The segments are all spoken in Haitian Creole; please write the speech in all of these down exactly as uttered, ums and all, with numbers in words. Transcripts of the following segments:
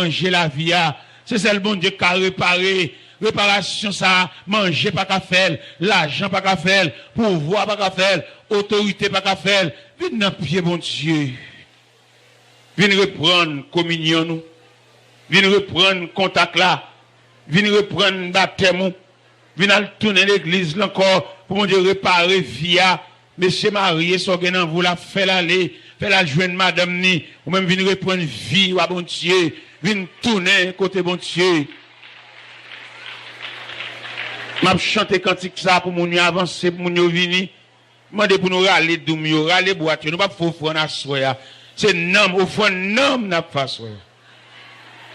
manje lavi a. Se sèl Bondye k ka repare. Reparasyon sa a, manje pa ka fè l, lajan pa ka fè l, pouvwa pa ka fè l, otorite pa ka fè l. Vin nan pye Bondye. Vin reprann kominyon nou. Vin reprann kontak la. Vin reprann batèm ou. Vin al tounen legliz la ankò pou Bondye repare vi a. Mesye marye, sa w gen nan vi w la, fè l ale. Fè l al jwenn madanm ni. Ou menm vin reprann vi w a Bondye. Vin tounen kote Bondye. M ap chante kantik sa pou moun yo avanse, pou moun yo vini. Mande pou nou rale doum yo, rale bwat yo. Nou p ap fè ofrann aswè a. Se nanm, ofrann nanm n ap fè aswè a.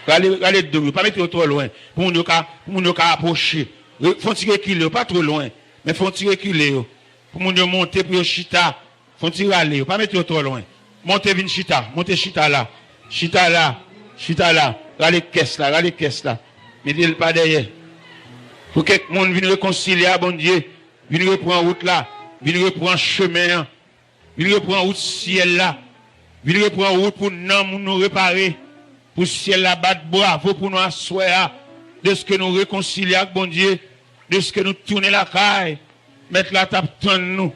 Rale, rale doum yo. Pa mete yo twò lwen. Pou moun yo ka, pou moun yo ka apwoche. Re- Fè yon ti rekile yo, pa twò lwen. Men fè yon ti rekile yo. Pou moun yo monte, pou yo chita. Fè yon ti rale yo. Pa mete yo twò lwen. Monte vin chita. Monte chita la. Chita la. Chita la. Rale kès la. Rale kès la. Mete l pa dèyè. Pou kèk moun vin rekonsilye a Bondye. Vin repran wout la. Vin repran chemen an. Vin repran wout syèl la. Vin repran wout pou nanm nou repare. Pou syèl la bat bravo pou nou aswè a. Dèske nou rekonsilye ak Bondye. Dèske nou tounen lakay. Mèt la t ap tann nou.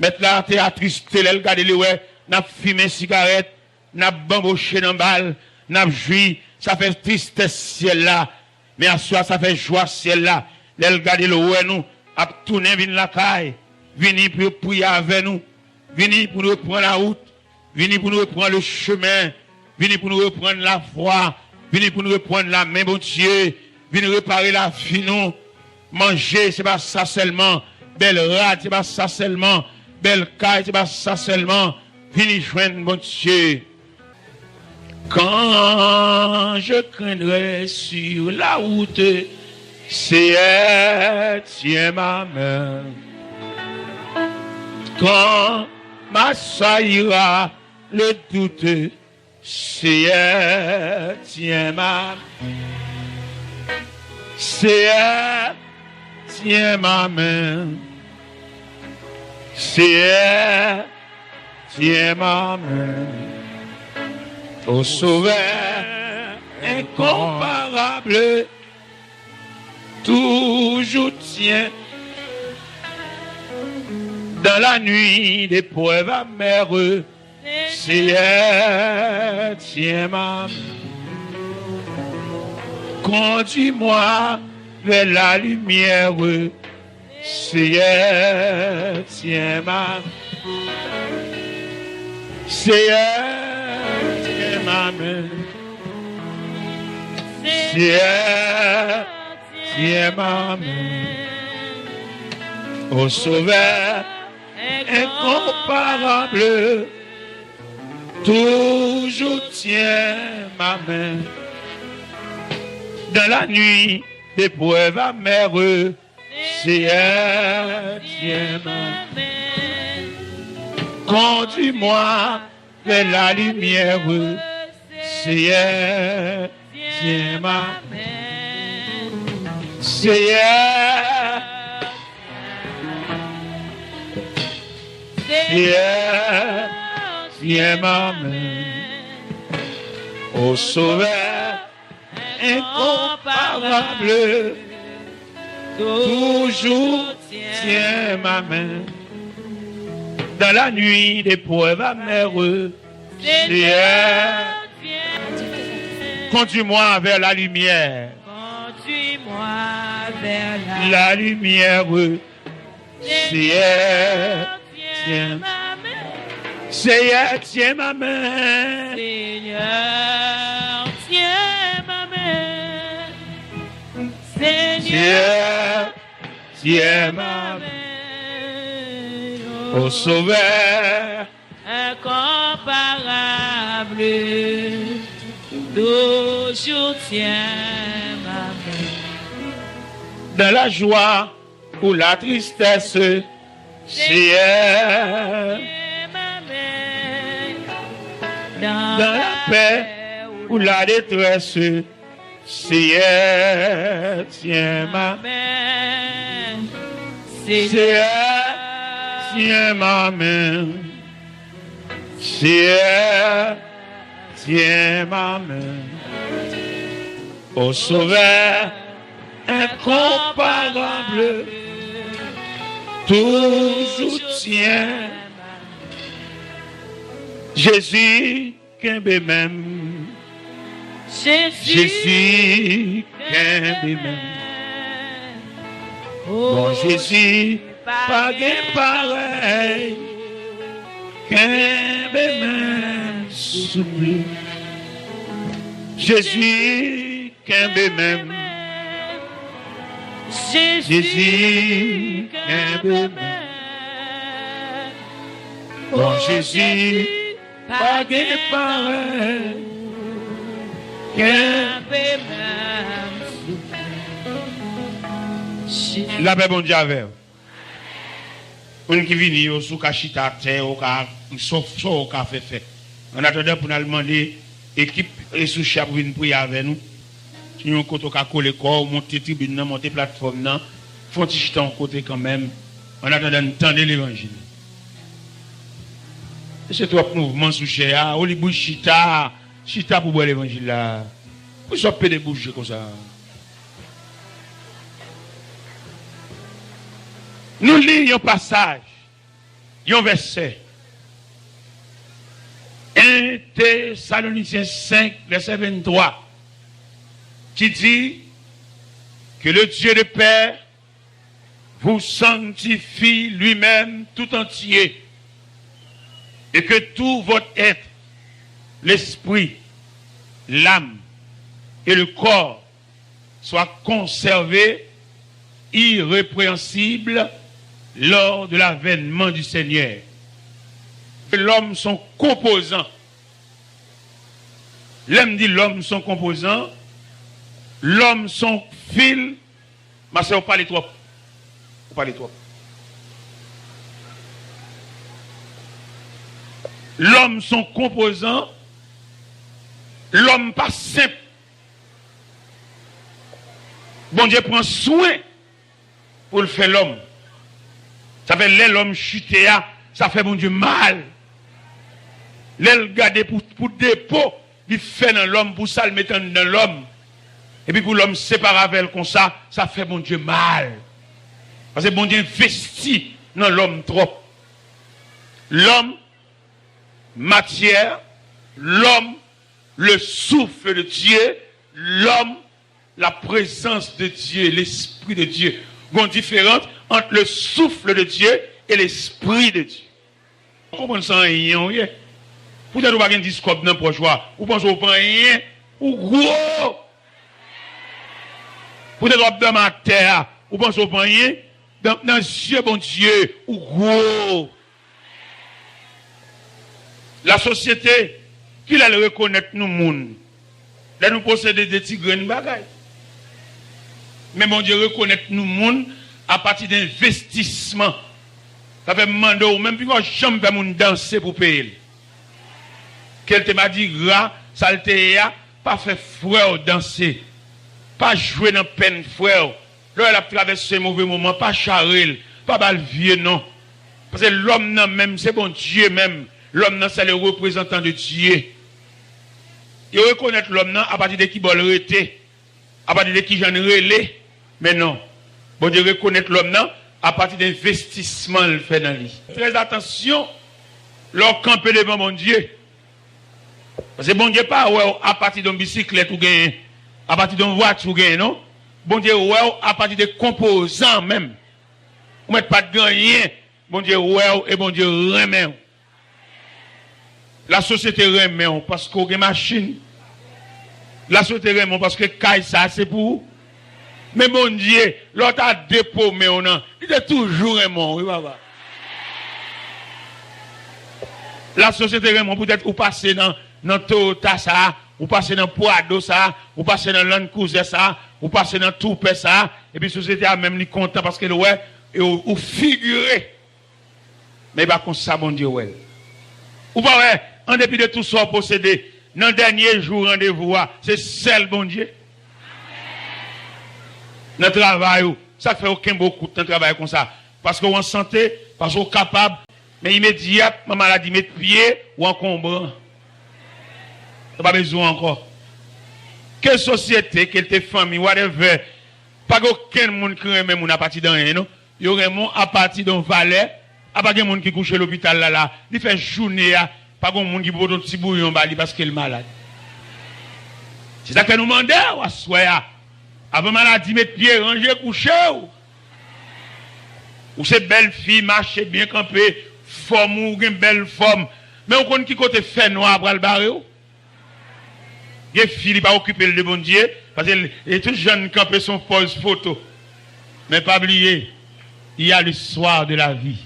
Mèt la te atriste lè l gade li wè n ap fimen sigarèt. N ap banboche nan bal, n ap jwi, sa fè tristès syèl la. Men aswè a, sa fè jwa syèl la. Lè l gade l wè nou ap tounen vin lakay, vini pou yo priye avè nou, vini pou nou reprann lawout, vini pou nou reprann le chemen, vini pou nou reprann lafwa, vini pou nou reprann lamen Bondye, vin repare lavi nou. Manje, se pa sa sèlman. Bèl rad, se pa sa sèlman. Bèl kay, se pa sa sèlman. Vini jwenn Bondye. Quand je craindrai sur la route, Seigneur, tiens ma main. Quand m'assaillira le doute, Seigneur, tiens ma main. Seigneur, tiens ma main. Seigneur, tiens ma main. Ô Sauveur incomparable, toujours tiens dans la nuit d'épreuve amère. Seigneur, tiens ma main. Conduis-moi vers la lumière. Seigneur, tiens ma main. Seigneur, tiens ma main. Seigneur, tiens ma main. Ô Sauveur incomparable, toujours tiens ma main. Dans la nuit d'épreuve amère, Seigneur, tiens ma main. Conduis-moi vers la lumière, Seigneur, tiens ma main. Seigneur, Seigneur, tiens ma main. Ô Sauveur incomparable, toujours tiens ma main. Dans la nuit d'épreuve amère, Seigneur, conduis-moi vers la lumière. Conduis-moi vers la La lumière, Seigneur, tiens ma main. Seigneur, tiens ma main. Seigneur, tiens ma main. Seigneur, Seigneur, tiens ma main. Ô Sauveur incomparable, toujours tiens ma main. Dans la joie ou la tristesse, Seigneur, dans la paix ou la détresse, Seigneur, tiens ma main. Seigneur, tiens ma main. Seigneur, tiens ma main. Ô Sauveur incomparable, toujours tien. Jezi, kenbe men m. Jezi, kenbe men m. Bon Jezi, pa gen parèy. Kenbe men m, souple. Jezi, kenbe men m. Jezi, kenbe men m. Bon Jezi, pa gen parèy. Kenbe men m, souple. Lapè Bondye avè w. Moun ki vini yo, si w ka chita atè, ou ka, sa w, sa w ka fè, fè. Annatandan, pou n al mande ekip Resouche a pou vin priye avè nou. Si yon kote w ka kole kò w, monte tribin nan, monte platfòm nan, fè yon ti chita yon kote kanmenm. Annatandan, n tande levanjil. E se twòp mouvman sou chè a, olibri chita, chita pou bwè levanjil la. Poukisa w pede bouje konsa? Nou li yon pasaj, yon vèsè. En Tesalonisyen senk, vèsè venntwa, ki di, Que le Dieu de paix vous sanctifie lui-même tout entier, et que tout votre être, l'esprit, l'âme et le corps soient conservés irrépréhensibles lors de l'avènement du Seigneur. Lòm se yon konpozan. Lè m di lòm se yon konpozan, lòm se yon fil. Masè, ou pale twòp. Ou pale twòp. Lòm se yon konpozan. Lòm pa senp. Bondye pran swen pou l fè lòm. Sa fè lè lòm chite a, sa fè Bondye mal. Lè l gade pou, pou depo li fè nan lòm, pou sa l mete anndan lòm, epi pou lòm separe avè l konsa, sa fè Bondye mal. Paske Bondye envesti nan lòm twòp. Lòm, matyè, lòm, le souffle de Dieu, lòm, la présence de Dieu, l'Esprit de Dieu. Gon diferans ant le souffle de Dieu et l'Esprit de Dieu. Ou konprann sa anyen ou ye? Poutèt ou pa gen dis kòb nan pòch ou a, ou panse ou pa anyen, ou gwo. Poutèt w ap dòmi atè a, ou panse ou pa anyen, nan, nan zye Bondye, ou gwo. Lasosyete, kilè l rekonèt nou moun? Lè nou posede de ti grenn bagay. Men Bondye rekonèt nou moun apati de envestisman. Sa fè m mande w, menm pi w janm fè moun danse pou peye l. Ke l te madigra, sa l te ye a, pa fè frè w danse. Pa jwe nan pèn frè w. Lè w wè l ap travèse move moman, pa chare l, pa ba l vye non. Paske lòm nan menm, se Bondye menm. Lòm nan, se le reprezantan de Dye. Yo rekonèt lòm nan apati de ki bò l rete, apati de ki jan l rele. Men non, Bondye rekonèt lòm nan apati de envestisman l fè nan li. Trè atansyon lè w kanpe devan Bondye. Paske Bondye pa wè w apati de yon bisiklèt ou genyen, apati de yon vwati ou genyen, non. Bondye wè w apati de konpozan menm. Ou mèt pa t gen anyen, Bondye wè w e Bondye renmen w. Lasosyete renmen w paske w gen machin. Lasosyete renmen w paske kay sa a se pou ou. Men Bondye, lè w ta depo men w nan, li te toujou renmen w, wi, papa. Lasosyete renmen w poutèt ou pase nan, nan Toyota sa a, ou pase nan Prado sa a, ou pase nan Land Cruiser sa a, ou pase nan Toupè sa a, epi sosyete a menm li kontan paske l wè e ou, ou figire. Men e pa konsa Bondye wè l. Ou pa wè, an depi de tout sa w posede, nan dènye jou randevou a, se sèl Bondye. Nan travay ou, sa k fè yo kenbe w kout nan travay konsa? Paske w an sante, paske w kapab, men imedyatman maladi met pye, w ankonbran. Yo pa bezwen w ankò. Ke sosyete, ke l te fanmi, whatever, pa gen okenn moun ki renmen moun apati de anyen, non. Yo renmen w apati de yon valè. Apa gen moun ki kouche lopital la, la, li fè jounen a, pa gen moun ki pote yon ti bouyon ba li paske l malad. Se sa k fè nou mande w aswè a, avan maladi met pye, ranje kouche w. Ou se bèl fi, mache byen kanpe, fòm ou, ou gen bèl fòm. Men ou konn ki kote fènwa a pral bare w? Gen fi, li pa okipe l de Bondye, paske l, e tout jan l kanpe se yon pòz foto. Men pa bliye, il y a le soir de la vie.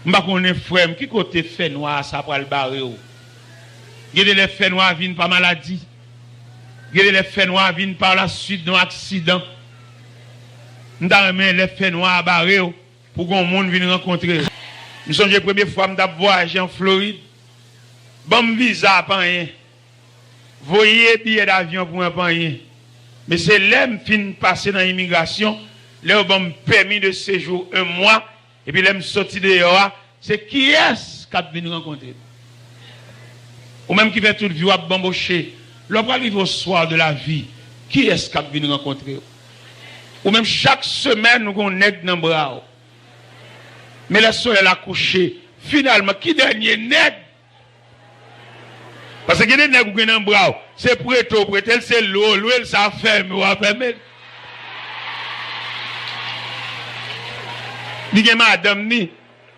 M pa konnen, frè m, ki kote fènwa sa pral bare w. Gen de lè fènwa vin pa maladi. Gen de lè fènwa vin pa la swit de yon aksidan. M ta renmen lè fènwa a bare w pou gon moun vin rankontre w. M sonje premye fwa m t ap vwayaje an Florid. Ban m viza a pa anyen. Voye biyè davyon pou mwen pa anyen. Men se lè m fin pase nan imigrasyon, lè yo ban m pèmi de sejou en mwa, epi lè m soti deyò a, se kiyès k ap vin rankontre m? Ou menm ki fè tout vi w ap banboche, lè w pral rive au soir de la vie, kiyès k ap vin rankontre w? Ou menm chak semèn ou gen yon nèg nan bra w. Men lè solèy la kouche, finalman, ki dènye nèg? Paske gen de nèg ou gen nan bra w, se prete w prete l, se lwe w lwe l, sa fèmen w ap fèmen l. Li gen madanm ni,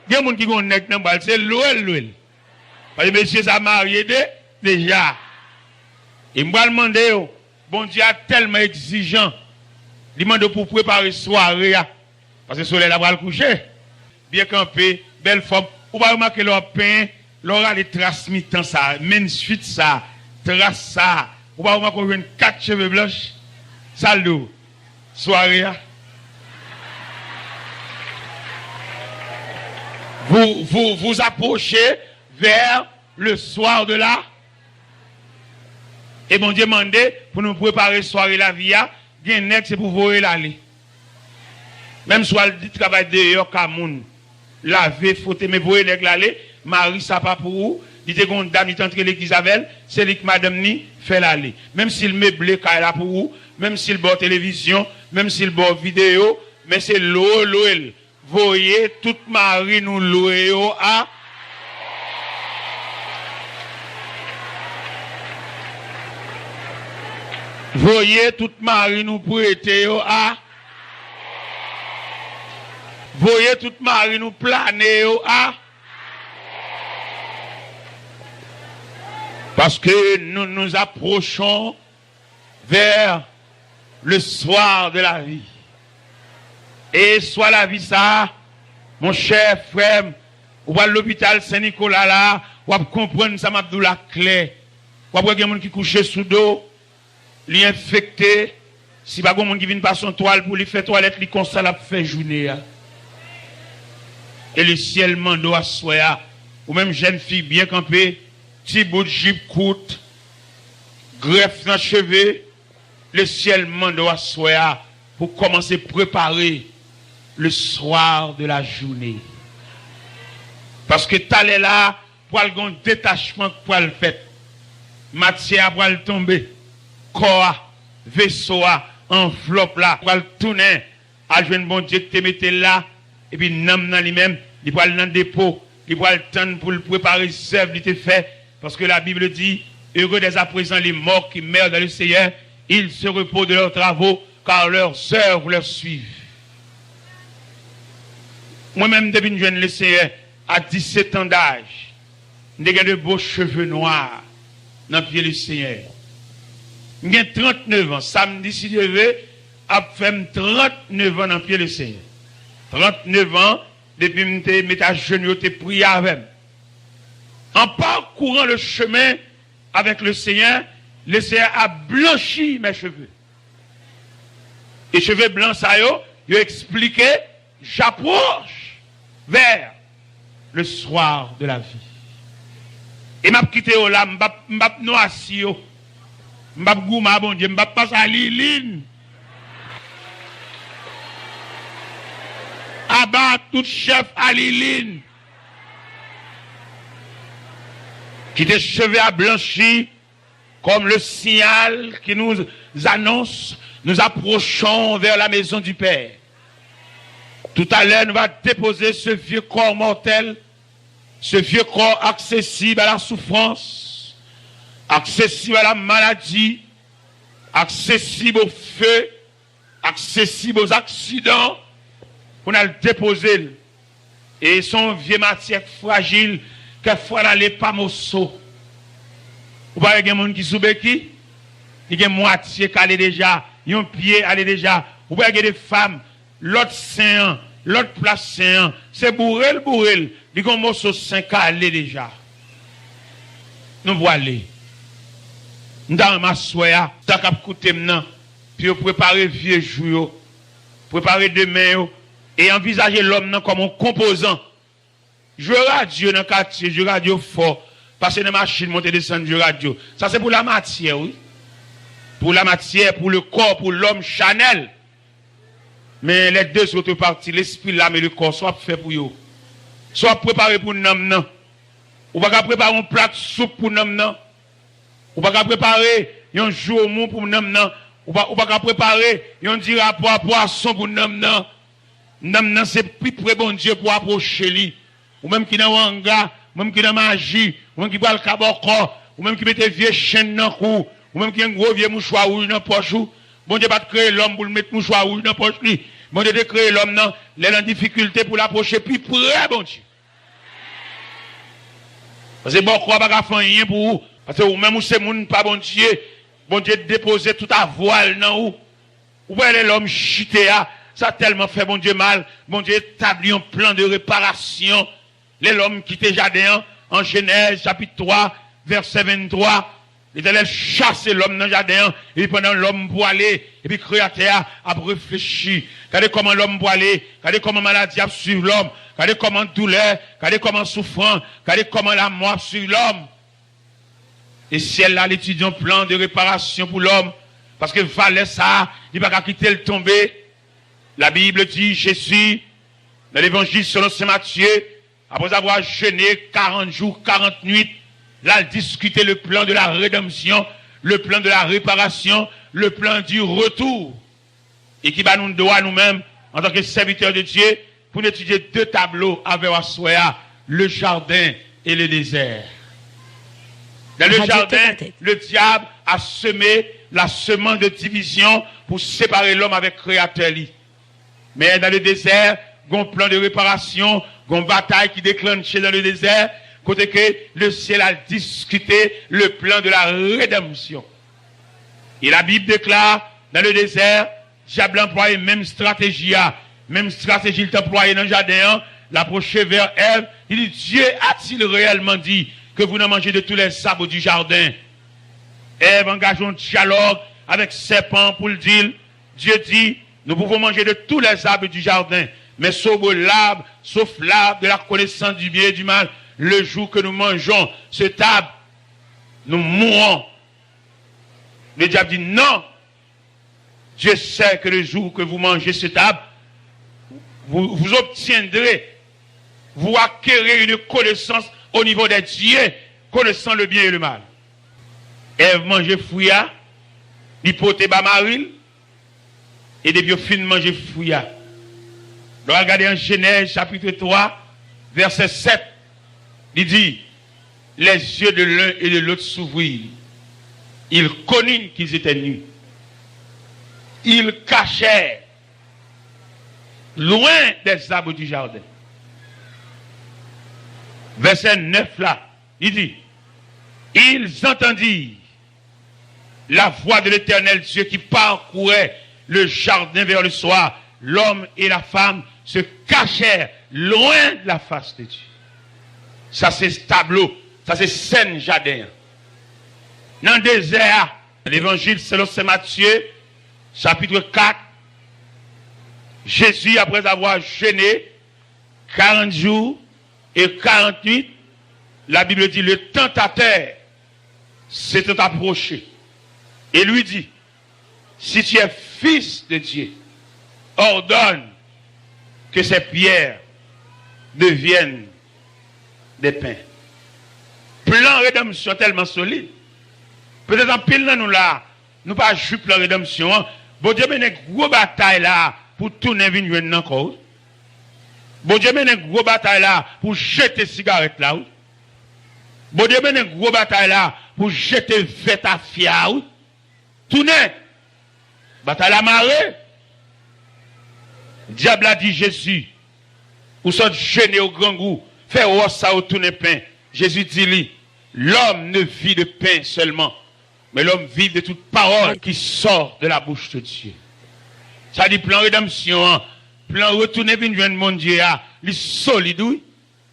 gen moun ki gen yon nèg nan bra l, se lwe l lwe l. Paske mesye sa marye de, deja. E m pral mande yo, Bondye a tèlman egzijan, li mande w pou w prepare sware a. Paske solèy la pral kouche. Byen kanpe, bèl fòm. Ou pa remake lè w ap penyen, lè w rale tras mitan sa, menn swit sa, tras sa, ou pa remake w jwenn kat cheve blanch? Sa l di w? Sware a. Vous, vous, vous approchez vers le soir de la. E Bondye mande pou nou prepare sware lavi a, gen nèg se pou voye l ale. Menm si w al travay deyò ka moun, lave, fwote, men voye nèg la ale, mari sa pa pou ou, li te gen yon dam, li te antre legliz avè l, se li k madanm ni, fè l ale. Menm si l meble kay la pou ou, menm si l ba w televizyon, menm si l ba w videyo, men se lwe w lwe l. Voye tout mari nou lwe yo a. Voye tout mari nou prete yo a. Voye tout mari nou plane yo a. Parce que nous nous approchons vers le soir de la vie. E swa lavi sa, monchè, frè m, ou pral lopital Sen Nikola la, w ap konprann sa m ap di w la klè. W ap wè gen moun ki kouche sou do, li enfekte. Si pa gen moun ki vin pase yon twal pou li fè twalèt li, konsa l ap fè jounen an. E lesyèl mande w aswè a, ou menm jèn fi byen kanpe, ti bout jip kout, grèf nan cheve, lesyèl mande w aswè a pou kòmanse prepare le soir de la journée. Paske talè la, pral gen yon detachman k pral fèt. Matyè a pral tonbe. Kò a, veso a, anvlòp la pral tounen al jwenn Bondye ki te mete l la, epi nanm nan li menm, li pral nan depo, li pral tann pou l prepare zèv li te fè, paske la Bible dit, heureux dès à présent les morts qui meurent dans le Seigneur, ils se reposent de leurs travaux, car leurs œuvres leur suivent. Mwen menm, m te vin jwenn Lesenyè a disèt an daj. M te gen de bo cheve nwa nan pye Lesenyè. M gen tranntenev an. Samdi, si Dye vle, ap fè m tranntenev an nan pye Lesenyè. Tranntenev an depi m te met ajenou, yo te priye avè m. En parcourant le chemin avec le Seigneur, le Seigneur a blanchi mes cheveux. E cheve blan sa yo, yo eksplike, j'approche vers le soir de la vie. E m ap kite yo la, m p ap, m p ap nwasi yo. M p ap goumen a Bondye, m p ap pase a Lilin. Aba tout chèf a Lilin. Kite cheve a blanchi, comme le signal qui nous annonce, nous approchons vers la maison du Père. Tout à l'heure, nous va déposer ce vieux corps mortel, ce vieux corps accessible à la souffrance, accessible à la maladie, accessible au feu, accessible aux accidents, pou n al depoze l. E se yon vye matyè k frajil, kèk fwa l ale pa moso. Ou pa wè gen moun ki sou beki? Li gen mwatye k ale deja, yon pye ale deja. Ou pa wè gen de fanm, lòt sen an, lòt plas sen an, se boure l, boure l, li gen yon moso sen k ale deja. Nou pwale. M ta renmen aswè a, tan k ap koute m nan, pou yo prepare vye jou yo, prepare demen yo, e anvizaje lòm nan kòm yon konpozan. Jwe radyo nan katye, jwe radyo fò, pase nan machin, monte desann, jwe radyo. Sa se pou lamatyè, wi. Pou lamatyè, pou le corps, pou l'homme charnel. Men les deux autres parties, l'esprit, l'âme et le corps, sa w ap fè pou yo? Sa w ap prepare pou nanm nan? Ou pa ka prepare yon plat soup pou nanm nan? Ou pa ka prepare yon joumou pou nanm nan? Ou pa, ou pa ka prepare yon dira pwa pwason pou nanm nan? Nanm nan se pi pre Bondye pou apwoche li. Ou menm ki nan wanga, ou menm ki nan maji, ou menm ki pral ka bòkò, ou menm ki mete vye chenn nan kou w, ou menm ki gen gwo vye mouchwa wouj nan pòch ou, Bondye pa t kreye lòm pou l met mouchwa wouj nan pòch li. Bondye te kreye lòm nan lè l an difikilte pou l apwoche pi pre Bondye. Paske bòkò a pa ka fè anyen pou ou. Paske ou menm ou se moun pa Bondye. Bondye depoze tout avwa l nan ou. Ou wè lè lòm chite a, sa tèlman fè Bondye mal. Bondye etabli yon plan de reparasyon. Lè lòm kite jaden an, an Jenèz chapit twa, vèsè venntwa, Letènèl chase lòm nan jaden an, epi pandan lòm pwale, epi Kreyatè a ap reflechi. Gade kòman lòm pwale, gade kòman maladi ap swiv lòm, gade kòman doulè, gade kòman soufrans, gade kòman lamò ap swiv lòm. E syèl la, li etidye yon plan de reparasyon pou lòm, paske valè sa a, li pa ka kite l tonbe. La Bible dit, Jésus, dans l'Évangile selon saint Matthieu, après avoir jeûné quarante jours, quarante nuits, l al diskite le plan de la rédemption, le plan de la réparation, le plan du retour. E ki ba nou dwa, nou menm, antanke sèvitè de Dye, pou n etidye de tablo avè w aswè a, le jardin et le désert. Dans le jardin, le diable a semé la semence de division pou separe lòm avèk Kreyatè li. Men dans le désert, gon plan de reparasyon, gon batay ki deklanche dans le désert, kote ke le syèl al diskite le plan de la rédemption. Et la Bible déclare, dans le désert, dyab la anplwaye menm estrateji a, menm estrateji l t anplwaye nan jaden an, l apwoche vè Èv, li di, Dieu a-t-il réellement dit que vous n'en mangez de tous les arbres du jardin? Èv angaje yon dyalòg avèk sèpan pou l di l, Dieu dit, nous pouvons manger de tous les arbres du jardin, mais sauf l'arbre, sauf l'arbre de la connaissance du bien et du mal. Le jour que nous mangeons cet arbre, nous mourrons. Le diable dit, non, Dieu sait que le jour que vous mangez cet arbre, vous, vous obtiendrez, vous acquérez une connaissance au niveau des dieux, connaissant le bien et le mal. Èv manje fwi a, li pote ba mari l, e depi yo fin manje fwi a, lè w al gade an Jenèz chapit twa, vèsè sèt, li di, les yeux de l'un et de l'autre s'ouvrirent. Ils connurent qu'ils étaient nus. Ils cachèrent loin des arbres du jardin. Vèsè nèf la, li di, ils entendirent la voix de l'Éternel Dieu qui parcourait le jardin vers le soir. L'homme et la femme se cachèrent loin de la face de Dieu. Sa se tablo, sa se sèn jaden an. Nan dezè a, Levanjil selon Sen Matye, chapit kat, Jésus, après avoir jeûné quarante jours et quarante nuits, la Bible dit, le tentateur s'étant approché et lui dit, si tu es fils de Dieu, ordonne que ces pierres deviennent des pains. Plan redanmsyon tèlman solid. Petèt anpil nan nou la, nou pa jwi plan redanmsyon an. Bondye mennen gwo batay la pou tounen vin jwenn nan kò w. Bondye mennen gwo batay la pou jete sigarèt la, wi. Bondye mennen gwo batay la pou jete vè tafya a, wi. Tounen! Batay la mare! Dyab la di Jezi, ou sot jene, ou grangou, fè wòch sa yo tounen pen. Jezi di li, l'homme ne vit de pain seulement, mais l'homme vit de toute parole qui sort de la bouche de Dieu. Sa di plan redanmsyon an, plan retounen vin jwenn Bondye a, li solid, wi.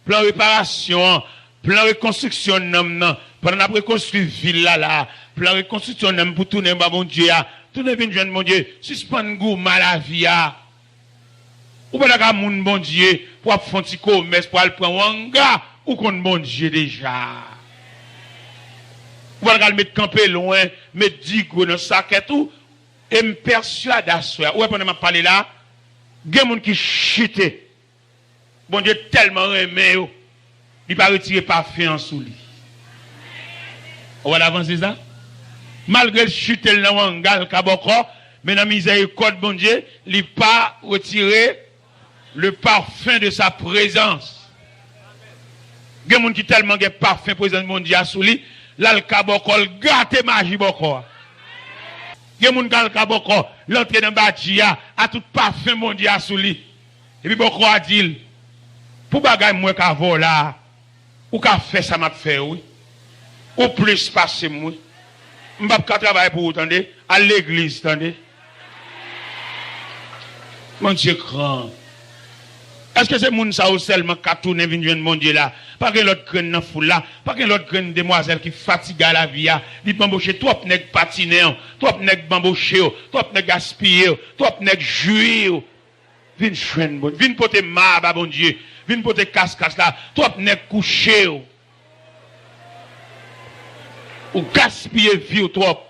Plan reparasyon an, plan rekonstriksyon nanm nan, pandan n ap rekonstwi vil la la, plan rekonstriksyon nanm pou tounen ba Bondye a, tounen vin jwenn Bondye, sispann goumen lavi a. Ou pa ta ka moun Bondye pou w ap fè yon ti komès, pou w al pran yon anga, ou konn Bondye deja. Ou pa ta ka al met kanpe lwen, met digo nan sakèt ou, e m pèswade aswè a, ou wè pandan m ap pale la, gen moun ki chite. Bondye tèlman renmen yo, li pa retire pafen an sou li. Ou wè l avanse sa? Malgre l chite l nan wanga l ka bò kò, men nan mizèrikòd Bondye, li pa retire le parfum de sa présence. Gen moun ki tèlman gen pafen prezans Bondye a sou li, l al ka bò kò l gate maji bò kò a. Gen moun k al ka bò kò, l antre nan badji a, a tout pafen Bondye a sou li. Epi bòkò a di l, pou bagay m wè k avè w la a, ou ka fè sa m ap fè yo, wi. Ou plis pase m, wi. M p ap ka travay pou ou, tande. Al legliz, tande. Bondye gran. Èske se moun sa yo sèlman k ka tounen vin jwenn Bondye la? Pa gen lòt grenn nan foul la. Pa gen lòt grenn demwazèl ki fatige a lavi a. Li banboche twòp nèg patinen yo, twòp nèg banboche yo, twòp nèg gaspiye yo, twòp nèg jwi yo. Vin jwenn Bondye. Vin pote ma a ba Bondye. Vin pote kaskas la. Twòp nèg kouche yo. Ou gaspiye vi w twòp.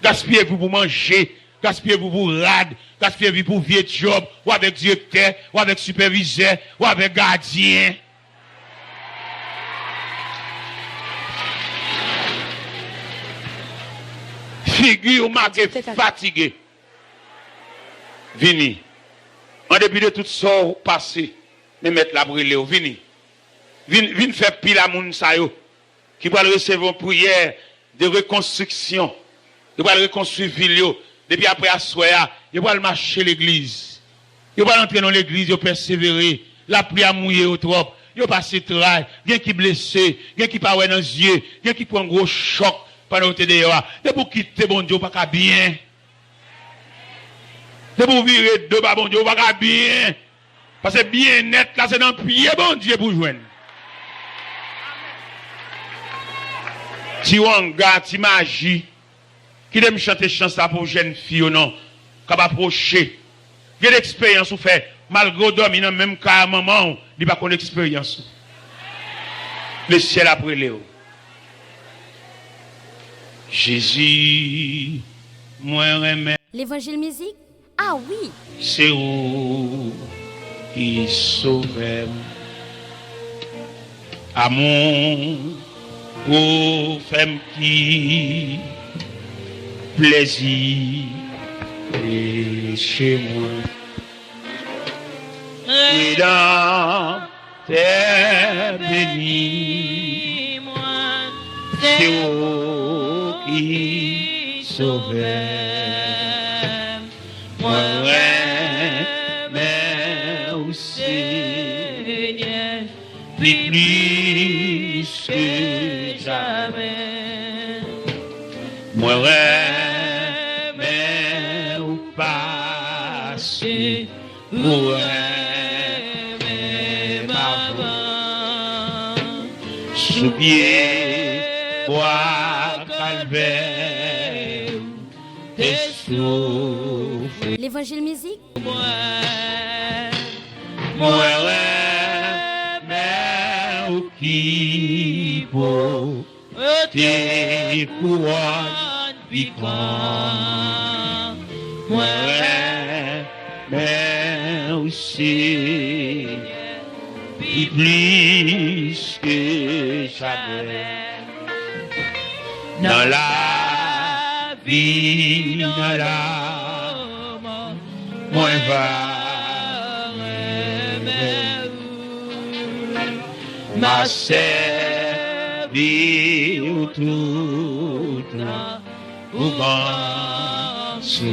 Gaspiye vi w pou manje. Gaspiye vi w pou rad. Gaspiye vi w pou vye djòb. Ou avèk direktè. Ou avèk sipèvizè. Ou avèk gadyen. Figi w make fatige. Vini. An depi de tout sa w pase, men Mèt la ap rele w. Vini. Vin, vin fè pi la moun sa yo ki pral resevwa yon priyè de rekonstriksyon. Yo pral rekonstwi vil yo. Depi apre aswè a, yo pral mache legliz. Yo pral antre nan legliz, yo pèsevere. Lapli a mouye yo twòp. Yo pase tray. Gen ki blese. Gen ki pa wè nan zye. Gen ki pran gwo chòk pandan yo te deyò a. Depi w kite Bondye, ou pa ka byen. Depi w vire do ba Bondye, ou pa ka byen. Paske byennèt la, se nan pye Bondye pou jwenn. Ti wanga, ti maji, kite m chante chan sa pou jèn fi yo non, k ap apwoche. Gen eksperyans ou fè, malgre w dòmi nan menm kay a manman w, li pa konn eksperyans ou. Lesyèl ap rele w. Jezi, mwen renmen. Levanjil Mizik? Ah wi! Se ou ki sovè m. Amou ou fè m ki plezi peche mwen. Redan Tè beni mwen, se ou ki sovè m. Mwen renmen ou, Senyè, pi plis ke jamè. Mwen renmen ou pase ou renmen m avan. Sou pye bwa Kalvè, ou te soufri. Levanjil Mizik. Mwen, mwen renmen ou ki po te kouwòn vikwa. Mwen renmen ou, Senyè, pi plis ke jamè. Nan lavi, nan lanmò, mwen va renmen ou. M a sèvi ou toutan, ou ban sou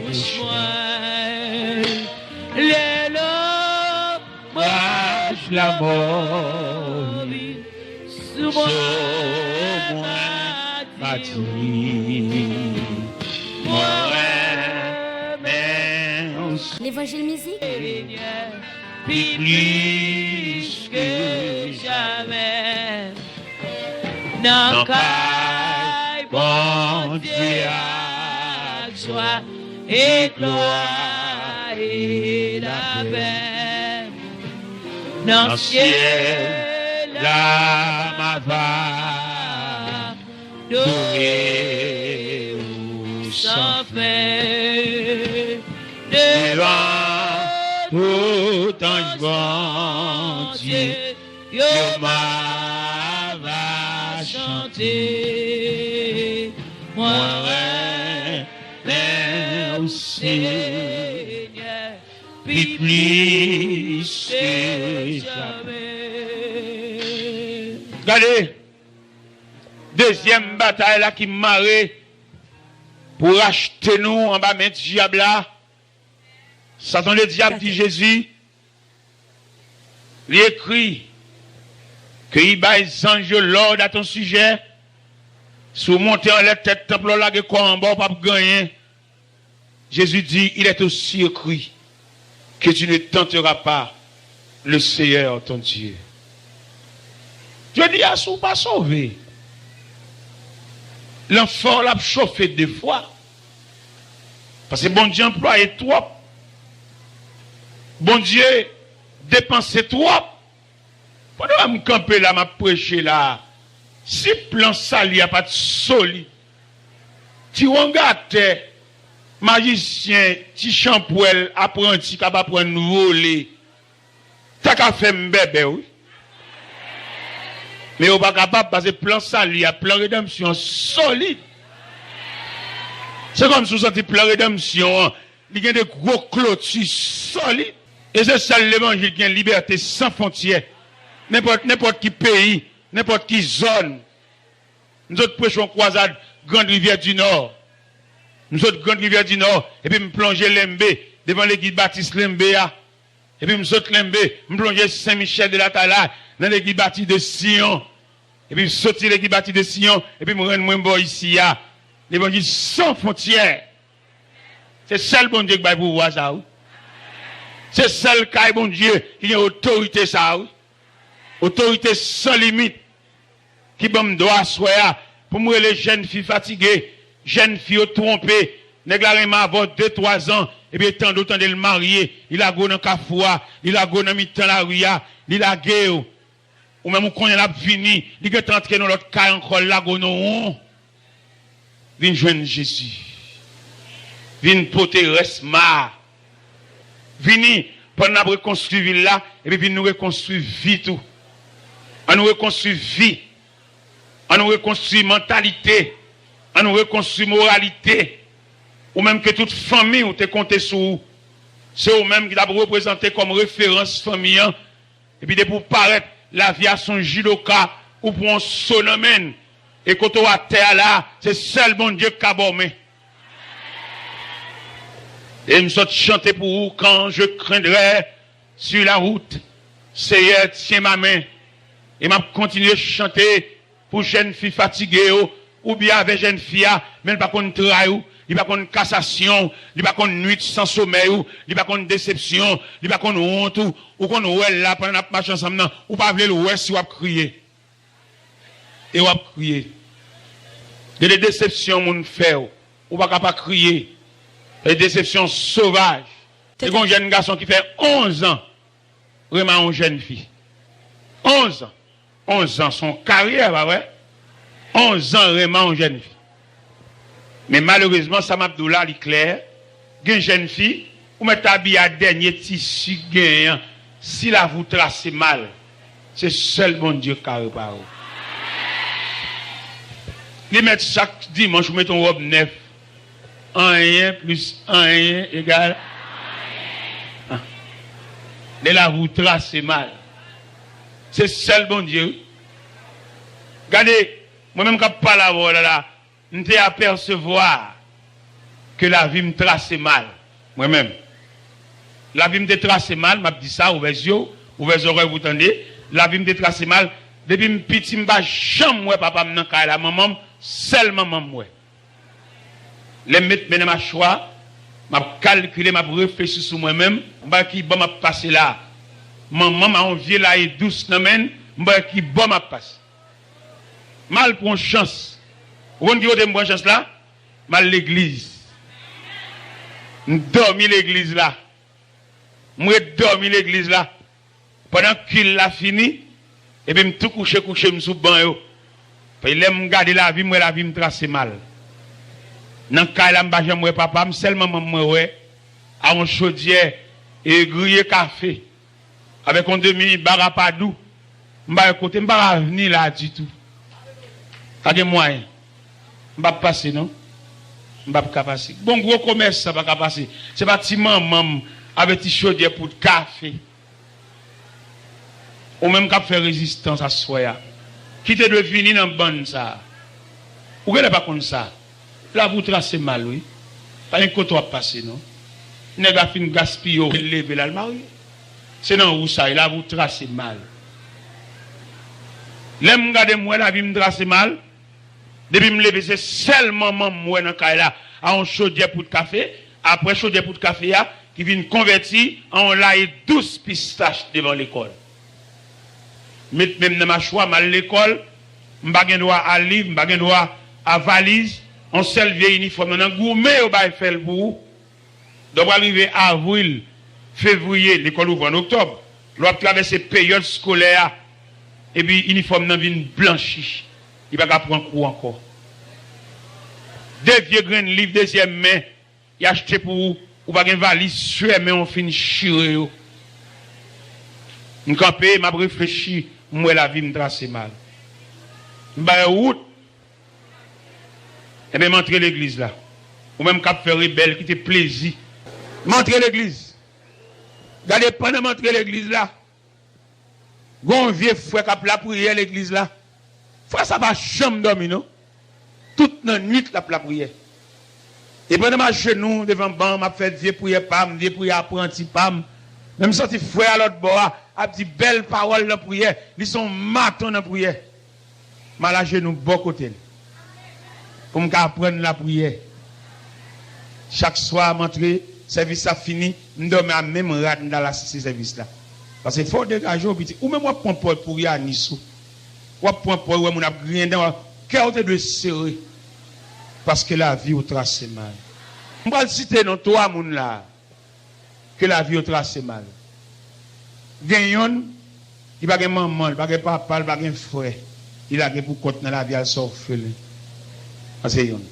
mwen. Lè lonbraj lanmò vin sou mwen, m a di, mwen renmen w, Levanjil Mizik. Senyè, pi plis ke jamè. Nan kay Bondye ak jwa e glwa e lapè. Nan syèl la m a va adore ou san fen. Devan tout anj Bondye, yo m a va chante. Mwen renmen w, Senyè, pi plis ke jamè. Gade, dezyèm batay la ki mare pou rachte nou anba men dyab la. Satan Ledyab di Jezi, li ekri, ke i bay zanj yo lòd a ton sijè, si w monte anlè tèt tanp la, w lage kò w anba, w p ap gen anyen. Jésus dit, il est aussi écrit que tu ne tenteras pas le Seigneur ton Dieu. Jodi a, si w pa sove, lanfè w la ap chofe de fwa. Paske Bondye anplwaye twòp. Bondye depanse twòp. Pandan m kanpe la, m ap preche la, si plan sali a pa t solid, ti wangatè, majisyen, ti chanpwèl, apranti k ap aprann vole, ta ka fè m bèbè, wi. Men yo pa kapab, paske plan sali a, plan redanmsyon an solid. Se kòmsi w santi plan redanmsyon an, li gen de gwo kloti solid. E se sèl levanjil ki gen libète san fwontyè. Nenpòt, nenpòt ki peyi, nenpòt ki zòn. M sot preche yon kwazad Grand Rivière du Nord. M sot Grand Rivière du Nord, epi m plonje Lenbe, devan legliz batis Lenbe a. Epi m sot Lenbe, m plonje Sen Michèl de Latalay, nan legliz batis de Siyon. Epi m soti legliz batis de Siyon, epi m rann mwen bò isi a. Levanjil san fwontyè. Se sèl Bondye ki bay pouvwa sa, wi. Se sèl kay Bondye ki gen otorite sa, wi. Otorite san limit ki ban m dwa aswè a pou m rele jèn fi fatige, jèn fi yo twonpe. Nèg la renmen avè w de, twa zan, epi tande w tande l marye, li lage w nan kafou a, li lage w nan mitan lari a, li lage w. Ou menm ou konnen l ap vini, li gentan antre nan lòt kay ankò, l lage w nan won. Vin jwenn Jezi. Vin pote rès ma a. Vini, pandan n ap rekonstwi vil la, epi vin nou rekonstwi vi tou. Ann nou rekonstwi vi. Ann nou rekonstwi mantalite. Ann nou rekonstwi moralite. Ou menm ke tout fanmi w te konte sou ou. Se ou menm ki t ap reprezante kòm referans fanmi an. Epi depi w parèt, lavi a se yon jidoka, ou pran yon so nan men l. E kote w atè a la, se sèl Bondye k ka ba w men. E m sot chante pou ou, quand je craindrai sur la route, Seigneur, tiens ma main. E m ap kontinye chante pou jèn fi fatige yo, oubyen avè jèn fi a, men l pa konn tray ou, li pa konn kasasyon w, li pa konn nwit san somèy ou, li pa konn desepsyon, li pa konn wont ou, ou konn wè l la pandan n ap mache ansanm nan, ou pa vle l wè si w ap kriye. E w ap kriye. Gen de desepsyon moun fè w, ou pa ka pa kriye. E desepsyon sovaj. Te gen yon jèn gason ki fè onz an renmen yon jèn fi. Onz an. Onz an se yon karyè, pa vre? Onz an renmen yon jèn fi. Men malerezman, sa m ap di w la, li klè. Gen jèn fi, ou mèt abiye a dènye tisi k genyen an. Si lavi w trase mal, se sèl Bondye k ka repare w. Li mèt chak dimanch ou mete yon wòb nèf. Anyen plis anyen egal. Ah. Lè lavi w trase mal. Se sèl Bondye, wi. Gade, mwen menm k ap pale avè w la, la, m te apèsevwa ke lavi m trase mal. Mwen menm. Lavi m te trase mal, m ap di sa, ouvè zye w, ouvè zòrèy pou w tande. Lavi m te trase mal. Depi m piti, m pa janm wè papa m nan kay la, manman m, sèl manman m wè. Lè m met men nan machwa, m ap kalkile, m ap reflechi sou mwen menm, m pa ki bò m ap pase la. Manman m a yon vye laye dous nan men l, m pa ki bò m ap pase. M al pran chans. Ou konn ki kote m pran chans la? M al legliz. M dòmi legliz la. M ret dòmi legliz la. Pandan kil la fini, epi m tou kouche kouche m sou ban yo. Epi lè m gade lavi m, m wè lavi m trase mal. Nan kay la, m pa janm wè papa m, sèl manman m mwen wè, a yon chodyè e griye kafe, avèk yon demi barapadou. M pa wè kote, m pa ka vini la ditou. Pa gen mwayen. M p ap pase non. M p ap ka pase. Bon, gwo komèsan pa ka pase. Se pa ti manman m avèk ti chodyè poud kafe. Ou menm k ap fè rezistans aswè a, ki te dwe vini nan bann sa a. Ou genlè pa konn sa. Lavi w trase mal, wi. Pa gen kote w ap pase, non. Nèg la fin gaspiye w, leve l al marye. Se nan ou sa ye, lavi w trase mal. Lè m gade m wè lavi m trase mal, depi m leve, se sèl manman m wè nan kay la, a yon chodyè poud kafe. Apre chodyè poud kafe a, ki vin konvèti an yon laye dous pistach devan lekòl. Met men m nan machwa, m al lekòl, m pa gen dwa a liv, m pa gen dwa a valiz, yon sèl vye inifòm nan, nan goumen yo bay fè l pou ou. Donk, w al rive avril, fevriye, lekòl ouvri an oktòb. Lè w ap travèse peryòd eskolè a, epi inifòm nan vin blanchi. Li pa ka pran kou ankò. De vye grenn liv dezyèm men, y achte pou ou, ou pa gen valiz, swè men w fin chire yo. M kanpe, m ap reflechi, m wè lavi m trase mal. M bay wout. Ebyen, m antre legliz la. Ou menm k ap fè rebèl, kite plezi. M antre legliz. Gade, pandan m antre legliz la, gen yon vye frè k ap lapriyè legliz la. Frè sa pa janm dòmi, non. Tout nan nwit, l ap lapriyè. E pandan m ajenou devan ban, m ap fè vye priyè pa m, vye priyè apranti pa m, men m santi frè a lòt bò a ap di bèl pawòl nan priyè. Li se yon maton nan priyè. M al ajenou bò kote l pou m ka aprann lapriyè. Chak swa, m antre, sèvis la fini, m dòmi a menm rad m t al asiste sèvis la. Paske fò w degaje w, piti. Ou menm w ap pran pòz pou Yanis ou. W ap pran pòz, w wè moun ap griyen dan, w ap, kè w te dwe sere. Paske lavi w trase mal. M pral site non twa moun la a. Ke lavi yo trase mal. Gen yonn, li pa gen manman, li pa gen papa, li pa gen frè. Li lage pou kont nan lavi a, l se òfelen. Sa se yonn.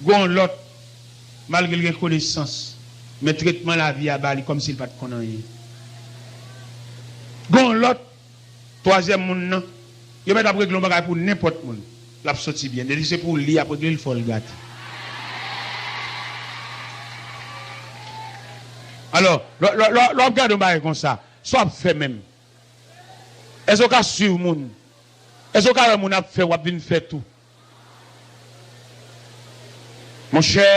Gen yon lòt, malgre l gen konesans, men tretman lavi a ba li kòmsi l pa t konn anyen. Gen yon lòt, twazyèm moun nan, yo mèt ap regle yon bagay pou nenpòt moun. L ap soti byen. Depi se pou li y ap regle l, fò l gate. Alò, lè, lè, lè, lè w ap gade yon bagay konsa, sa w ap fè menm? Èske w ka swiv moun? Èske w ka wè moun ap fè, w ap vin fè tou? Monchè,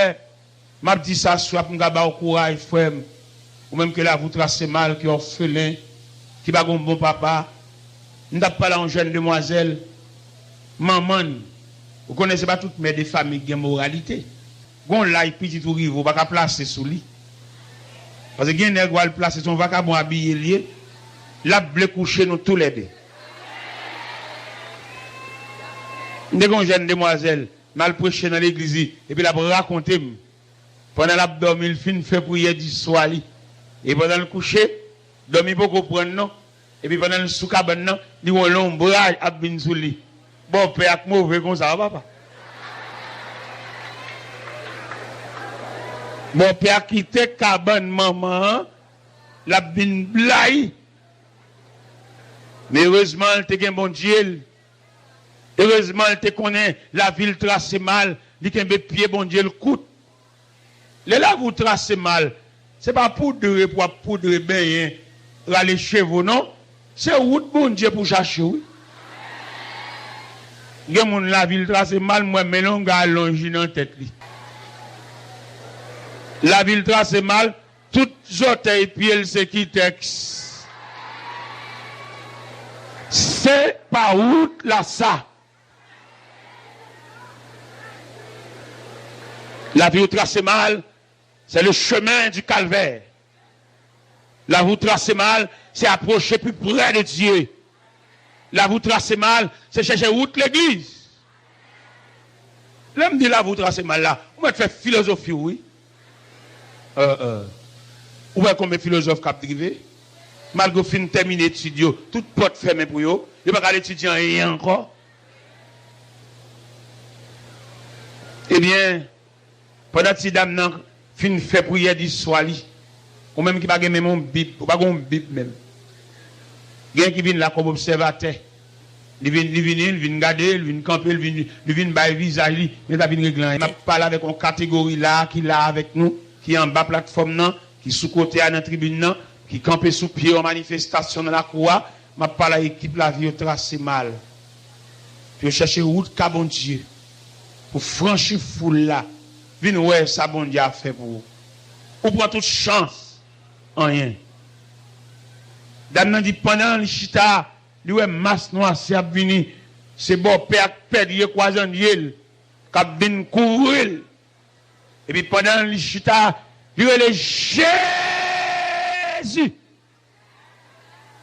m ap di sa aswè a pou m ka ba w kouraj, frè m. Ou menm ke lavi w trase mal, ki òfelen, ki pa gen yon bon papa. M t ap pale a yon jèn demwazèl, manman l. Ou konnen se pa tout mè de fanmi ki gen moralite. Gon laj pitit ou rive, ou pa ka plase sou li. Paske gen nèg w al plase, se yon vakabon abiye l ye. L ap vle kouche nou toulède. M te gen yon jèn demwazèl, m al preche nan legliz li, epi l ap rakonte m. Pandan l ap dòmi, l fin fè priyè di swa li. E pandan l kouche, dòmi poko pran l non. Epi pandan l sou kabann nan, li wè yon lonbraj ap vin sou li. Bòpè a k move konsa, wi, papa. Bòpè a kite kabann manman an, l ap vin blayi. Men erezman, l te gen Bondye l. Erezman, l te konnen lavi l trase mal, li kenbe pye Bondye l kout. Lè lavi w trase mal, se pa poudre pou w ap poudre, benyen, rale cheve w, non. Se wout Bondye pou w chache, wi. Gen moun lavi l trase mal, m wè men longa alonj li nan tèt li. Lavi l trase mal, tout zòtèy pye l se kitèks. Se pa wout la sa. Lavi w trase mal, c'est le chemin du calvaire. Lavi w trase mal, se apwoche pi pre de Dye. Lavi w trase mal, se chèche wout legliz. Lè m di lavi w trase mal la, ou mèt fè filozofi w, wi. Euh, euh. Ou wè konbyen filozòf k ap drive? Malgre w fin tèmine etid yo, tout pòt fèmen pou yo, yo pa ka al etidye anyen ankò. Ebyen, pandan ti dam nan fin fè priyè di swa li, ou menm ki pa gen menm yon Bib, ou pa gen yon Bib menm. Gen ki vin la kòm obsèvatè. Li vin, li vini, li vin gade, li vin kanpe, li vin, li vin bay vizaj li, men li pa vin regle anyen. M ap pale avèk yon kategori la a ki la avèk nou, ki anba platfòm nan, ki sou kote a nan tribin nan, ki kanpe sou pye yon manifestasyon nan lakou a. M ap pale a ekip lavi yo trase mal. Pou yo chèche wout ka Bondye. Pou franchi foul la. Vin wè sa Bondye ap fè pou ou. Ou pran tout chans. Anyen. Dam nan di pandan li chita, li wè mas nwasi ap vini. Se bòpè ak pèdye kwazandye l k ap vin kouvri l. Epi pandan li chita, li rele, Jezi!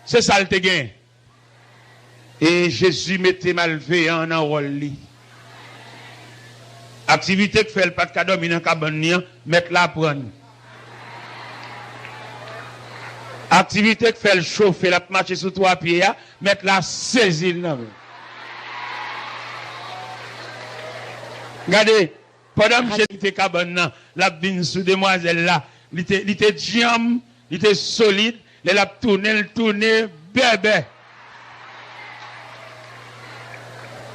Se sa l te gen. E Jezi mete malveyan an nan wòl li. Aktivite k fè l pa t ka dòmi nan kabann li an, mèt la pran l. Aktivite k fè l chofe, l ap mache sou twa pye a, mèt la sezi l nan men. Gade, pandan misye kite kabann nan, l ap vin sou demwazèl la. Li te, li te djanm, li te solid. Lè l ap tounen, l tounen bèbè.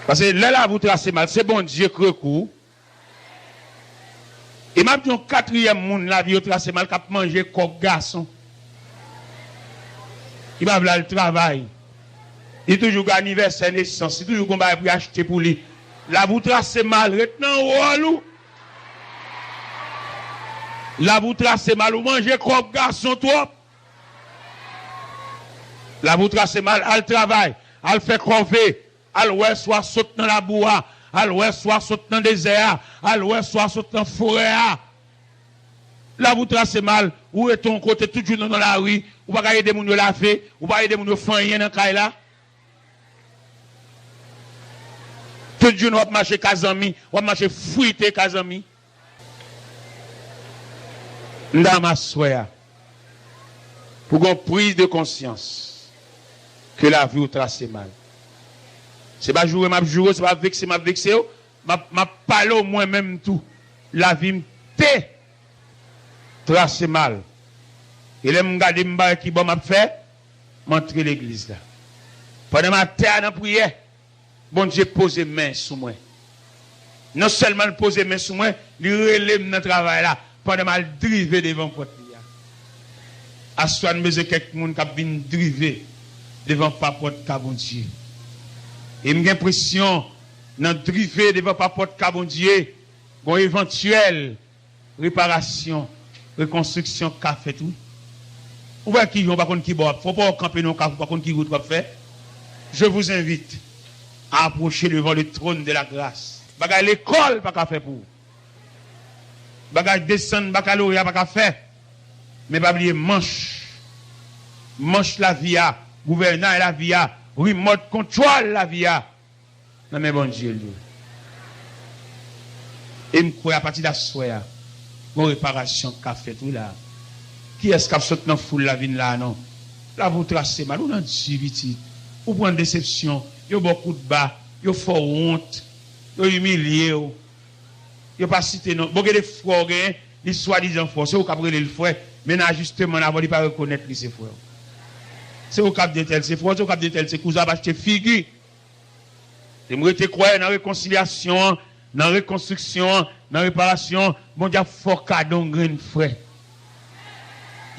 Paske lè lavi w trase mal, se Bondye k rekou w. E m ap di yon katriyèm moun lavi yo trase mal k ap manje kòb gason. Li pa vle al travay. Li toujou gen anivèsè nesans. Li toujou gen bagay pou l achte pou li. Lavi w trase mal, ret nan wòl ou. Lavi w trase mal, ou manje kòb gason twòp. Lavi w trase mal, al travay, al fè kòve, al wè swa sot nan labou a, al wè swa sot nan dezè a, al wè swa sot nan forè a. Lavi w trase mal, ou rete yon kote tout jounen nan lari, ou pa ka ede moun yo lave, ou pa ede moun yo fè anyen nan kay la. Tout jounen w ap mache ka zanmi, w ap mache frite ka zanmi. M ta renmen aswè a pou gen yon priz de konsyans ke lavi w trase mal. Se pa joure m ap joure w, se pa vekse m ap vekse w, m ap, m ap pale w mwen menm tou. Lavi m te trase mal. E lè m gade m pa wè ki bò m ap fè, m antre legliz la. Pandan m atè a nan priyè, Bondye poze men sou mwen. Non sèlman l poze men sou mwen, li rele m nan travay la pandan m al drive devan pòt li a. Aswè a, n bezwen kèk moun k ap vin drive devan pa pòt ka Bondye. E m gen enpresyon, nan drive devan pa pòt ka Bondye, gon evantyèl reparasyon, rekonstriksyon k ka fèt, wi. Ou wè kijan w pa konn ki bò w ap fè, w pa wè w kanpe nan yon kafou, w pa konn ki wout w ap fè. Je vous invite à approcher devant le trône de la grâce. Bagay lekòl pa ka fè pou ou. Bagay desann bakaloreya pa ka fè. Men pa bliye manch, manch lavi a, gouvènay lavi a, remote control lavi a, nan men Bondye l ye. E m kwè apati d aswè a, gon reparasyon k ka fèt wi la. Kiyès k ap sot nan foul la vin la a non? Lavi w trase mal, ou nan di pitit, ou pran desepsyon, yo ba w kout ba, yo fè w wont, yo imilye w, yo pa site non. Bon, gen de frè w genyen, li swadizan frè w, se ou k ap rele l frè, men nan ajisteman l avè w, li pa rekonèt li se frè w. Se ou k ap di entèl se frè w, se ou k ap di entèl se kouzen, ap achte figi. E m rete kwè nan rekonsilyasyon an, nan rekonstriksyon an, nan reparasyon an. Bondye ap fè w kado yon grenn frè.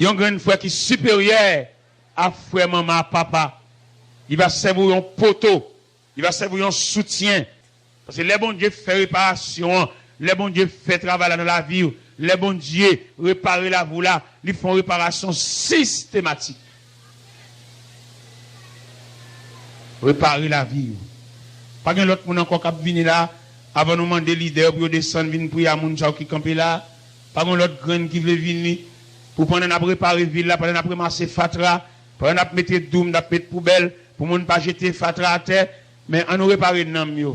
Yon grenn frè ki siperyè a frè, manman, a papa. Li va sèvi w yon poto. Li va sèvi w yon soutyen. Paske lè Bondye fè reparasyon an, lè Bondye fè travay la nan lavi w, lè Bondye repare lavi w la, li fè yon reparasyon sistematik. Repare lavi w. Pa gen lòt moun ankò k ap vini la, avan nou mande lidè yo pou yo desann vin priye a moun sa yo ki kanpe la. Pa gen lòt grenn ki vle vini pou pandan n ap repare vil la, pandan n ap ranmase fatra, pandan n ap mete doum, n ap met poubèl, pou moun pa jete fatra atè, men ann nou repare nanm yo.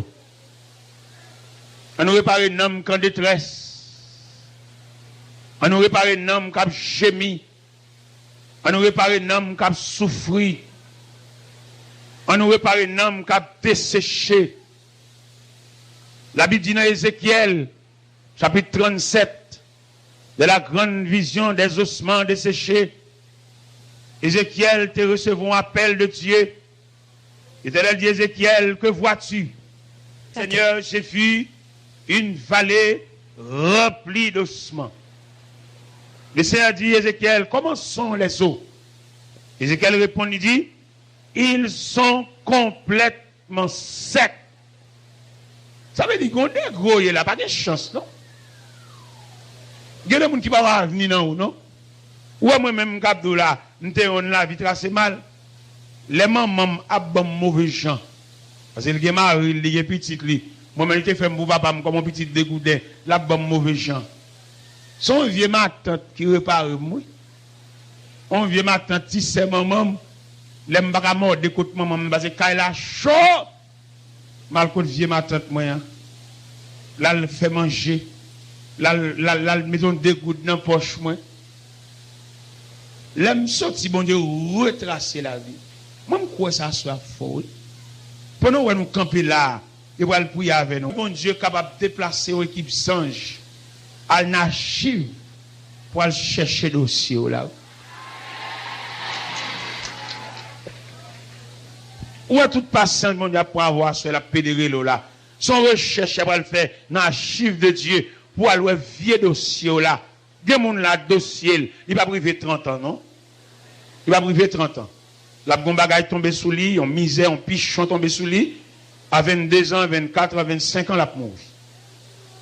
Ann nou repare nanm k an detrès. Ann nou repare nanm k ap jemi. Ann nou repare nanm k ap soufri. Ann nou repare nanm k ap deseche. Labib di nan Ezekyèl, chapit trannsèt, de la grande vision des ossements desséchés, Ézéchiel te resevwa yon apèl de Dye. Letènèl di Ezekyèl, que vois-tu? Seigneur, j'ai vu une vallée remplie d'ossements. Le Seigneur dit, Ézéchiel, comment sont les os? Ézéchiel reponn, li di, ils sont complètement secs. Sa vle di, gen yon degre w ye la, pa gen chans, non. Gen de moun ki pa wè avni nan ou, non. Ou wè mwen menm m k ap di w la, m te yon lavi trase mal. Lè manman m ap ban m move jan, paske l gen mari l, li gen pitit li. Mwen menm, li te fè m pou papa m kòm yon pitit degouden, l ap ban m move jan. Se yon vye matant ki repare m, wi. Yon vye matant, ti sè manman m, lè m pa ka mòde kot manman m, paske kay la cho. M al kot vye matant mwen an. L al fè manje. L al, l al, l al mete yon de goud nan pòch mwen. Lè m soti, Bondye retrase lavi m. Mwen, m kwè sa aswè a fò, wi. Pandan w wè nou kanpe la a, yo pral priye avè nou. Bondye kapab deplase yon ekip zanj al nan achiv pou al chèche dosye w la. Ou wè tout pasyans Bondye ap pran avè w aswè, l ap pede rele w la. Se yon rechèch y ap al fè nan achiv de Dye pou al wè vye dosye w la. Gen moun la, dosye l, li p ap rive trant an, non. Li p ap rive trant an. L ap gen yon bagay tonbe sou li, yon mizè, yon pichon tonbe sou li. A vennde zan, vennkat an, vennsenk an, l ap mouri.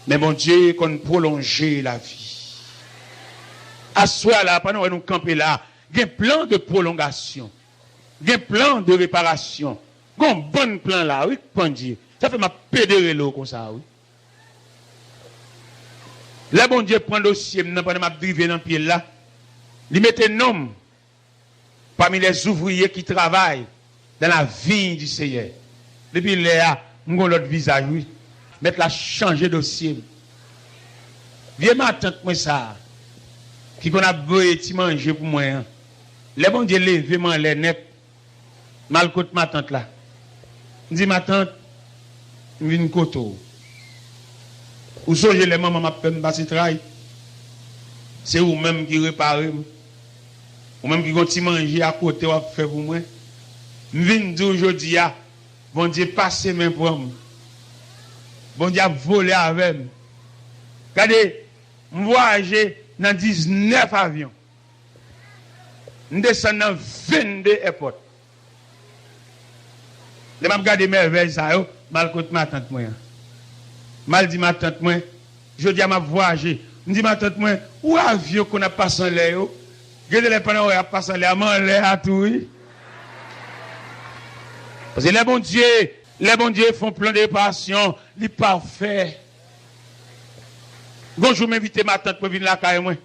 Men Bondye konn pwolonje lavi. Aswè a la, pandan w wè nou kanpe la, gen plan de pwolongasyon. Gen plan de reparasyon. Gen yon bann plan la, wi, Bondye. Sa fè m ap pede rele w konsa, wi. Lè Bondye pran dosye m nan pandan m ap drive nan pye l la, li mete non m parmi les ouvriers qui travaillent dans la vigne du Seigneur. Depi lè a, m gon lòt vizaj, wi. Mèt la chanje dosye m. Vye matant mwen sa a, ki konn ap voye ti manje pou mwen an, lè Bondye leve m anlè nèt, m al kot matant la. M di, matant, m vin kote w. Ou sonje lè manman m ap fè m pase tray? Se ou menm ki repare m. Ou menm ki gon ti manje akote w ap fè pou mwen. M vin di w jodi a, Bondye pase men pran m. Bondye ap vole avè m. Gade, m vwayaje nan diznèf avyon. M desann nan vennde èpòt. Lè m ap gade mèvèy sa yo, m al kot matant mwen an. M al di matant mwen, jodi a m ap vwayaje. M di matant mwen, ou wè avyon konn ap pase anlè yo? Gen de lè pandan w wè y ap pase anlè a, m anlè a tou, wi. Paske lè Bondye, lè Bondye fè yon plan de reparasyon, li pafè. Gon jou m envite matant mwen vin lakay mwen.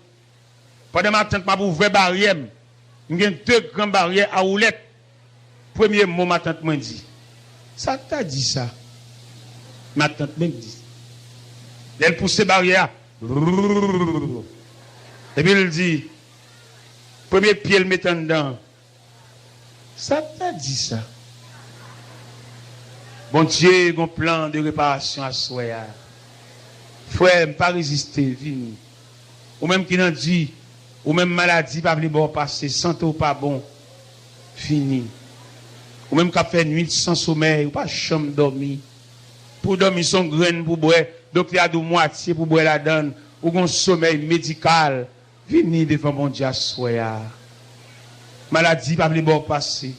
Pandan matant m ap ouvè baryè m, m gen de gran baryè a woulèt. Premye mo matant mwen di, sa k ta di sa? Matant mwen di. Lè l pouse baryè a, rrrr, epi l di, premye pye l mete anndan an, sa k ta di sa? Bondye gon plan de reparasyon aswè a. Frè m, pa reziste, vini. Ou menm ki nan di, ou menm maladi pa vle ba w pase, sante w pa bon, vini. Ou menm k ap fè nwit san somèy, ou pa janm dòmi. pou w dòmi, se yon grenn pou w bwè. Doktè a di w mwatye pou w bwè ladan l. Ou gen yon somèy medikal. Vini devan Bondye aswè a. Maladi pa vle ba w pase.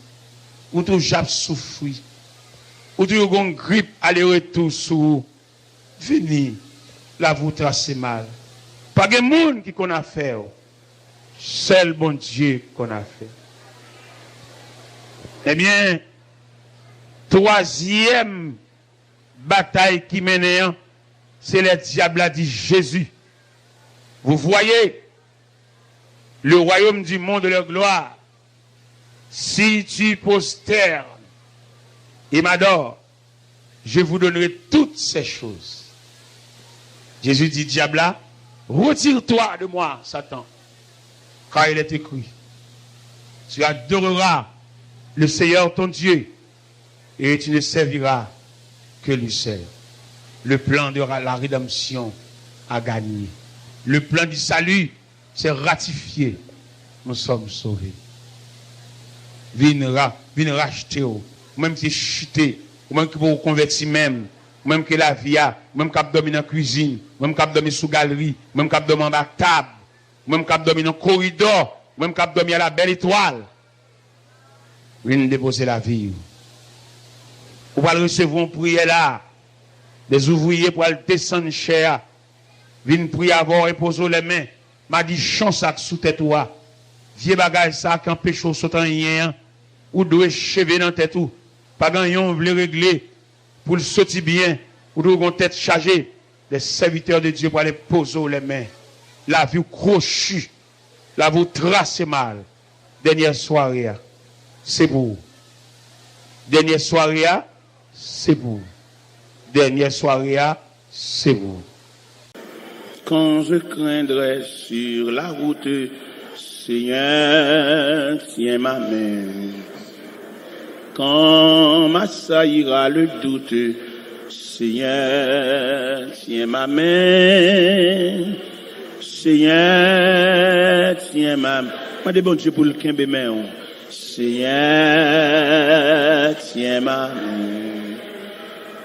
Ou toujou ap soufri. Ou toujou gen yon grip ale retou sou ou. Vini, lavi w trase mal. Pa gen moun ki konn afè w. Sèl Bondye konn afè w. Ebyen, twazyèm batay ki mennen an, se lè dyab la di Jezi, vous voyez, le royaume du monde de leur gloire, si tu prosternes et m'adores, je vous donnerai toutes ces choses. Jésus dit, diable là, retire-toi de moi, Satan, car il est écrit, tu adoreras le Seigneur ton Dieu et tu ne serviras que lui seul. Le plan de la rédemption a gagné. Le plan du salut c'est ratifié. Nous sommes sauvés. Vin, ra, vin rachte w. Ou menm ki chite, ou menm ki poko konvèti menm, ou menm ki lavi a, ou menm k ap dòmi nan kwizin, ou menm k ap dòmi sou galri, ou menm k ap dòmi anba tab, ou menm k ap dòmi nan koridò, ou menm k ap dòmi a la bèl etwal. Vin depoze lavi w. Ou pral resevwa yon priyè la. Dèzouvriye pral desann chè a. Vin priye avè w, enpoze w lèmen. Madichon sa k sou tèt ou a. Vye bagay sa ki anpeche w sot anyen an. Ou dwe cheve nan tèt ou. Pa gen anyen w vle regle pou l soti byen. Ou dwe gen yon tèt chaje. Lè sèvitè de Dye pral enpoze w lèmen. Lavi w kwochi. Lavi w trase mal. Dènyè sware a, se pou ou. Dènyè sware a, se pou ou. Dènyè sware a, se pou ou. Quand je craindrai sur la route, Seigneur, tiens ma main. Quand m'assaillira le doute, Seigneur, tiens ma main. Seigneur, tiens ma main. Mande Bondye pou l kenbe men w. Seigneur, tiens ma main.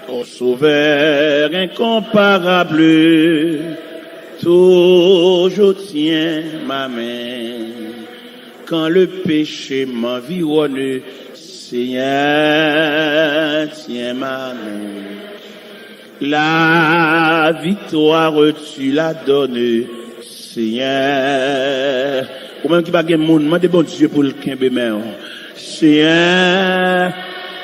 Ô Sauveur incomparable, toujours tiens ma main. Quand le péché m'environne, Seigneur, tiens ma main. La victoire tu la donnes, Seigneur. Ou menm ki pa gen moun, mande Bondye pou l kenbe men w. Seyè,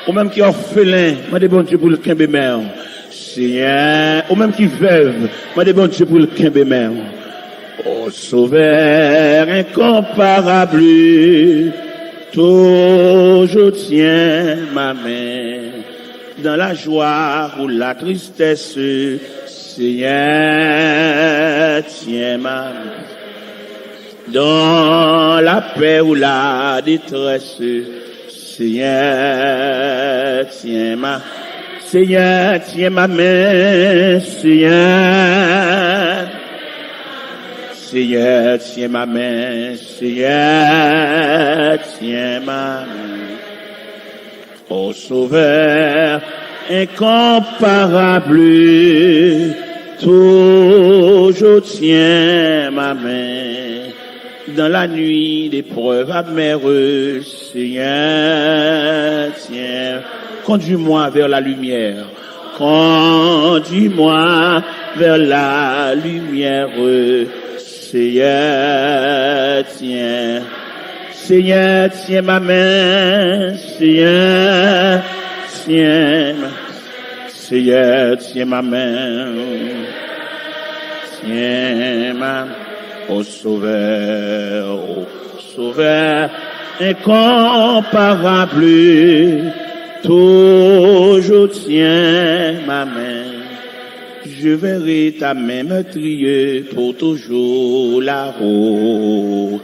ou menm ki òfelen, mande Bondye pou l kenbe men w. Seyè, ou menm ki vèv, mande Bondye pou l kenbe men w. Ô Sauveur incomparable, toujours tiens ma main. Dans la joie ou la tristesse, Seigneur, tiens ma main. Dans la paix ou la détresse, Seigneur, tiens ma, Seigneur, tiens ma main, Seigneur. Seigneur, tiens ma main, Seigneur, tiens ma main. Ô Sauveur incomparable, toujours tiens ma main. Dans la nuit d'épreuves amères, Seigneur, tiens. Conduis-moi vers la lumière. Conduis-moi vers la lumière. Seigneur, tiens. Seigneur, tiens ma main. Seigneur, tiens ma, Seigneur, tiens ma main. Tiens ma, ô Sauveur, ô Sauveur incomparable, toujours tiens ma main. Je verrai ta main meurtrière pour toujours là-haut,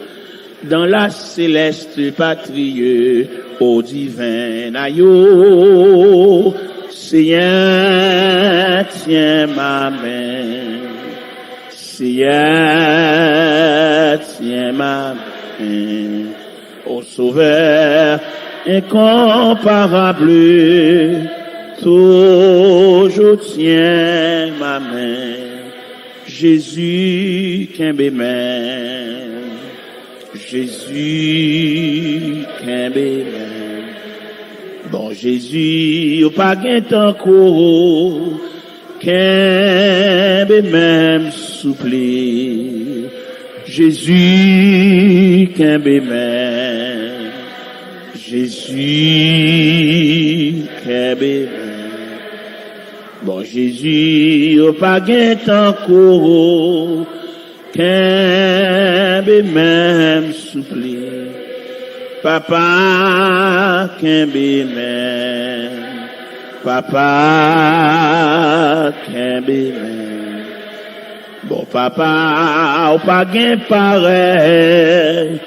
dans la céleste patrie, au divin aïeux. Seigneur, tiens ma main. Seigneur, tiens ma main. Ô Sauveur incomparable, Toujours tiens ma main, Jezi kenbe men, Jezi kenbe men. Bon Jezi, ou pa gen tankou, kenbe men m souple. Jezi kenbe men, Jezi kenbe men. Bon Jezi, ou pa gen tankou, kenbe men m souple. Papa kenbe men, Papa kenbe men. Bon Papa, ou pa gen parèy,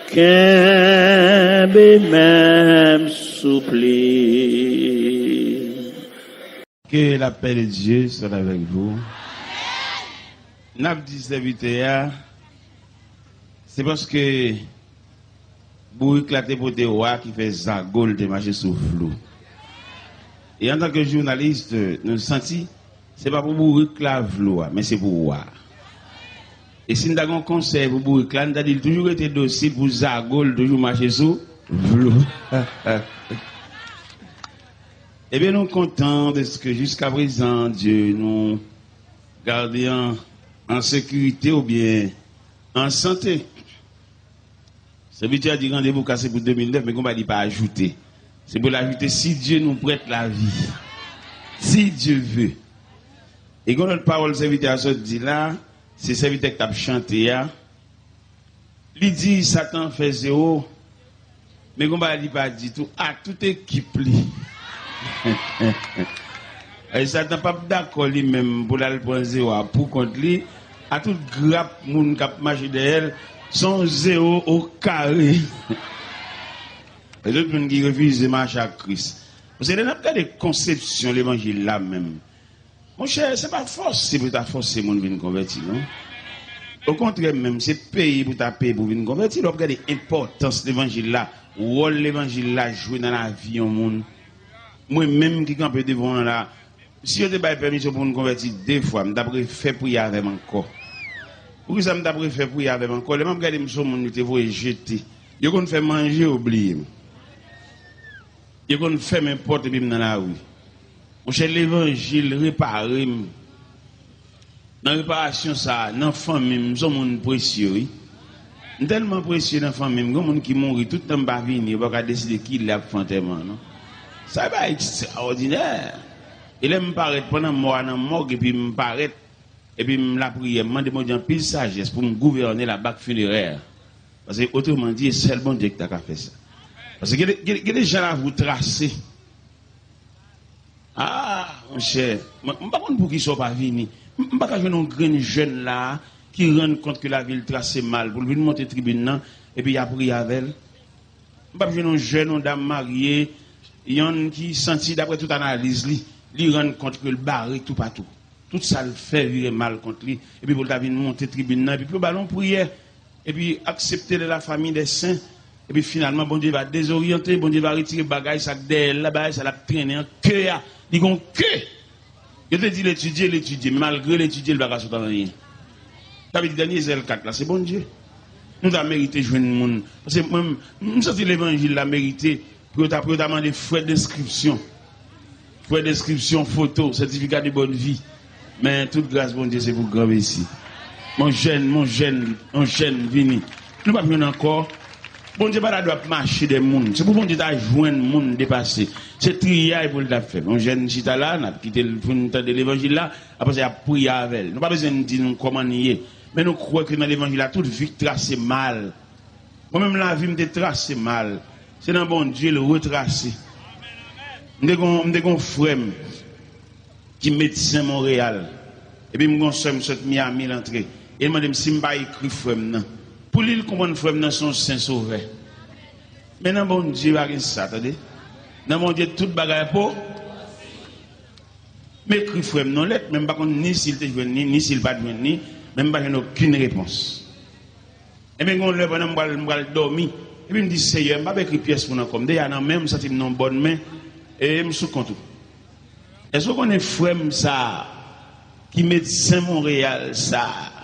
kenbe men m souple. Que la paix de Dieu soit avec vous. N ap di sèvitè a, se paske bourik la te pote wa ki fè zago l te mache sou flou. E antanke jounalis, nou santi se pa pou bourik la vle wa, men se pou wa. E si n ta gen yon konsèy pou bourik la, n ta di l toujou rete dosil pou zago l toujou mache sou flou. Ebyen, nou kontan dèske jiskaprezan, Dye nou gade an, an sekirite oubyen an sante. Sèvitè a di randevou kase pou de mil nèf, men gon bagay li pa ajoute. Se pou l ajoute, si Dye nou prèt lavi. Si Dye ve. E gon lòt pawòl sèvitè a sot di la, se sèvitè k t ap chante a. Li di Satan fè zewo, men gon bagay li pa di tou, a tout ekip li. E Satan p ap dakò li menm pou l al pran zewo a pou kont li, a tout grap moun k ap mache dèyè l, se yon zewo o kare. E tout moun ki refize mache ak Kris. Paske lè n ap gade konsepsyon levanjil la menm, monchè, se pa fòse pou ta fòse moun vin konvèti, non. Okontrè menm, se peye pou ta peye pou vin konvèti. Lè w ap gade enpòtans levanjil la, wòl levanjil la jwe nan lavi yon moun. Mwen menm ki kanpe devan w la, si yo te bay pèmisyon pou moun konvèti de fwa, m t ap refè priye avè m ankò. Poukisa m t ap refè priye avè m ankò? Lè m ap gade m se yon moun yo te voye jete. Yo konn fè manje, yo bliye m. Yo konn fèmen pòt epi m nan lari. Monchè, levanjil repare m. Nan reparasyon sa a, nan fanmi m, m se yon moun presye, wi. M tèlman presye nan fanmi m, gen moun ki mouri, tout tan m pa vini, yo pa ka deside kilè y ap fè antèman an, non. Sa e bagay ekstraòdinè. E lè m parèt, pandan mò a nan mòg, epi m parèt, epi m lapriyè, m mande Bondye anpil sajès pou m gouvène la bak finerè. Paske, otreman di, e sèl Bondye ki ta ka fè sa. Paske gen de, gen de, gen de jan lavi w trase. Ah, monchè, mwen, m pa konn poukisa w pa vini. M, m pa ka jwenn yon grenn jèn la a ki rann kont ke lavi l trase mal pou l vin monte tribin nan, epi y a priye avè l. M p ap jwenn yon jèn, yon dam marye, yonn ki santi, daprè tout analiz li, li rann kont ke l bare toupatou. Tout sa l fè vire mal kont li, epi pou l ta vin monte tribin nan, epi pou yo ba l yon priyè, epi aksepte de la famille des saints, epi finalman, Bondye va dezoryante, Bondye va retire bagay sa k dèyè l la, bagay sa l ap trennen an, ke a, li gon ke! Yo te di l etidye, l etidye, men malgre l etidye, l pa ka sot anyen. Sa vle di dènye zèl kat la, se Bondye. Nou ta merite jwenn moun. Paske mwen, m santi levanjil la merite pou yo ta, pou yo ta mande frè denskripsyon. Frè denskripsyon, foto, sètifika de bòn vi. Men tout gras Bondye se pou granmesi. Mon jèn, mon jèn, yon jèn vini. Nou p ap jwenn ankò. Bondye pa ta dwe ap mache dèyè moun. Se pou Bondye ta jwenn moun depase. Se triyay pou l t ap fè. Yon jèn chita la, n ap kite l pou n tande levanjil la, apre sa y ap priye avè l. Nou pa bezwen di nou kòman n ye. Men nou kwè ke nan levanjil la, tout vi k trase mal. Mwen menm lavi m te trase mal. Se nan Bondye l retrase. M te gon, m te gon frè m ki medsen Monreyal. Epi m gon sè m sot Miami l antre. E l mande m si m pa ekri frè m nan. Pou li l konprann frè m nan se yon sen sovè. Men nan Bondye pa gen sa, tande. Nan Bondye tout bagay po. M ekri frè m nan lèt, men m pa konn ni si l te jwenn li, ni si l pa t jwenn li, men m pa jwenn okenn repons. Ebyen, gen yon lè pandan m pral, m pral dòmi, epi m di, Seyè, m p ap ekri pyès moun ankò. M deja nan men w, m santi m nan yon bòn men, e m sou kont ou. Èske w konnen frè m sa a, ki medsen Monreyal sa a,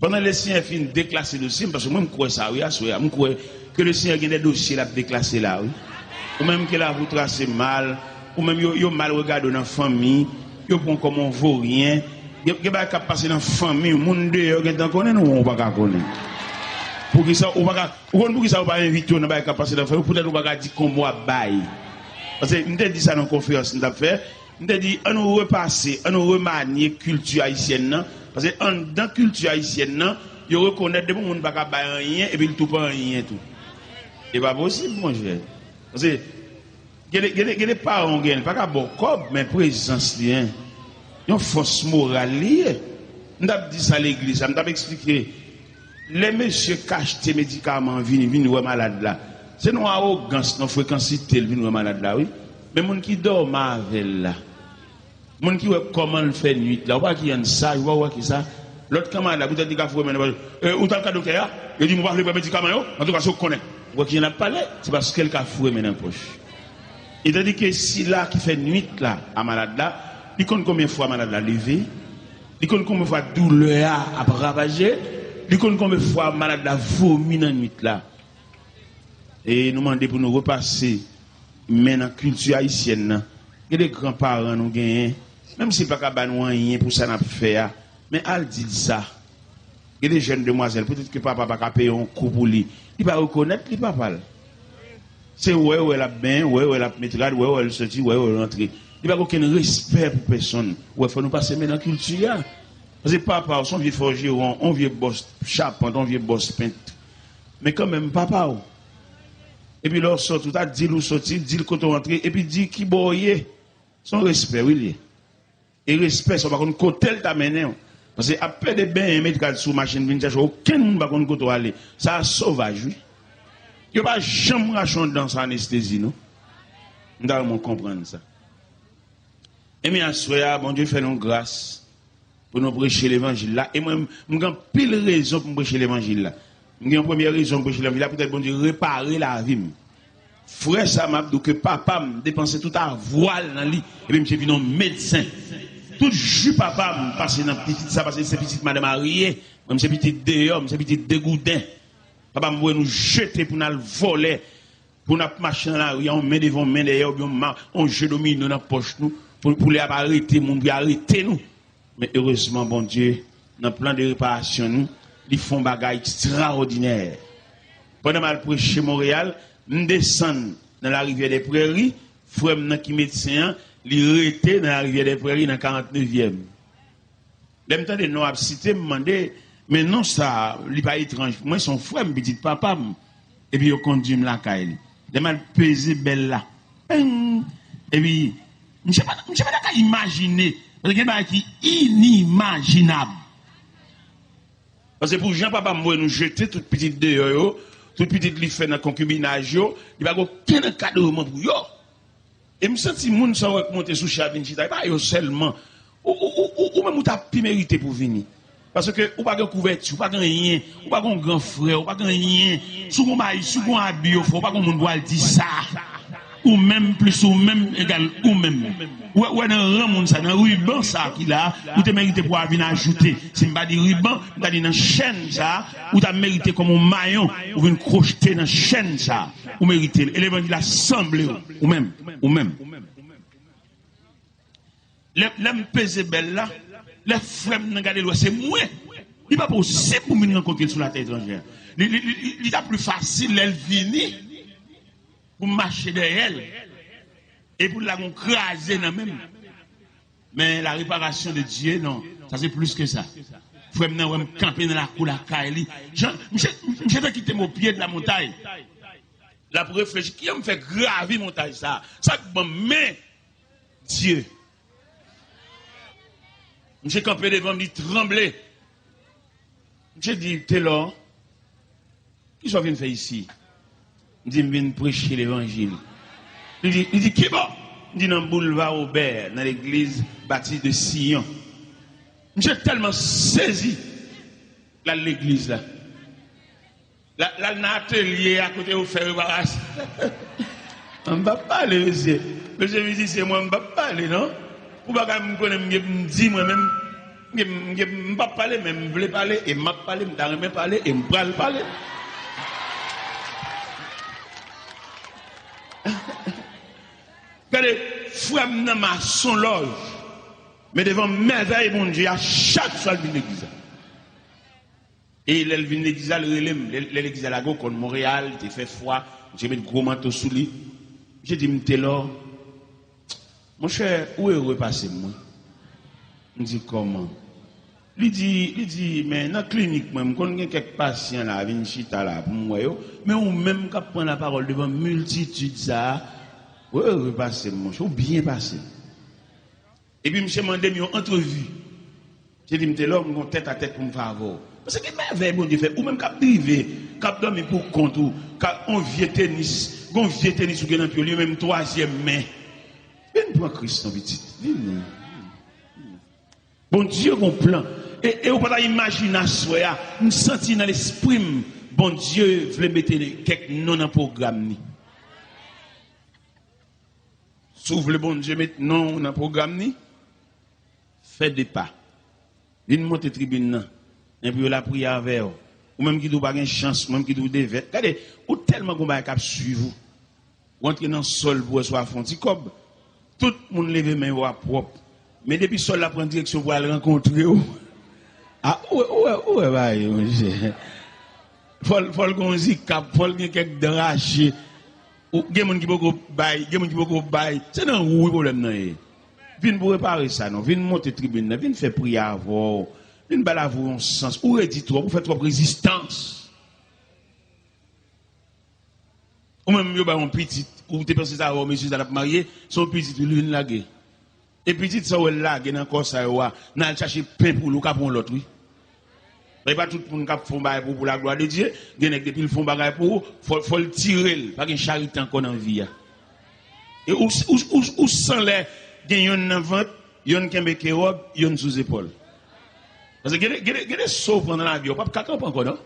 pandan Lesenyè fin deklase dosye m, paske mwen m kwè sa wi, aswè a, m kwè ke Lesenyè gen de dosye l ap deklase la wi. Ou menm ke lavi w trase mal, ou menm yo, yo mal regade w nan fanmi, yo pran w kòm yon voryen, gen, gen bagay k ap pase nan fanmi w, moun deyò gentan konnen, nou ou pa ka konnen. Poukisa ou pa ka, ou konn poukisa ou pa envite yo nan bagay k ap pase nan fanmi w, poutèt ou pa ka di kòman w ap bay. Paske m te di sa nan konferans m t ap fè, M te di, ann nou repase, ann nou remanye kilti ayisyèn nan, paske anndan kilti ayisyèn nan, yo rekonèt depi yon moun pa ka bay anyen, epi l tou pa anyen tou. E pa posib, monchè. Paske gen de, gen de, gen de paran w genyen, li pa ka ba w kòb, men prezans li, en, yon fòs moral li ye. M t ap di sa legliz la, m t ap eksplike. Lè mesye k achte medikaman an vini, vin wè malad la, se nan yon awogans, nan frekansite l vin wè malad la, wi. Men moun ki dòmi avè l la, moun ki wè kòman l fè nwit la, ou pa wè ki yonn saj, ou pa wè ki sa. Lòt kanmarad la, poutèt li ka foure men nan pòch, e, ou t al ka doktè a? Yo di m ou pa vle pran medikaman yo? Antouka, se ou k konnen. Ou wè ki jan l ap pale? Se paske l ka foure men nan pòch. E tandike sila ki fè nwit la a malad la, li konn konbyen fwa malad la leve, li konn konbyen fwa doulè a ap ravaje l, li konn konbyen fwa malad la vomi nan nwit la. E nou mande pou nou repase men nan kilti ayisyèn nan. Gen de gran paran nou genyen, menm si l pa ka ba nou anyen pou sa n ap fè a, men al di l sa. Gen de jèn demwazèl, petèt ke papa pa ka peye yon kou pou li, li pa rekonèt li papa l. Se wè, wè l ap benyen, wè, wè l ap met rad, wè, wè l soti, wè, wè l rantre. Li pa gen okenn respè pou pèsonn. Ou wè, fò nou pase men nan kilti a. Paske papa w se yon vye fòjeron, yon vye bòs chapant, yon vye bòs pent. Men kanmenm, papa w. Epi lè w soti, ou ta di l ou soti, di l kote w antre, epi di kibò w ye. Se yon respè, wi, l ye. E respè sa, w pa konn kote l ta mennen w. Paske ap pede benyen, met rad sou machin, vin chèche w, okenn moun pa konn kote w ale. Sa a sovaj, wi. Yo pa janm rache yon dan san anestezi, non. M ta renmen w konprann sa. Ebyen, aswè a, Bondye fè nou gras pou nou preche levanjil la. E mwen, m gen anpil rezon pou m preche levanjil la. M gen yon premye rezon m preche levanjil la, poutèt Bondye repare lavi m. Frè sa, m ap di w ke papa m depanse tout avwa l nan li, epi misye vin yon medsen. Tout ji papa m pase nan pitit sa, paske se pitit madanm arye. Mwen, m se pitit deyò, m se pitit degouden. Papa m voye nou jete pou n al vòlè, pou n ap mache nan lari a, yon men devan, yon men dèyè, oubyen yon ma-, yon je domino nan pòch nou, pou, pou lè y ap arete moun, pou y arete nou. Men erezman, Bondye, nan plan de reparasyon nou, li fè yon bagay ekstraòdinè. Pandan m al preche Monreyal, m desann nan Larivyè dè Prèri, frè m nan ki medsen an, li rete nan Larivyè dè Prèri nan karant nevyèm. Lè m tande non ap site, m mande, men non sa a, li pa etranj pou mwen, se yon frè m, pitit papa m. Epi yo kondui m lakay li. Lè m al peze bèl la, peng! Epi, misye pa, misye pa ta ka imajine, paske gen bagay ki inimajinab. Paske pou jan papa m voye nou jete tout pitit deyò yo, tout pitit li fè nan konkibinaj yo, li pa gen okenn ankadreman pou yo. E m santi moun sa w wè k monte sou chè a vin chita, e pa yo sèlman. Ou, ou, ou, ou, ou menm ou ta pi merite pou vini. Paske ou pa gen kouvèti, ou pa gen anyen, ou pa gen yon gran frè, ou pa gen anyen. Si w gen yon mari, si w gen yon abi yo fè, ou pa gen yon moun pou al di sa. Ou menm plis ou menm egal ou menm. Ou wè, ou wè nan ran moun sa, nan riban sa ki la, ou te merite pou w vin ajoute. Si m pa di riban, m ta di nan chèn sa, ou ta merite kòm yon mayon, ou vin kwochte nan chèn sa. Ou merite l. E levanjil la sanble w, ou menm, ou menm. Lè, lè m peze bèl la, lè frè m nan gade l wè se mwen, li pa posib pou m vin rankontre l sou latè etranjè. Li, li, li, li, li ta pli fasil lè l vini pou m mache dèyè l e pou l lage yon kraze nan men m. Men la réparation de Dieu, non, sa se plis ke sa. Frè m nan wè m kanpe nan lakou lakay li. Jan, misye, misye te kite m au pied de la montagne. L ap reflechi, kijan m fè gravi montay sa a? Sa k ban m men? Dye. Misye kanpe devan m, li tranble. Misye di, Telor, kisa w vin fè isi? M di, m vin preche levanjil. Li di, li di, kibò? M di, nan Boulevard Robert, nan legliz Baptiste de Sion. Misye tèlman sezi, l al legliz la. L al, l al nan atelye a kote yo fè reparasyon. M p ap pale, mesye. Mesye mizisyen, mwen, m p ap pale, non. Pou bagay m konnen m gen pou m di mwen menm, m gen, m gen, m p ap pale, men m vle pale, e m ap pale, m ta renmen pale, e m pral pale. Gade, frè m nan mason lòj, men devan mèvèy Bondye a, chak swa l vin legliz la. E lè l vin legliz la, l rele m. Lè, lè legliz la lage, w konn Monreyal, li te fè fwa, misye met gwo manto sou li. Misye di m, Telò, monchè, ou ere pase m, wi. M di, kòman? Li di, li di, men nan klinik mwen, m konn gen kèk pasyan la, vin chita la pou m wè yo, men ou menm k ap pran lapawòl devan miltitid sa a, ou ere pase m, monchè, ou byen pase m. Epi misye mande m yon antrevi. Misye di m, Telò, m gon tèt a tèt pou m fè avè w. Paske gen mèvèy Bondye fè. Ou menm k ap drive, k ap dòmi pou kont ou, k ap yon vye tenis, gon vye tenis ou gen nan pye w, li menm twazyèm men. Vin pran Kris non, pitit. Vin. Bondye gon plan. E, e ou pa ta imajine aswè a, m santi nan lespri m, Bondye vle mete kèk non nan pwogram ni. Si w vle Bondye met non w nan pwogram ni, fè de pa. Vin monte tribin nan. Epi yo la priye avè w. Ou menm ki di w pa gen chans, ou menm ki di w devèt. Gade, ou tèlman gon bagay k ap swiv ou. Ou antre nan sòl pou wè si w a fè yon ti kòb. Tout moun leve men yo a pwòp. Men depi sòl la pran direksyon pou al rankontre w. A, ou wè, ou wè, ou wè bagay yo, monchè. Fò l, fò l gon zikap, fò l gen kèk dan rache. Ou, gen moun ki poko bay, gen moun ki poko bay. Se nan ou wi pwoblèm nan ye. Vin pou repare sa non. Vin monte tribin nan, vin fè priyè avè w. Vin ba lavi w yon sans. Ou redi twòp, ou fè twòp rezistans. Ou menm yo ba yon pitit, ou te panse sa avè w, mesye sa l ap marye, se yon pitit ou li vin lage. E pitit sa w wè l lage nan kò sa yo a, nan al chache pen pou li, ou ka pran yon lòt wi. E pa tout moun k ap fè yon bagay pou ou, pou la glwa de Dye, gen nèg depi l fè yon bagay pou ou, fò, fò l tire l, pa gen charite ankò nan vi a. E ou, ou, ou, ou san lè gen yonn nan vant, yonn kenbe ke wòb, yonn sou zepòl. Paske gen de, gen de, gen de so w pran nan lavi a, ou p ap ka kanpe ankò non.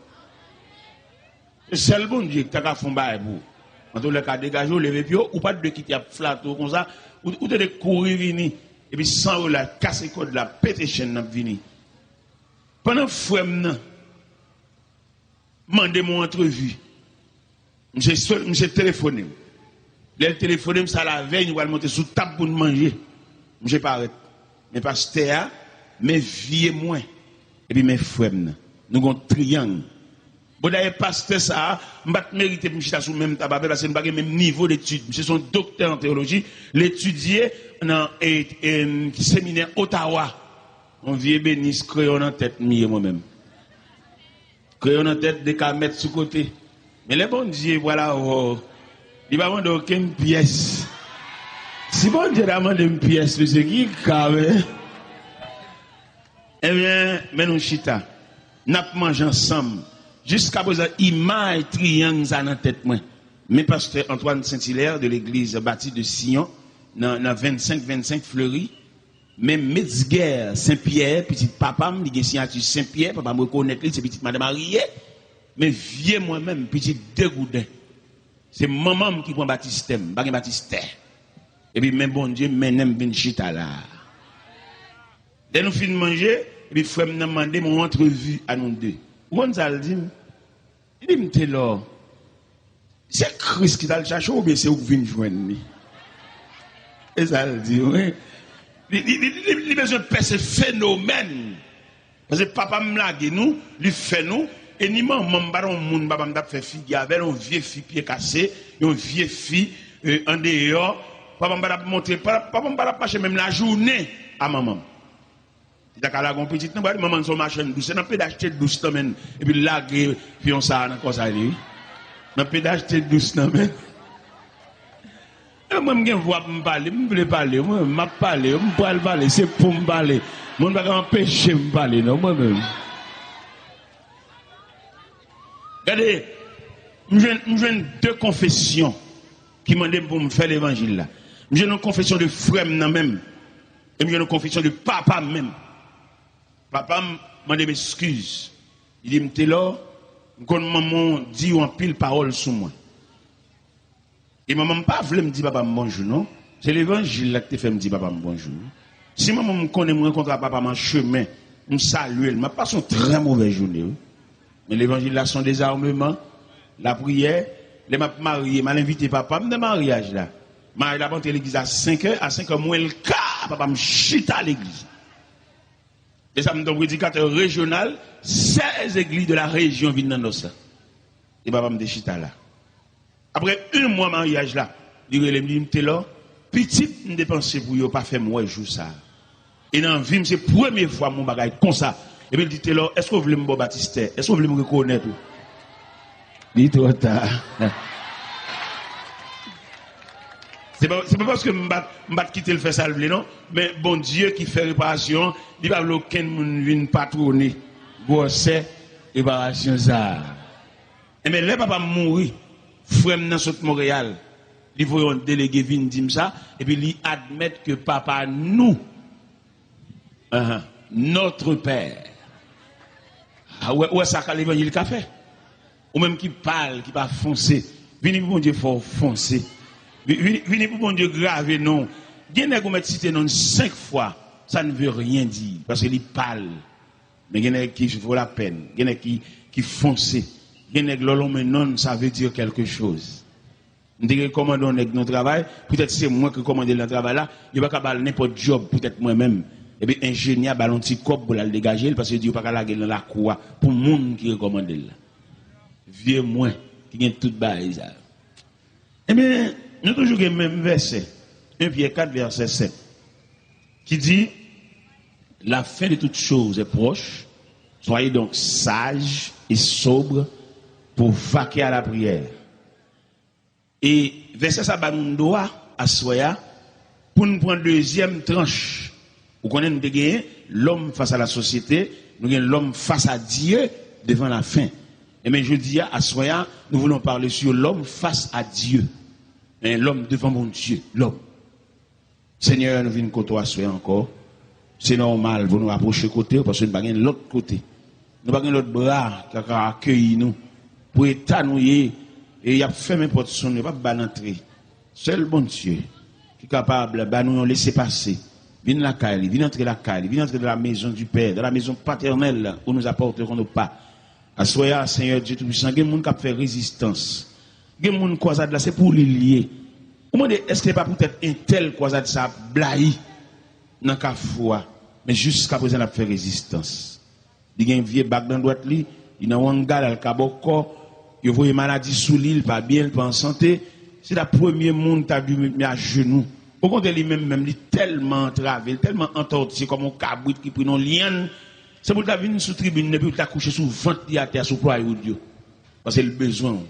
Se sèl Bondye ki ta ka fè yon bagay pou ou. Antoulèka, degaje w, leve pye w, ou pa t dwe kite y ap flate w konsa, ou, ou te dwe kouri vini, epi san relay, kase kòd la, pete chèn nan ap vini. Pandan frè m nan mande m yon antrevi, misye, misye telefone m. Lè l telefone m, sa lavèy, nou pral monte sou tab pou n manje. Misye parèt. Men pastè a, men vye mwen, epi men frè m nan. Nou gon triyang. Bon, dayè, pastè sa a, m pa t merite pou m chita sou menm tab avè l, paske nou pa gen menm nivo detid. Misye se yon doktè an teyoloji, l etidye nan e, e, seminè Ottawa. Yon vye benis kreyon nan tèt m ye mwen menm. Kreyon nan tèt, de ka mèt sou kote. Men lè Bondye pral avè w, li pa mande okenn pyès. Si Bondye ta mande m pyès, mesye, ki ka, men? Ebyen, men nou chita. N ap manje ansanm. Jiskaprezan, imaj triyang sa nan tèt mwen. Men pastè Antoine Saint-Hilaire de l'église bâtie de Sion, nan, nan vennsenk vennsenk Fleury, men Metzger Saint-Pierre, pitit papa m, li gen siyati Saint-Pierre, papa m rekonèt li, se pitit madanm Marie. Men vye mwen menm, pitit Degouden. Se manman m ki pran batistè m, m pa gen batistè. Epi men Bondye mennen m vin chita la. Lè nou fin manje, epi frè m nan mande m yon antrevi a nou de. Ou konn sa l di m? Li di m, Telò, se Kris ki t al chache w oubyen se ou k vin jwenn li? E sa l di, wi. Li, li, li, li, li bezwen pèse fenomèn. Paske papa m lage nou, li fè nou, e ni manman m pa t yon moun papa m t ap fè figi avè l, yon vye fi pye kase, yon vye fi, e, andeyò. Papa m pa t ap montre, pa, papa m pa t ap mache menm lajounen a manman m. Li ta ka lage yon pitit nan bra li, manman l se yon machann dous. Se nan peda achte dous nan men l, epi l lage piyon sa a nan kò sa li, wi. Nan peda achte dous nan men l. E mwen, m gen vwa pou m pale, m vle pale, mwen, m ap pale, m pral pale, se pou m pale. Moun pa ka anpeche m pale, non, mwen menm. Gade, m jwenn, m jwenn de konfesyon ki mande m pou m fè levanjil la. M jwenn yon konfesyon de frè m nan men m. E m jwenn yon konfesyon de papa m menm. Papa m mande m eskiz. Li di m, Telò, m konn manman w di w anpil pawòl sou mwen. E manman m pa vle m di papa m bonjou, non. Se levanjil la ki te fè m di papa m bonjou. Si manman m konnen m rankontre ak papa m an chemen, m salye l, m ap pase yon trè movèz jounen, wi. Men levanjil la se yon dezarmeman, lapriyè, lè m ap marye, m al envite papa m nan maryaj la. Maryaj la ap antre legliz a senk è, a senk è mwen l ka, papa m chita legliz. E sa m te yon predikatè rejyonal, sèz églises de la région vin nan nòs la. E papa m te chita la. Apre yon mwa maryaj la, li rele m, li di m, Telò, pitit m te panse pou yo pa fè m wè jou sa a. E nan vi m, se premye fwa m wè yon bagay konsa. Epi l di, Telò, èske w vle m ba w batistè? Èske w vle m rekonèt ou? Li twò ta. Se pa, se pa paske m pa t, m pa t kite l fè sa l vle, non. Men Bondye ki fè reparasyon an, li pa vle okenn moun vin patwone gwosè reparasyon sa a. Enben, lè papa m mouri, frè m nan sot Monreyal, li voye yon delege vin di m sa, epi li admèt ke papa nou, ahan, notre Père. A, ou wè, ou wè sa ka levanjil ka fè? Ou menm ki pale, ki pa fonse, vini pou Bondye fè w fonse. Vi-, vini, vini pou Bondye grave non w. Gen nèg ou mèt site non l senk fwa, ça ne veut rien dire, paske li pale. Men gen nèg ki vo lapèn, gen nèg ki, ki fonse. Gen nèg lè w lonmen non l, ça veut dire quelque chose. M te rekòmande yon nèg nan yon travay, poutèt se mwen ki rekòmande l nan travay la, yo pa ka ba l nenpòt djòb poutèt mwen menm. Epi enjenyè a ba l yon ti kòb pou l al degaje l, paske yo di yo pa ka lage l nan lakou a pou moun ki rekòmande l la. Vye mwen ki gen tout bagay sa yo. Ebyen, nou toujou gen menm vèsè, en Pyè kat vèsè sèt, ki di, La fin de toutes choses est proche, soyez donc sages et sobres pour vaquer à la prière. E vèsè sa ba nou dwa, aswè a, pou n pran dezyèm tranch. Ou konnen nou te genyen l'homme face à la société, nou gen l'homme face à Dieu devant la fin. Ebyen, jodi a, aswè a, nous voulons parler sur l'homme face à Dieu. Hein, l'homme devant Bondye, l'homme. Senyè, nou vin kote w aswè ankò. Se nòmal pou nou apwoche kote w, paske nou pa gen lòt kote. Nou pa gen lòt bra ki ka akeyi nou. Pou eta nou ye, e y ap fèmen pòt sou nou, yo p ap ba n antre. Sèl Bondye ki kapab ba nou yon lesepase. Vin lakay li, vin antre lakay li, vin antre dans la maison du Père, dans la maison paternelle où nous apporterons nos pas. Aswè a, Senyè Dye Toupisan, gen moun k ap fè rezistans. Gen moun kwazad la, se pou li l ye. Ou mande, èske pa poutèt entèl kwazad sa ap blayi nan kafou a? Men jiskaprezan, l ap fè rezistans. Li gen vye bag nan dwèt li, li nan wanga, l al kabòkò, yo voye maladi sou li, li pa byen, li pa an sante. Se ta premye moun ta dwe met men ajenou. Okontrè, li menm menm, li tèlman antrave, li tèlman antòtiye kòm yon kabrit ki pri nan yon lyann. Se pou l ta vin sou tribin nan, epi l ta kouche sou vant li atè a sou plywood yo. Paske l bezwen w.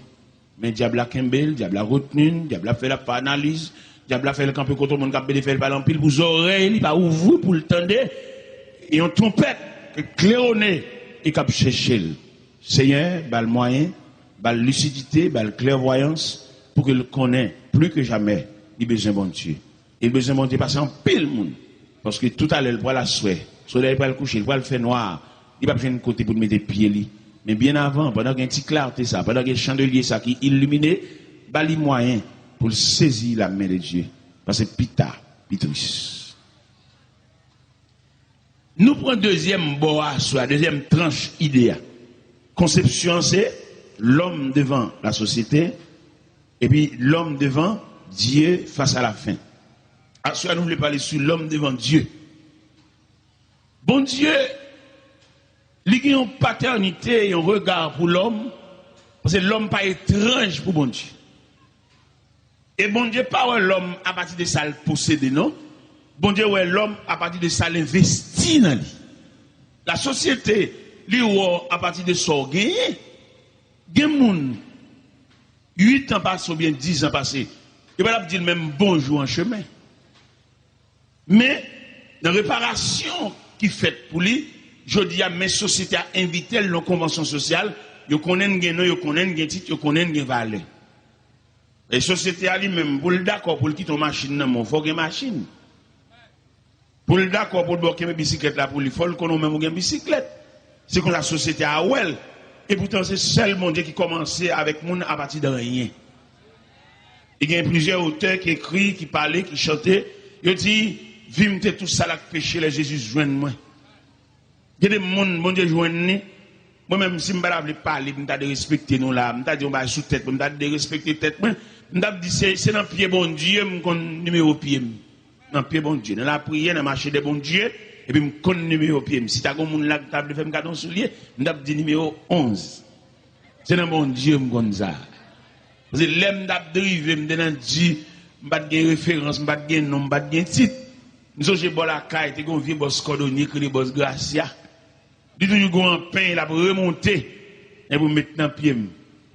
Men dyab la kenbe l, dyab la retni l, dyab la fè l ap fè analiz, dyab la fè l kanpe kote yon moun k ap pede fè l pale anpil pou zòrèy li pa ouvri pou l tande yon twonpèt k ap klewone e k ap chèche l. Senyè, ba l mwayen, ba l lisidite, ba l klèvwayans pou ke l konnen pli ke jamè li bezwen Bondye. E l bezwen Bondye pase anpil moun. Paske toutalè, l pral aswè, solèy pral kouche, l pral fè nwa, li p ap jwenn kote pou l mete pye li. Men byen avan, pandan gen ti klarte sa, pandan gen chandelye sa ki ilimine, ba li mwayen pou l sezi la men de Dye. Paske pita, pi tris. Nou pran dezyèm bò a aswè a, dezyèm tranch ide a. Konsepsyon an se l'homme devant la société, epi l'homme devant Dieu face à la fin. Aswè a, nou vle pale sou l'homme devant Dieu. Bondye, li gen yon patènite, yon rega pou lòm, paske lòm pa etranj pou Bondye. E Bondye pa wè lòm apati de sa l posede, non. Bondye wè lòm apati de sa l envesti nan li. Lasosyete, li wè w apati de sa w genyen. Gen moun, uit an pase oubyen diz an pase, yo pa t ap di l menm bonjou an chemen. Men, nan reparasyon ki fèt pou li, jodi a, men sosyete a envite l nan konvansyon sosyal, yo konnen n gen non, yo konnen n gen tit, yo konnen n gen valè. E sosyete a li menm, pou l dakò pou l kite yon machin nan men w, fò w gen machin. Pou l dakò pou l ba w kenbe bisiklèt la pou li, fò l konnen w menm ou gen bisiklèt. Se konsa sosyete a wè l. Epoutan, se sèl Bondye ki kòmanse avèk moun apati de anyen. E gen plizyè otè ki ekri, ki pale, ki chante. Yo di, Vi m te tou sal ak peche lè Jezi jwenn mwen. Gen de moun, Bondye jwenn li. Mwen menm, si m pa ta vle pale, m ta derespekte nou la, m ta di yon bagay sou tèt mwen, m ta derespekte tèt mwen, m t ap di se, se nan pye Bondye m konn nimewo pye m. Nan pye Bondye, nan lapriyè, nan mache dè Bondye, epi m konn nimewo pye m. Si ta gen yon moun la ki ta vle fè m kado yon soulye, m t ap di nimewo onz. Se nan Bondye m konn sa. Paske lè m t ap drive, m te nan di, m pa t gen referans, m pa t gen non, m pa t gen tit. M sonje bò lakay, te gen yon vye bòs kòdonye ki rele bòs Grasya. Li toujou gen yon anpeny, l ap remonte, epi l met nan pye m.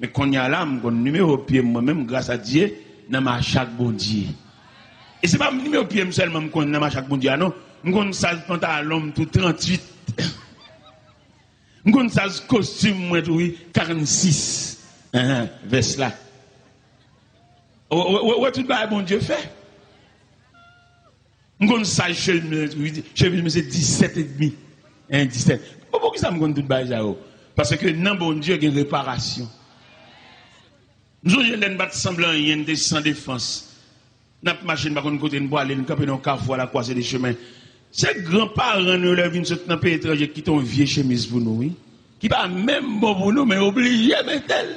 Men kounye a la, m konn nimewo pye m mwen menm, gras a Dye, nan mache ak Bondye. E se pa nimewo pye m sèlman m konn nan mache ak Bondye a, non. M konn saz pantalon m tou, tranntuit. M konn saz kostim mwen tou, wi, karannsis. Enhen, vès la. Ou, ou, ou, ou wè tout bagay Bondye fè. M konn saz chemiz, wi, chemiz mwen se disèt edmi. Hein, disèt. Bon, poukisa m konn tout bagay sa yo? Paske nan Bondye gen reparasyon. M sonje lè n pa t sanble anyen, n te san defans. N ap mache, n pa konn kote n prale, n kanpe nan yon kafou à la croisée des chemins. Se granparan nou yo lè yo vin sot nan peyi etranje ki kite yon vye chemiz pou nou, wi. Ki pa menm bon pou nou, men yo oblije mete l.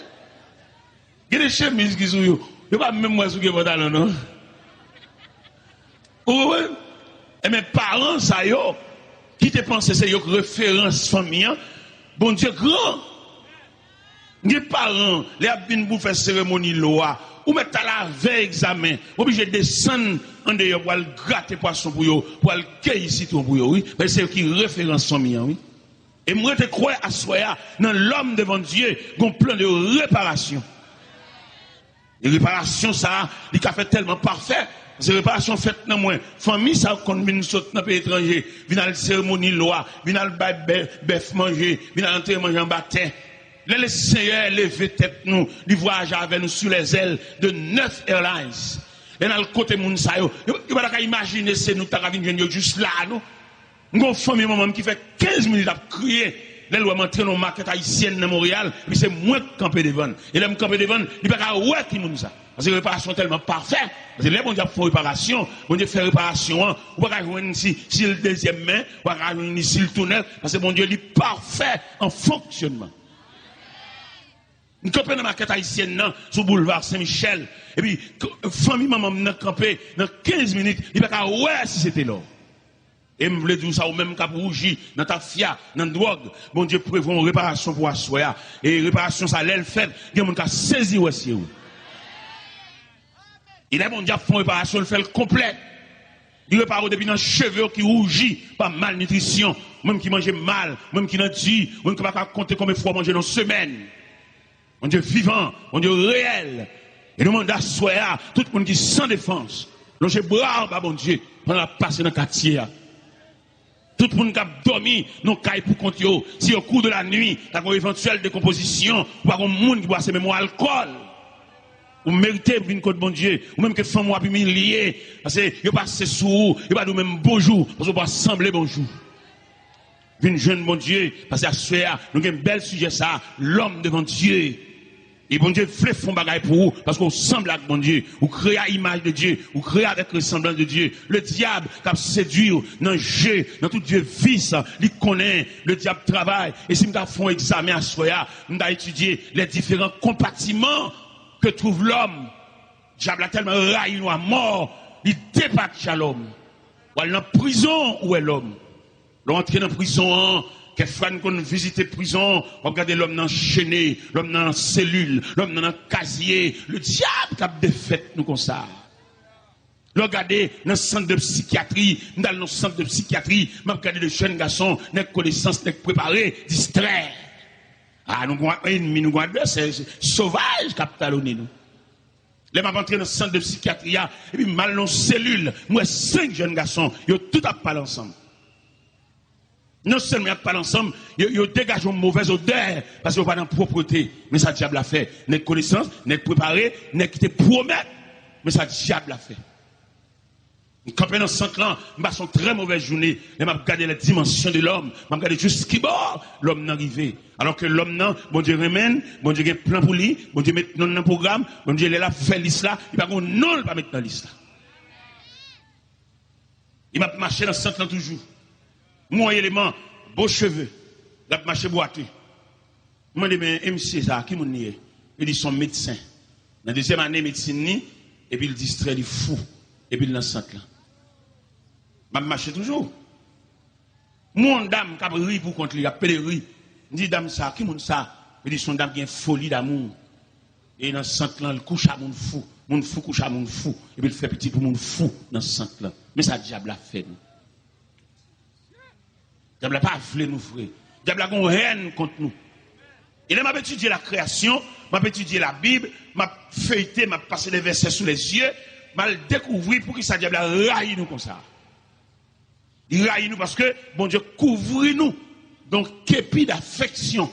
Gen de chemiz ki sou yo, yo pa menm wè si w gen pantalon, non. Ou konprann? Enben, paran sa yo, ki te panse se yo k referans fanmi an, Bondye gran. Gen paran, lè y ap vin pou fè seremoni lwa, ou mèt al avè egzamen, ou oblije desann andeyò pou al grate pwason pou yo, pou al keyi sitwon pou yo, wi. Paske se yo ki referans fanmi an, wi. E m rete kwè aswè a, nan l'homme devant Dieu, gon plan de reparasyon. E reparasyon sa a, li ka fèt tèlman pafè. Paske reparasyon fèt nan mwen. Fanmi sa yo konn vin sot nan peyi etranje, vin al seremoni lwa, vin al bay bè-, bèf manje, vin al antere manje anba tè. Lè Lesenyè leve tèt nou, li vwayaje avè nou sou lèzèl de nèf airlines. Lè n al kote moun sa yo, yo, yo pa ta ka imajine se nou ki ta ka vin jwenn yo jis la, non. M gen yon fanmi manman m ki fè kenz minit ap kriye lè l wè m antre nan yon makèt ayisyèn nan Monreyal, epi se mwen k kanpe devan l. E lè m kanpe devan l, li pa ka wè ki moun sa. Paske reparasyon tèlman pafè. Paske lè Bondye ap fè yon reparasyon, Bondye fè reparasyon an, ou pa ka jwenn si, si l dezyèm men, ou pa ka jwenn li si l tou nèf, paske Bondye li pafè an fonksyònman. M kanpe nan makèt ayisyèn nan, sou boulva Sen Michèl, epi k-, fanmi manman m nan kanpe nan kenz minit, li pa ka wè si se te lò. E m vle di w sa, ou menm k ap wouji nan tafya, nan dwòg, Bondye prevwa yon reparasyon pou aswè a. E reparasyon sa, lè l fèt, gen moun ka sezi wè sye w. E lè Bondye ap fè yon reparasyon, l fè l konplè. Li repare w depi nan cheve w ki wouji pa malnitrisyon, ou menm ki manje mal, ou menm ki nan di, ou menm ki pa ka konte konbyen fwa w manje nan semèn. Bondye vivan, Bondye reyèl. E nou mande aswè a, tout moun ki san defans, lonje bra w ba Bondye pandan l ap pase nan katye a. Tout moun k ap dòmi nan kay pou kont yo, si au cours de la nuit, ta gen yon evantyèl dekonpozisyon, ou pa gen moun ki bwase menm yon alkòl. Ou merite vin kot Bondye, ou menm ke fanmi w ap imilye, paske yo pase sou ou, yo pa di w menm bonjou, paske w pa sanble bonjou. Vin jwenn Bondye, paske aswè a, nou gen bèl sijè sa, l'homme devant Dieu. E Bondye vle fè yon bagay pou ou, paske ou sanble ak Bondye, ou kreye a imaj de Dye, ou kreye avèk resanblans de Dye. Le dyab k ap sedui w nan je, nan tout vye vis, li konnen le dyab travay. E si m ta fè yon egzamen aswè a, m ta etidye les différents compartiments que trouve l'homme. Dyab la tèlman rayi nou a mò, li depatcha lòm. W al nan prizon, ou wè lòm. Lè w antre nan prizon an, kèfwa n konn vizite prizon, w ap gade lòm nan chene, lòm nan selil, lòm nan nan kazye. Le dyab k ap defèt nou konsa. Lè w gade nan sant de sikyatri, m t al nan sant de sikyatri, m ap gade de jèn gason, nèg konesans, nèg prepare, distrè. A, nou gon ènmi, nou gon advèsè sovaj k ap talonnen nou. Lè m ap antre nan sant de sikyatri a, epi m al nan selil, m wè senk jèn gason, yo tout ap pale ansanm. Non sèlman y ap pale ansanm, yo, yo degaje yon movèz odè, paske yo pa nan pwoprete. Men sa dyab la fè. Nèg konesans, nèg prepare, nèg ki te pwomèt. Men sa dyab la fè. M kanpe nan sant lan, m pase yon trè movèz jounen. Lè m ap gade les dimensions de l'homme, m ap gade jiskibò lòm nan rive. Alò ke lòm nan, Bondye renmen l, Bondye gen plan pou li, Bondye met non l nan pwogram, Bondye lè l ap fè lis la, li pa gen yon non l pa met nan lis la. E m ap mache nan sant lan toujou. M wè yon eleman, bo cheve, l ap mache bwate. M mande, men e misye sa a, ki moun li ye? Yo di se yon medsen. Nan dezyèm ane medsin li, epi l distrè, li fou, epi l nan sant lan. M ap mache toujou. M wè yon dam k ap ri pou kont li, k ap pede ri. M di, dam sa, ki moun sa? Yo di se yon dam ki gen foli damou. E nan sant lan, l kouche a moun fou. Moun fou kouche a moun fou. Epi l fè pitit pou moun fou nan sant lan. Men sa dyab la fè nou. Dyab la pa vle nou vre. Dyab la gen yon hèn kont nou. E lè m ap etidye la kreyasyon, m ap etidye Labib, m ap feyte, m ap pase de vèsè sou lèzye, m al dekouvri poukisa dyab la rayi nou konsa. Li rayi nou paske Bondye kouvri nou. Donk, kepi dafeksyon.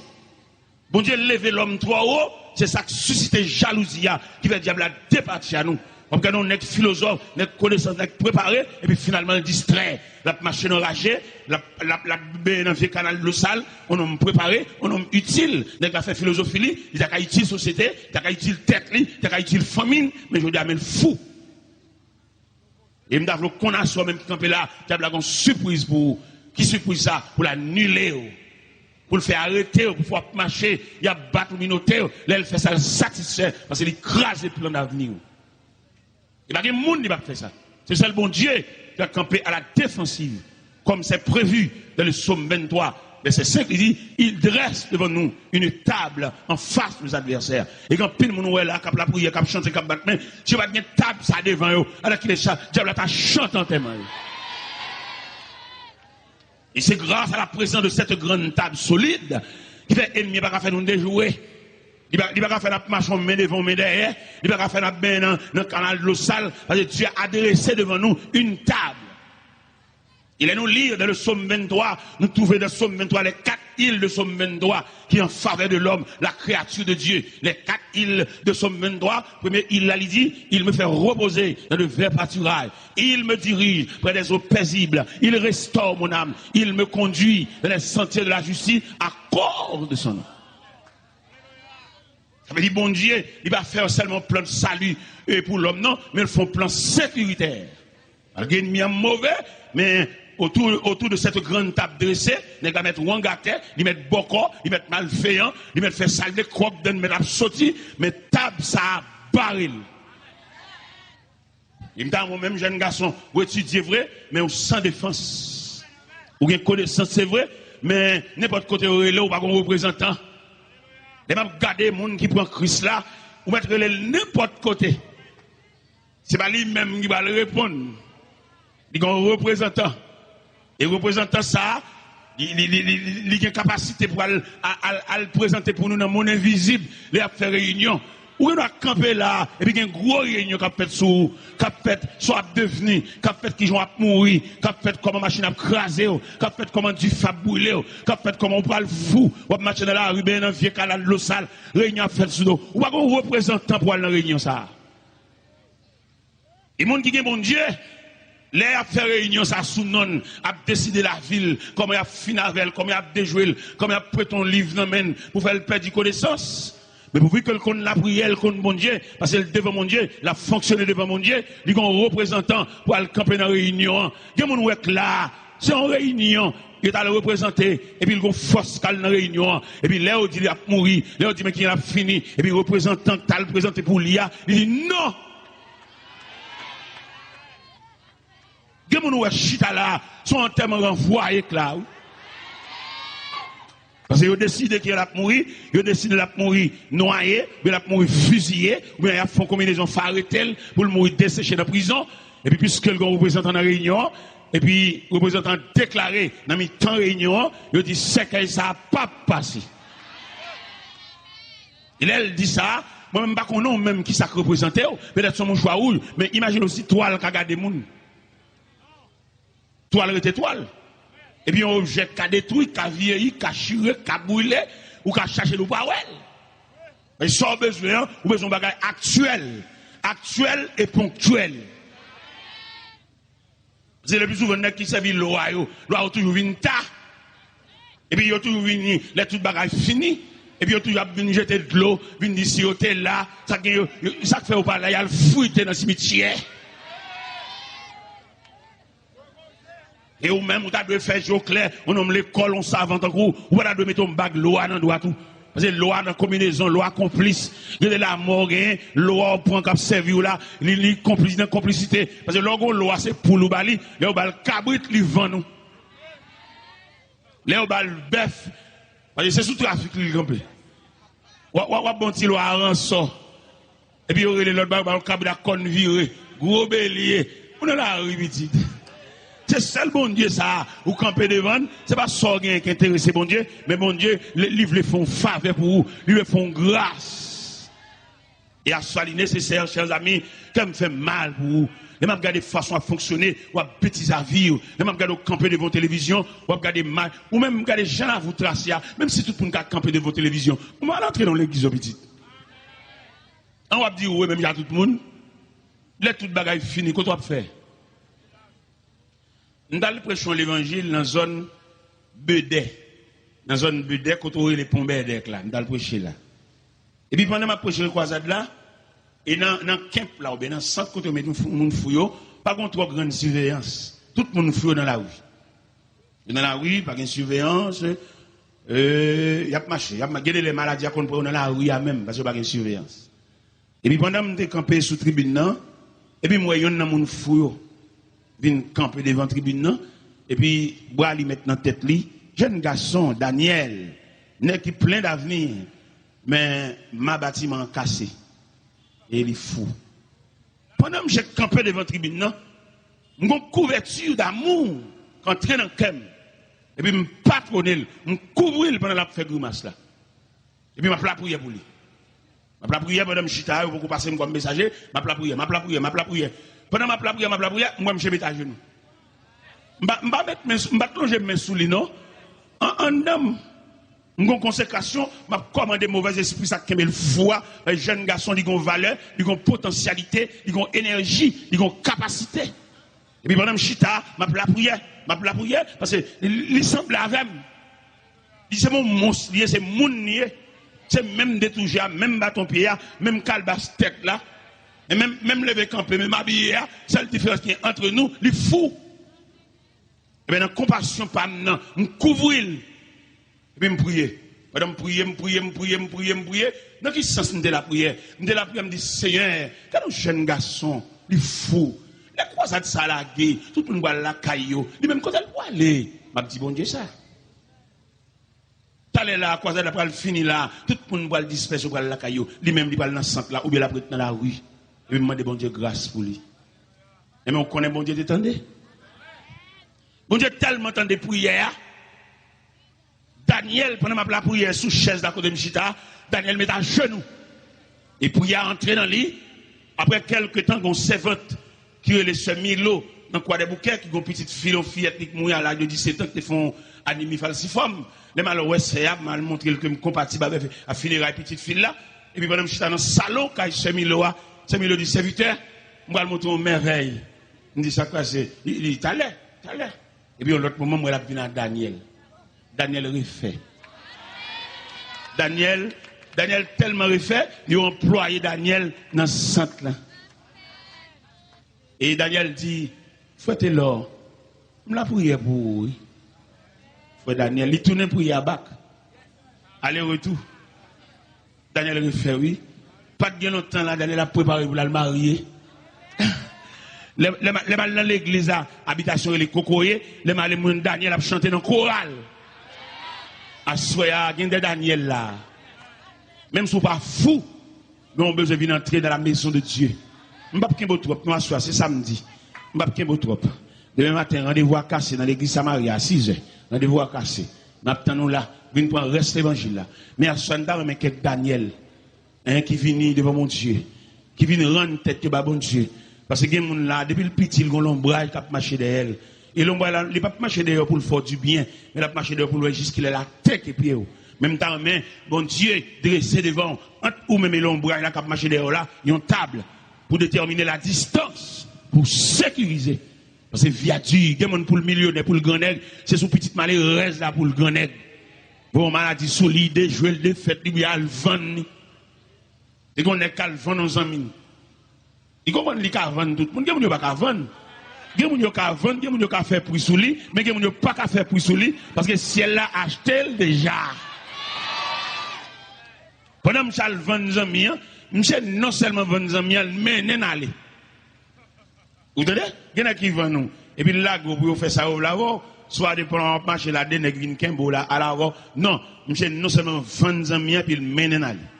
Bondye leve lòm twò wo, se sa k sisite jalouzi a, ki fè dyab la depatche a nou. W ap gade yon nèg filozòf, nèg konesans, nèg prepare, epi finalman l distrè. L ap mache nan raje, l ap, l ap, l ap benyen nan vye kanal dlo sal, yon nonm prepare, yon nonm itil. Nèg la fè filozofi li, li ta ka itil sosyete, li ta ka itil tèt li, li ta ka itil fanmi l, men jodi a men l fou. E m ta vle w konn aswè menm ki kanpe la, dyab la gen yon sipriz pou ou. Ki sipriz sa? Pou l anile w. Pou l fè arete w, pou fè w ap mache, y ap bat ou, minote w. Lè l fè sa, l satisfè, paske li kraze plan davni w. E pa gen moun li p ap fè sa. Se sèl Bondye ki ap kanpe à la défensive, comme c'est prévu dans le psaume vingt-trois, verset cinq, li di, il dresse devant nous une table en face de nos adversaires. E gen anpil moun ou wè la k ap lapriyè, k ap chante, k ap bat men. Si yo pa t gen tab sa devan yo, alèkile sa, dyab la ta chante antèman yo. Et c'est grâce à la présence de cette grande table solide ki fè ènmi an pa ka fè nou dejwe. Li pa, li pa ka fè n ap mache yon men devan, yon men dèyè. Li pa ka fè n ap benyen nan, nan kanal dlo sal. Paske Dye a drese devan nou une table. E lè nou li dans le psaume vingt-trois, nou twouve dans psaume vingt-trois les quatre îles de psaume vingt-trois qui en faveur de l'homme, la créature de Dieu. Les quatre îles de psaume vingt-trois, premye île la, li di, il me fait reposer dans de verts pâturages. Il me dirige près des eaux paisibles. Il restaure mon âme. Il me conduit dans les sentiers de la justice à cause de son nom. Sa vle di Bondye, li pa fè sèlman plan sali, e, pou lòm nan, men l fè yon plan sekiritè. Malgre ènmi an move, men otou, otou de cette grande table dressée, nèg la mèt wang atè, li mèt bòkò, li mèt malveyan, li mèt fè sa l vle, kòb dan li mèt ap soti, men tab sa a bare l. E m ta renmen w menm jèn gason, ou etidye vre, men ou san defans. Ou gen konesans, se vre, men nenpòt kote yo rele w, ou pa gen yon reprezantan. Lè m ap gade moun ki pran Kris la, ou mèt rele l nenpòt kote. Se pa li menm ki pral reponn. Li gen yon reprezantan. E reprezantan sa a, li, li, li, li, li, li gen kapasite pou al, al, al, al prezante pou nou nan mond envizib, lè y ap fè reyinyon. Ou gen dwa kanpe la a, epi gen gwo reyinyon k ap fèt sou ou, k ap fèt sa w ap devni, k ap fèt kijan w ap mouri, k ap fèt kòman machin ap kraze w, k ap fèt kòman dife ap brile w, k ap fèt kòman w pral fou, w ap mache nan lari, benyen nan vye kanal dlo sal, reyinyon ap fèt sou do. Ou pa gen yon reprezantan pou al nan reyinyon sa a. E moun ki gen Bondye, lè y ap fè reyinyon sa sou non l, ap deside lavi l, kòman y ap fin avè l, kòman y ap dejwe l, kòman y ap prete yon liv nan men l pou fè l pèdi konesans. Men pouvi ke l konn lapriyè, l konn Bondye, paske l devan Bondye, l ap fonksyone devan Bondye, li gen yon reprezantan pou al kanpe nan reyinyon an. Gen moun ou wè k la a, se yon reyinyon, yo t al reprezante, epi l gen yon fòs k al nan reyinyon an. Epi lè yo di l ap mouri, lè yo di men kijan l ap fini, epi reprezantan k t al prezante pou li a, li di non! Gen moun ou wè chita la, se yon antèman ranvwaye k la, wi. Paske yo deside ke l ap mouri, yo deside l ap mouri nwaye, oubyen l ap mouri fiziye, oubyen y ap fè yon konbinezon fè arete l pou l mouri deseche nan prizon. Epi piske l gen yon reprezantan nan reyinyon an, epi reprezantan an deklare nan mitan reyinyon an, yo di sèkèy sa a p ap pase. E lè l di sa, mwen menm m pa konnen w menm kisa k reprezante w, petèt se yon mouchwa wouj, men imajine w si twal ka gade moun. Twal rete twal. Epi yon objè ka detwi, ka vyeyi, ka chire, ka brile, ou ka chache l, ou pa wè l. Men sa w bezwen an, ou bezwen yon bagay aktyèl. Aktyèl e ponktyèl. Se le pli souvan nèg ki sèvi lwa yo, lwa yo toujou vin ta. Epi yo toujou vini, lè tout bagay fini, epi yo toujou ap vin jete dlo, vin di si yo te la, sa k gen yo, yo, sa k fè yo pa la, y al frite nan simityè. E ou menm, ou ta dwe fè je w klè, yon nonm lekòl, yon savan tankou w, ou pa ta dwe mete yon bag lwa nan dwat ou. Paske lwa nan konbinezon, lwa konplis. Gen de lamò genyen, lwa w pran k ap sèvi w la, li, li konplis nan konplisite. Paske lè w gen yon lwa, se poul ou ba li, lè w ba l kabrit, li vann ou. Lè yo ba l bèf, paske se sou trafik li kanpe. W ap, w ap, w ap bon ti lwa a ransò. Epi yo rele lòt ba yo, ba yo kabrit ak kòn vire, gwo belye. Ou nan lari, pitit. Se sèl Bondye sa a, ou kanpe devan l, se pa sa w genyen ki enterese Bondye, men Bondye, li, li vle fè yon favè pou ou, li vle fè yon gras. E aswè a li nesesè, chè zanmi, kè m fè mal pou ou. Lè m ap gade fason w ap fonksyone, w ap betize avi w. Lè m ap gade w kanpe devan yon televizyon, w ap gade mal. Ou menm gade jan lavi w trase a, menm si tout moun ka kanpe devan yon televizyon. Ou mal antre nan yon legliz, yon pitit. An w ap di ou menm jan tout moun. Lè tout bagay fini, kote w ap fè? M t al preche yon levanjil nan zòn Bedè. Nan zòn Bedè, kote yo rele Pon Bèdèk la. M t al preche la. Epi pandan m ap preche nan kwazad la, e nan, nan kèmp la, oubyen nan sant kote yo met moun fou, moun fou yo, pa gen twò grann siveyans. Tout moun fou yo nan lari. Yo nan lari, pa gen siveyans. E, y ap mache, y ap ma-, gen de lè maladi a konn pran yo nan lari a menm, paske pa gen siveyans. Epi pandan m te kanpe sou tribin nan, epi m wè yonn nan moun fou yo vin kanpe devan tribin nan, epi bra li met nan tèt li, jèn gason, Danyèl, nèg ki plen davni, men ma batiman an kase, e li fou. Pandan misye kanpe devan tribin nan, m gon kouvèti damou k antre nan kè m, epi m patwone l, m kouvri l pandan l ap fè grimas la. Epi m ap lapriyè pou li. M ap lapriyè pandan m chita, yo poko pase m kòm mesaje, m ap lapriyè, m ap lapriyè, m ap lapriyè. Pandan m ap lapriyè, m ap lapriyè, m wè misye met ajenou. M pa, m pa met men sou, m pa t lonje men sou li, non. An, anndan m, m gon konsekrasyon, m ap kòmande movèzespri sa k kenbe l fou a, jèn gason, li gon valè, li gon potansyalite, li gon enèji, li gon kapasite. Epi pandan m chita, m ap lapriyè, m ap lapriyè, paske li, li sanble avè m. Li se yon mons, li ye, se moun li ye. Se menm de toujou a, menm baton pye a, menm kalbas tèt la, e menm, menm leve kanpe, menm abiye a, sèl diferans ki gen antre nou, li fou. Ebyen, nan konpasyon pa m nan, m kouvri l. Epi m priye. Pandan m priye, m priye, m priye, m priye, m priye. Nan ki sans m te lapriyè? M te lapriyè, m di, Senyè, gade yon jèn gason, li fou. Lè kwazad sa lage, tout moun pral lakay yo. Li menm, kote l pwale? M ap di Bondye sa. Talè la, kwazad la pral fini la, tout moun pral dispèse, yo pral lakay yo. Li menm, li pral nan sant la, oubyen l ap ret nan lari. Epi m mande Bondye gras pou li. Ebyen, ou konnen Bondye te tande? Bondye tèlman tande priyè a, Danyèl, pandan m ap lapriyè sou chèz la kote m chita, Danyèl met ajenou. E priyè a antre nan li. Apre kèlke tan, gen yon sèvant ki rele sè Milo nan Kwadèboukè, ki gen yon pitit fi l, yon fi etnik mouri a laj de disèt an, ki te fè yon anemi falsifòm. Lè m al wè sè a, m al montre l ke m konpatib avèk, a fineray pitit fi l la. Epi pandan m chita nan salon kay sè Milo a, sè Milo di, Sèvitè, m pral montre w yon mèvèy. M di, Sa k pase? Li di, Talè, talè. Epi yon lòt moman, m wè l ap vin a Danyèl. Danyèl refè. Danyèl, Danyèl tèlman refè, yo anplwaye Danyèl nan sant lan. E Danyèl di, Frè Telò, m lapriyè pou ou, wi. Frè Danyèl, li tounen priyè a bak. Ale retou. Danyèl refè, wi. Pa t gen lontan la, Danyèl ap prepare pou l al marye. Lè, lè, m- lè m al nan legliz la, abitasyon rele Kokoye, lè m ale, m jwenn Danyèl ap chante nan koral. Aswè a, gen de Danyèl la. Menm si w pa fou, men w bezwen vin antre dans la maison de Dieu. M p ap kenbe w twòp, non, aswè a, se samdi. M p ap kenbe w twòp. Demen maten, randevou a kase nan legliz Samaria a sis è. Randevou a kase. N ap tann ou la. Vin pran rès levanjil la. Men aswè a, n ta renmen kèk Danyèl, en, ki vini devan Bondye, ki vin rann tèt yo ba Bondye. Paske gen moun la, depi l piti, l gon lonbraj k ap mache dèyè l. E lonbraj la, li p ap mache dèyè w pou l fè w dibyen, men l ap mache dèyè w pou l wè jiskilè l atake pye w. Men m ta renmen Bondye drese devan w, ant ou menm e lonbraj la k ap mache dèyè w la, yon tab pou detèmine ladistans, pou sekirize. Paske vi a di, gen moun pou l milyonè, pou l grannèg, se sou pitit malerèz la pou l grannèg. Bon, maladi sou li, dejwe l, defèt li, pou y al vann li. Te gen yon nèg k al vann yon zanmi l. Li konprann li ka vann tout moun, gen moun yo pa ka vann. Gen moun yo ka vann, gen moun yo ka fè pri sou li, men gen moun yo pa ka fè pri sou li, paske syèl la achte l deja. Pandan m t al vann zanmi an, misye non sèlman vann zanmi an, l mennen n ale. Ou tande? Gen nèg ki vann ou, epi l lage w pou yo fè sa yo vle avè w. Swa depan w ap mache la, de nèg vin kenbe w la, al avè w. Non, misye non sèlman vann zanmi an, epi l mennen n ale.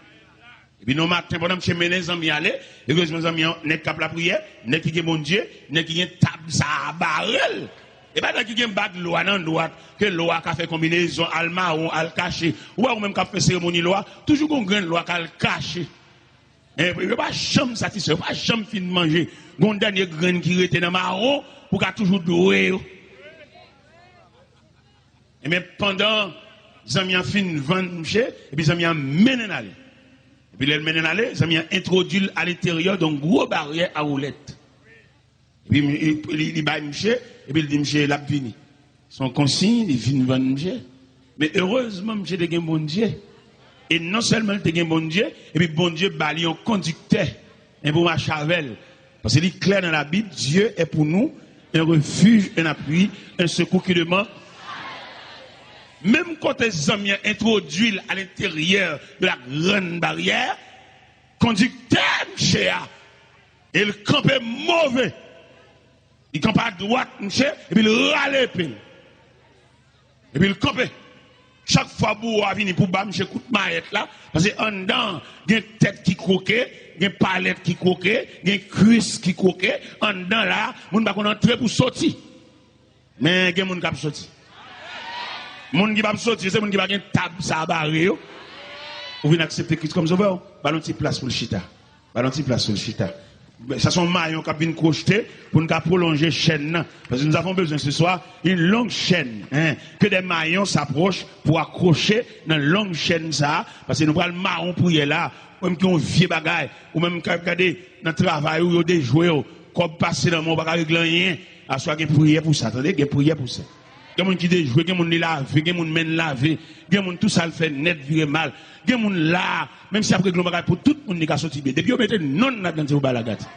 Epi nan maten, pandan misye mennen zanmi ale, erezman zanmi an, nèg k ap lapriyè, nèg ki gen Bondye, nèg ki gen tab sa a bare l. E pa nèg ki gen bag lwa nan dwat, ke lwa ka fè konbinezon, al mawon, al kache. Ou wè ou menm k ap fè seremoni lwa, toujou gon grenn lwa k al kache. Men yo pa janm satisfè, yo pa janm fin manje. Gon dènye grenn ki rete nan mawon pou ka toujou dwe yo. Ebyen, pandan zanmi an fin vann misye, epi zanmi an mennen l ale. Epi lè l mennen l ale, zanmi an entwodui l alenteryè yon gwo baryè a woulèt. Epi li, li, li bay misye, epi l di misye l ap vini. Se yon konsiy, li vin vann misye. Men erezman, misye te gen Bondye. E non sèlman li te gen Bondye, epi Bondye ba li yon kondiktè, men pou mache avè l. Paske li klè nan Labib, Dieu est pour nous un refuge, un appui, un secours qui demeure. Menm kote zanmi an entwodui l alenteryè de la grande barrière, kondiktè misye a, e l kanpe move. Li kanpe adwat misye, epi l rale epe l. Epi l kanpe. Chak fwa bouwo a vini pou ba misye kout mayèt la, paske anndan an, gen tèt ki kwoke, gen palèt ki kwoke, gen kwis ki kwoke, anndan la, moun pa konn antre pou soti. Men gen moun k ap soti. Moun ki p ap soti, se moun ki pa gen tab sa a bare yo. Ou vin aksepte Kris kòm sovè w, ba l yon ti plas pou l chita. Ba l yon ti plas pou l chita. Sa se yon mayon k ap vin kwochte pou n ka pwolonje chèn nan. Parce que nous avons besoin ce soir une longue chaîne, hein, que des maillons s'approchent pour accrocher nan long chèn sa a, paske nou pral mawon priyè la. Ou menm ki yon vye bagay, ou menm k ap gade nan travay ou, yo dejwe w, kòb pase nan men w, ou pa ka regle anyen. Aswè gen priyè pou sa, tande, gen priyè pou sa. Gen moun ki dejwe, gen moun li lave, gen moun men l lave, gen moun tou sa l fè nèt vire mal. Gen moun la, menm si y ap regle yon bagay pou tout moun, li ka soti byen. Depi yo mete non l ladan, se pou bagay la gate.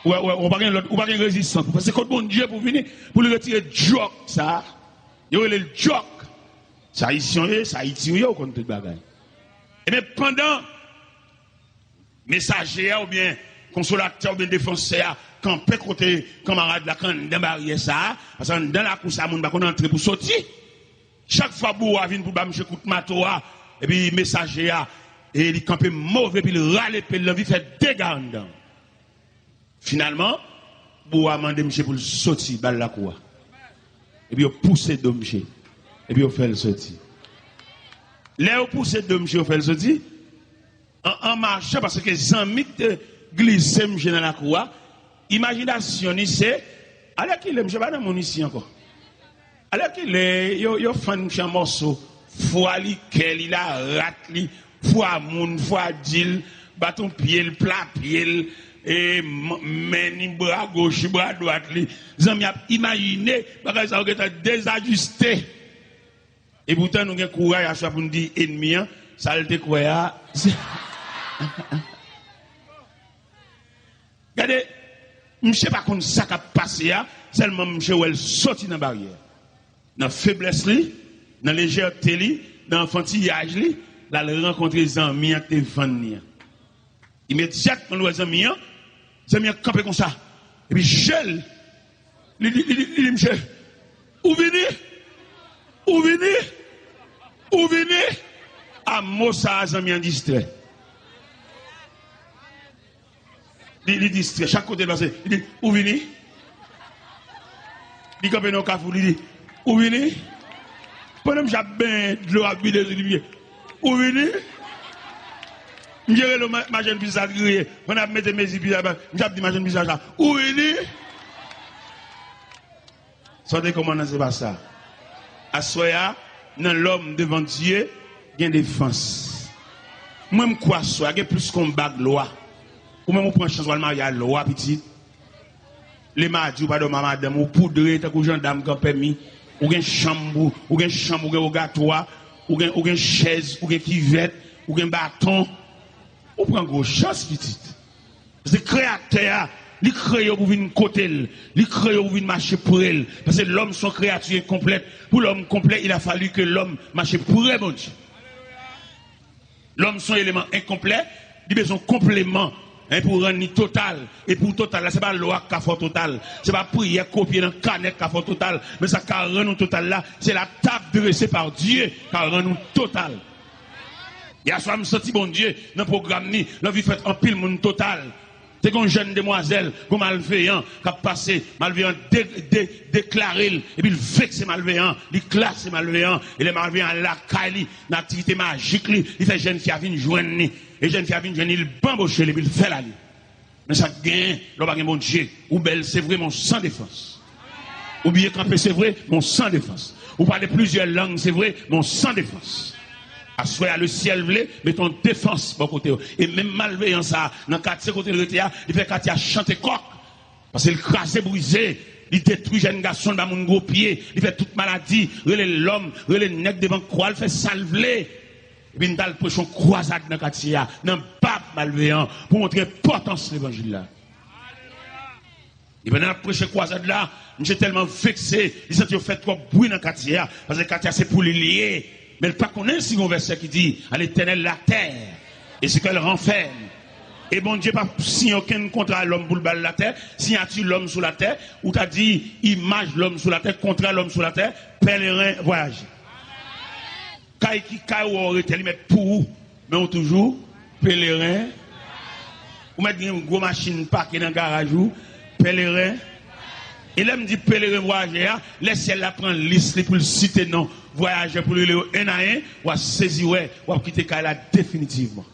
Ou wè, ou wè, ou pa gen lòt, ou pa gen rezistans. Ou panse kot Bondye pou vini, pou l retire djòk sa a. Yo rele l djòk. Se Ayisyen w ye, se Ayiti w ye, ou konn tout bagay. Ebyen, pandan mesaje a oubyen konsolatè oubyen defansè a kanpe kote kanmarad la k anndan baryè sa a, paske anndan lakou sa a, moun pa konn antre pou soti. Chak fwa bouwo a vin pou ba misye kout mato a, epi mesaje a, e li kanpe move, epi l rale epe l, l anvi fè dega anndan. Finalman, bouwo a mande misye pou l soti, ba l lakou a. Epi yo pouse do misye. Epi yo fè l soti. Lè yo pouse do misye, yo fè l soti, an, an machan, paske zanmi k te glise misye nan lakou a, imajinasyon li se, alèkile, misye pa nan moun isi ankò. Alèkile, yo, yo fann misye an mòso, fwa li, kè li, larat li, fwa moun, fwa di l, baton pye l, pla pye l, e, m-, men ni, bra goch li, bra dwat li. Zanmi ap imajine bagay sa yo gentan dezajiste. E poutan nou gen kouraj aswè pou n di enmi an, sa l te kwè a, se Gade, misye pa konn sa k ap pase a, sèlman misye wè l soti nan baryè. Nan feblès li, nan lejète li, nan anfantiyaj li, l al rankontre zanmi an ki te vann li an. Imedyatman l wè zanmi an, zanmi an kanpe konsa. Epi je l, li, li, li, li, li di misye, "Ou vini? Ou vini? Ou vini?" A mo sa a, zanmi an distrè. Li, li distrè. Chak kote l pase, li di, "Ou vini?" Li kanpe nan yon kafou, li di, "Ou vini?" Pandan misye ap benyen, dlo ap vide sou li, misye, "Ou vini?" Misye rele ma-, machann pizza ki kriye. Pandan ap mete mezi pizza, misye ap di machann pizza sa, "Ou vini?" Sa w te kòmandan, se pa sa. Aswè a, nan lòm devan Dye, gen defans. Mwen, m kwè aswè a, gen plis ke yon bag lwa. Ou menm, ou pran chans, w al marye a lwa, pitit. Le madi, ou pa dòmi a madanm ou, poudre tankou jandam k an pèmi. Ou gen chanm, ou, ou gen chanm, ou gen wogatwa, ou gen, ou gen chèz, ou gen kivèt, ou gen baton. Ou pran gwo chans, pitit. Se Kreyatè a Li kreye w pou vin kote l. Li kreye w pou vin mache pre l. Paske lòm se yon kreyati enkonplèt. Pou lòm konplè, il a fallu que l'homme mache pre Bondye. Lòm se yon eleman enkonplè, li bezwen konpleman, en, pou rann li total. E pou total la, se pa lwa k ka fè w total. Se pa priyè kopye nan kanè k ka fè w total. Men sa k ka rann ou total la, se la table dressée par Dieu k ka rann ou total. Yè swa, m santi Bondye nan pwogram ni, l anvi fè anpil moun total. Te gen yon jèn demwazèl, gen yon malveyan k ap pase, malveyan de, de, deklare l, epi l vekse malveyan, li klase malveyan, e lè malveyan al lakay li, nan aktivite majik li, li fè jèn fi a vin jwenn li, e jèn fi a vin jwenn li, l banboche l, epi l fè l ale. Men sa k genyen, lè w pa gen Bondye, ou bèl, se vre, men w san defans. Ou byen kanpe, se vre, men w san defans. Ou pale plizyè lang, se vre, men w san defans. Aswè a, lesyèl vle mete yon defans bò kote w. E menm malveyan sa a, nan katye kote l rete a, li fè katye a chante kòk. Paske l kraze brize, li detwi jèn gason, l ba moun gwo pye, li fè tout maladi, rele lòm, rele nèg devan kwa, l fè sa l vle. Epi n t al preche yon kwazad nan katye a, nan bab malveyan, pou montre enpòtans levanjil la. E pandan n ap preche kwazad la, misye tèlman vekse, li santi yo fè twòp bri nan katye a, paske katye a se pou li l ye. Men l pa konnen si gen yon vèsè ki di, à l'Éternel la terre et ce qu'elle renferme. E Bondye pa siyen okenn kontra a lòm pou l ba l latè, siyati lòm sou latè, ou ta di imaj lòm sou latè, kontra lòm sou latè, pèleren vwayaje. Kay ki kay ou wè w rete, li mèt pou ou, men ou toujou peleren. Ou mèt gen yon gwo machin pake nan garaj ou, peleren. E lè m di peleren vwayaje a, lè syèl la pran lis li pou l site non vwayajè pou l rele yo en a en, w a sezi wè, w ap kite kay la definitivman.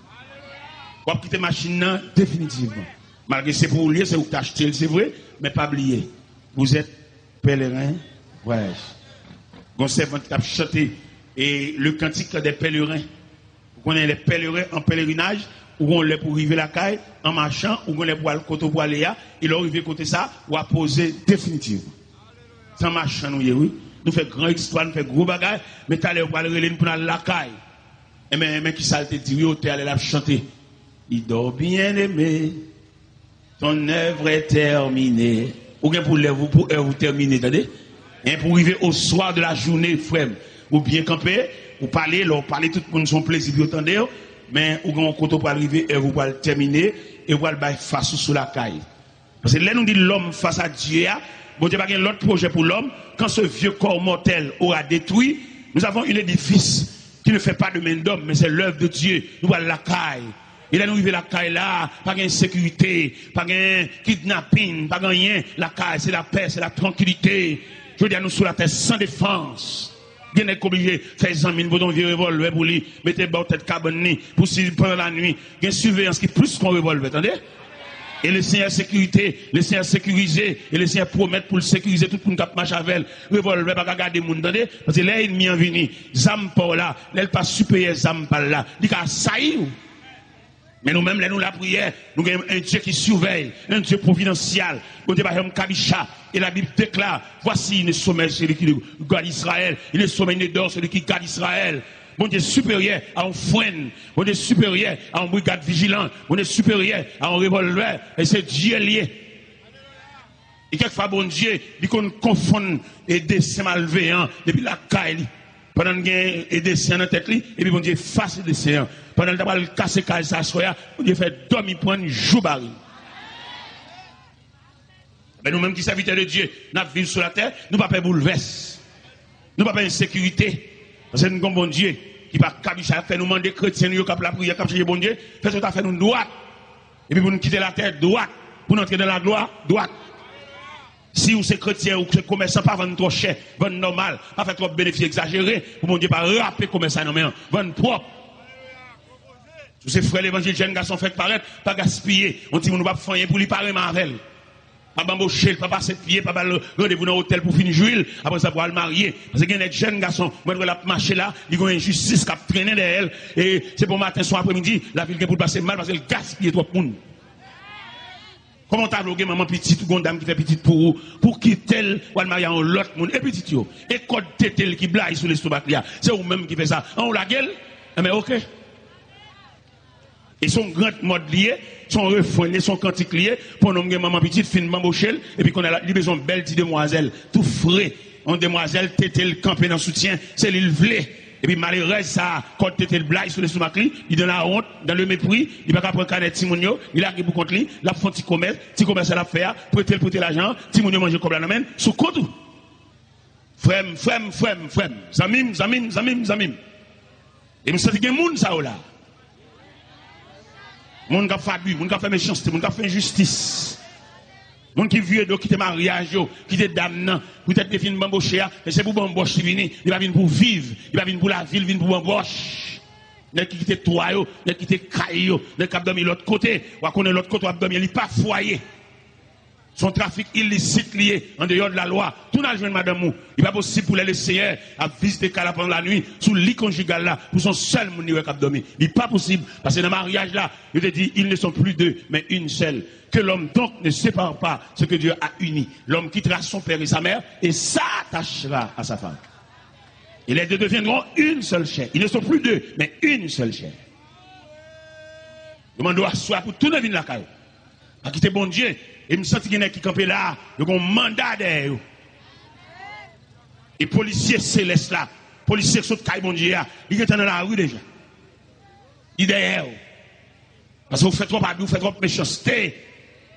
W ap kite machin nan definitivman. Malgre se pou ou l ye, se ou ki t achte l, se vre, men pa bliye, vous êtes pèleren vwayaj. Gon sèvant ki t ap chante e le cantique des pèlerins. Ou konnen lè pèleren an pèlerinaj, ou gon lè pou rive lakay, an machan, ou gon lè pou al kote ou pou ale a, e lè w rive kote sa, w a poze definitivman. Se an machan nou ye, wi. Nou fè gran ekspwa, nou fè gwo bagay, men talè yo pral rele n pou n al lakay. Enben, men kisa l te di, wi, otè a lè l ap chante. Li di w, bien-aimé, ton œuvre est terminée. Ou gen pou lèv ou, pou èv ou tèmine, tande? En, pou rive au soir de la journée, frè m, ou byen kanpe, ou pale, lè w pale, tout moun se yon plezi pou yo tande w, men ou gen yon kote ou pral rive, èv ou pral tèmine, e ou pral bay fas ou sou lakay. Paske lè nou di l'homme face à Dieu a, Bondye pa gen lòt pwojè pou lòm, quand ce vieux corps mortel aura détruit, nous avons un édifice qui ne fait pas de main d'homme, mais c'est l'œuvre de Dieu. Nou pral lakay. E lè nou rive lakay la, pa gen ensekirite, pa gen kidnapin, pa gen anyen. Lakay, se lapè, se la trankilite. Jodi a, nou sou latè san defans. Gen nèg k oblije fè zanmi l pote yon vye revòlvè pou li, mete bò tèt kabann li, pou si pandan lanwi, gen siveyans ki plis ke yon revòlvè, tande? E Lesenyè sekirite, Lesenyè sekirize, e Lesenyè pwomèt pou l sekirize tout moun k ap mache avè l. Revòlvè pa ka gade moun, tande? Paske lè ènmi an vini, zam pa w la, lè l pa siperyè zam pa l la, li ka asayi w. Men nou menm, lè nou lapriyè, nou gen un Dieu qui surveille, un Dieu providentiel. Bondye pa janm kabicha. Et la Bible déclare, voici, il ne sommeille celui qui garde Israël, il ne sommeille ni dort celui qui garde Israël. Bondye siperyè a yon frenn, Bondye siperyè a yon brigad vijilan, Bondye siperyè a yon revòlvè, e se Dye l ye. E kèkfwa Bondye, li konn konfonn e desen malveyan depi lakay li. Pandan l gen e desen an nan tèt li, epi Bondye efase desen an. Pandan l ta pral kase kay sa aswè a, Bondye fè dòmi pran l, jou bare l. Men nou menm ki sèvitè de Dye, n ap viv sou latè, nou pa pè boulvès. Nou pa pè ensekirite. Paske nou gen yon Bondye ki pa kabicha, fè nou mande kretyen nou yo k ap lapriyè, k ap chèche Bondye, fè tout afè nou dwat. Epi pou n kite latè dwat, pou n antre nan laglwa dwat. Si ou se kretyen, ou se komèsan, pa vann twò chè, vann nòmal, pa fè twòp benefis egzajere, pou Bondye pa rape komès sa nan men an. Vann pwòp. Si ou se frè levanjil, jèn gason fèk parèt, pa gaspiye. Yon timoun ou p ap fè anyen pou li, pa renmen avè l. Pa banboche l, pa pase pye, pa ba l randevou nan otèl pou fin jwi l, apre sa pou al marye. Paske gen nèg jèn gason, mwen wè l ap mache la, li gen yon enjistis k ap trennen dèyè l, e se bon maten, se yon apremidi, lavi l gen pou l pase mal paske l gaspiye twòp moun. Kòman w ta vle w gen manman pitit, ou gen yon dam ki fè pitit pou ou, pou w kite l, w al marye a yon lòt moun, e pitit yo, e kòd tete l ki blayi sou lestomak li a, se ou menm ki fè sa, an ou lage l? Enben, oke. E se yon grand mòd li ye, se yon refren li ye, se yon kantik li ye, pou yon nonm gen manman pitit, fin banboche l, epi kounye a la, li bezwen yon bèl ti demwazèl, tou fre, yon demwazèl tete l kanpe nan soutyen, se li l vle. Epi malerèz sa a, kòd tete l blay sou lestomak li, li dans la honte, dans le mépris, li pa ka pran kanè timoun yo, li lage pou kont li, l ap fè yon ti komès, ti komès sa l ap fè a, prete l, prete lajan an, timoun yo manje kòb la nan men l, sou kont ou. Frè m, frè m, frè m, frè m, zanmi m, zanmi m, zanmi m, zanmi m. E m santi gen moun sa yo la. Moun k ap fè abi, moun k ap fè mechanste, moun k ap fè enjistis. Moun ki vire do kite maryaj yo, kite dam nan, poutèt li fin banboche a, e se pou banbòch li vini, li pa vin pou viv, li pa vin pou lavi, li vin pou banbòch. Nèg ki kite twa yo, nèg ki kite kay yo, nèg k ap dòmi lòt kote, w a konnen lòt kote w ap dòmi, li pa fwaye. Se yon trafik ilisit li ye, andeyò de la lwa. Tounen al jwenn madanm ou. Li pa posib pou lè Leseyè ap vizite kay la pandan lanwi, sou li konjigal la, pou se yon sèl moun li wè k ap dòmi. Li pa posib, paske nan maryaj la, yo te di, ils ne sont plus deux, mais une seule. Que l'homme donc ne sépare pas ce que Dieu a uni. L'homme quittera son père et sa mère et s'attachera à sa femme. Et les deux deviendront une seule chair. Ils ne sont plus deux, mais une seule chair. Yo mande w aswè a pou tounen vin lakay ou. Pa kite Bondye. E m santi gen nèg ki kanpe la a, yo gen yon manda dèyè yo. E polisye selès la, polisye k sot kay Bondye a, li gentan nan lari deja. Li dèyè w. Paske w fè twòp abi, w fè twòp mechanste.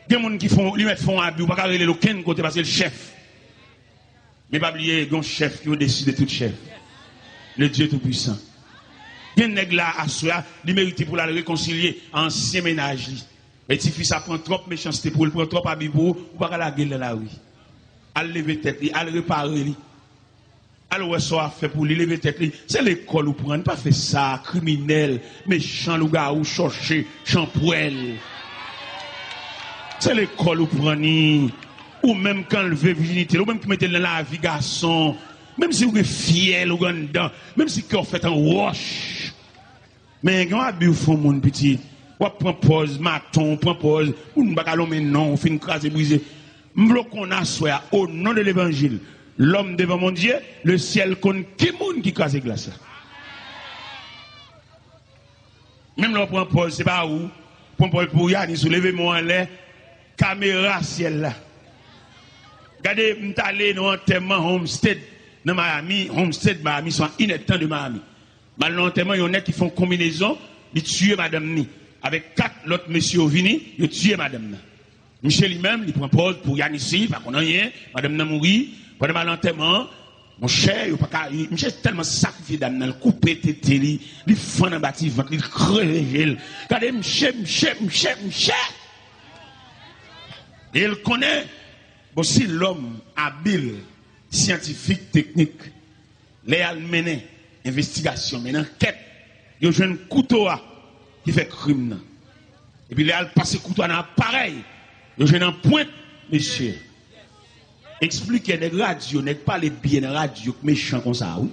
Gen moun ki fè w, li mèt fè w abi, w pa ka rele l okenn kote paske l chèf. Men pa bliye, gen yon chèf ki odesi de tout chèf. Le Dieu Tout-Puissant. Gen nèg la aswè a, li merite pou l al rekonsilye a ansyen mennaj li. E tifi sa pran twòp mechanste pou ou, l pran twòp abi pou ou, ou pa ka lage l nan lari. Al leve tèt li, al repare li. Al wè sa w ap fè pou li, leve tèt li. Se lekòl ou pran, pa fè sa, kriminèl, mechan, lougawou, chòche, chanpwèl. Se lekòl ou pran ni. Ou menm k anlve vijinite l, ou menm ki mete l nan lavi gason. Menm si ou gen fyèl ou gen anndan, menm si kè w fèt an wòch. Men gen yon abi w fè yon moun pitit. W ap pran pòz maton, w pran pòz moun pa ka lonmen non, w fin kraze brize. M vle w konn aswè a, o non de levanjil, lòm devan Bondye, lesyèl konn ki moun ki kraze glas la. Menm lè w pran pòz, se pa ou, pran pòz pou Yanis, ou leve men w anlè, kamera syèl la. Gade, m t ale nan yon antèman Homestead nan Miami, Homestead, Miami, se a inèdtan de Miami. M al nan antèman yon nèg ki fè yon konbinezon, li tiye madanm ni. Avèk kat lòt mesye yo vini, yo tiye madanm nan. Misye li menm, li pran pòz pou Yanis, li pa konn anyen, madanm nan mouri. Pandan m al antèman an, monchè, yo pa ka, li, misye tèlman sakrifye dam nan, li koupe tete li, li fann anba ti vant li, li kreve je l. Gade misye, misye, misye, misye. E l konnen, bon, si lòm abil, syantifik, teknik, lè y al mennen envestigasyon, mennen ankèt, yo jwenn kouto a ki fè krim nan. Epi lè y al pase kouto a nan aparèy, yo jwenn anpwent mesye. Eksplike nèg radyo, nèg pale byen nan radyo k mechan konsa, wi.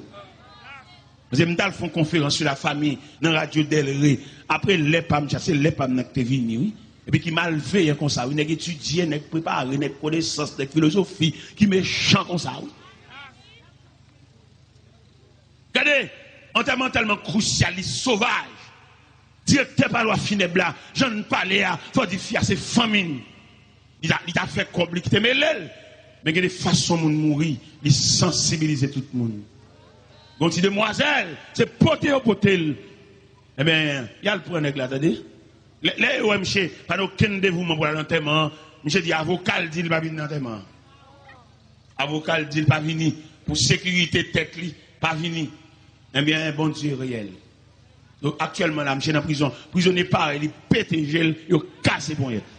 Paske m t al fè yon konferans sou lafami nan radyo Dèlre. Apre lè pa m, se lè pa m nan ki te vini, wi. Epi ki malveyan konsa, wi. Nèg etidye, nèg prepare, nèg konesans, nèg filozofi, ki mechan konsa, wi. Gade, antèman tèlman krousyal, li sovaj. Direktè pa lwa finèb la, jan n pale a, fò di fi a se fanmi n. Li ta, li ta fè kòb, li kite mele l. Men gen de fason moun mouri, li sansibilize tout moun. Gon ti demwazèl, se pote yo pote l. Ebyen, y al pran nèg la, tande. Lè, lè yo wè misye pa gen okenn devouman pou l al antèman an, misye di avoka l di l pa vin nan antèman an. Avoka l di l pa vini pou sekirite tèt li, pa vini. Ebyen, Bondye reyèl. Donk, aktyèlman la, misye nan prizon. Prizonye parèy li pete je l, yo kase ponyèt.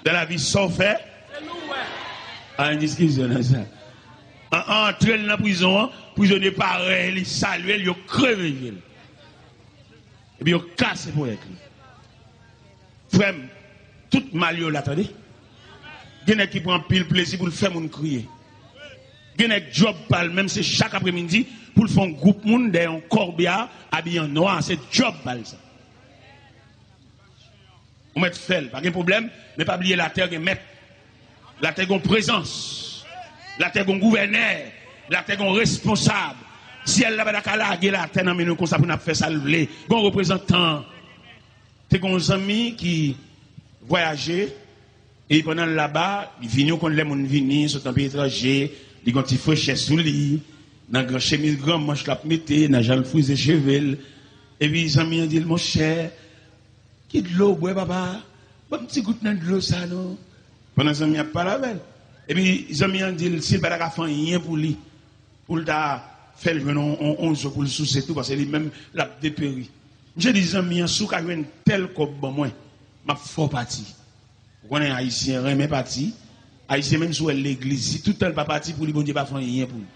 Dans la vie, sa w fè? A, yon diskisyon nan sa. An, an antre l nan prizon an, prizonye parèy li salye l, yo kreve je l. Epi yo kase ponyèt li. Frè m, tout mal yo la, tande. Gen nèg ki pran anpil plezi pou l fè moun kriye. Gen nèg djòb pa l, menm se chak apremidi, pou l fè yon gwoup moun dèyè yon kòbya, abiye an nwa, se djòb pa l sa. Ou mèt fè l, pa gen pwoblèm, men pa bliye latè gen mèt. Latè gon prezans. Latè gon gouvènè. Latè gon responsab. Syèl la pa ta ka lage latè nan men nou konsa pou n ap fè sa l vle. Gon reprezantan. Te gen yon zanmi ki vwayaje, e pandan l laba, li vini, ou konn lè moun vini, sot nan peyi etranje, li gen yon ti frechè sou li, nan gran chemiz gran manch l ap mete, nan jan l frize cheve l. Epi zanmi an di l, monchè, ki dlo w bwè, papa? Ban m ti gout nan dlo sa, non. Pandan zanmi an ap pale avè l. Epi zanmi an di l, si l pa ta ka fè anyen pou li, pou l ta fè l jwenn on, on, on zo pou l souse tou, paske li menm, l ap deperi. Misye di zanmi an, si w ka jwenn tèl kòb ban mwen, m ap fè w pati. Ou konnen Ayisyen renmen pati. Ayisyen, menm si w wè l legliz, si tout tan l pa pati pou li, Bondye pa fè anyen pou li.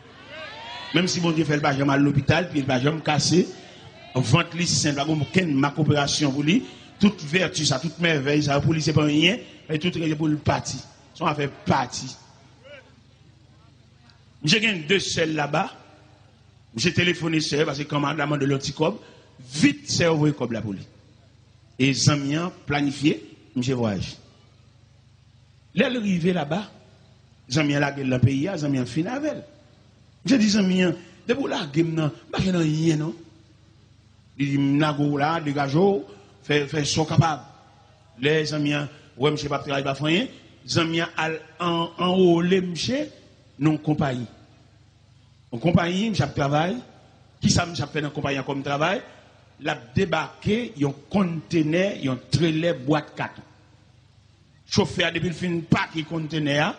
Menm si Bondye fè l pa janm al lopital, pye l pa janm kase, vant li sen, pa gen okenn mak operasyon pou li, tout vèti sa, tout mèvèy sa, pou li se pa anyen, e tout rete pou l pati. Se yon afè pati. Misye gen de sè l laba. Misye telefone sè yo, paske kanmarad la mande l yon ti kòb. Vit, sè yo voye kòb la pou li. E zanmi an planifye, misye vwayaje. Lè l rive laba, zanmi an lage l nan peyi a, zanmi an fin avè l. Misye di zanmi an, depi w lage m nan, m pa jwenn anyen non. Li di, m lage w la, degaje w, fè, fè sa w kapab. Lè zanmi an wè misye p ap travay, pa fè anyen, zanmi an al an, anwole misye nan yon konpayi. Yon konpayi, misye ap travay. Kisa misye ap fè nan konpayi an kòm travay? L ap debake yon kontenè, yon trelè bwat katon. Chofè a, depi l fin pake kontenè a,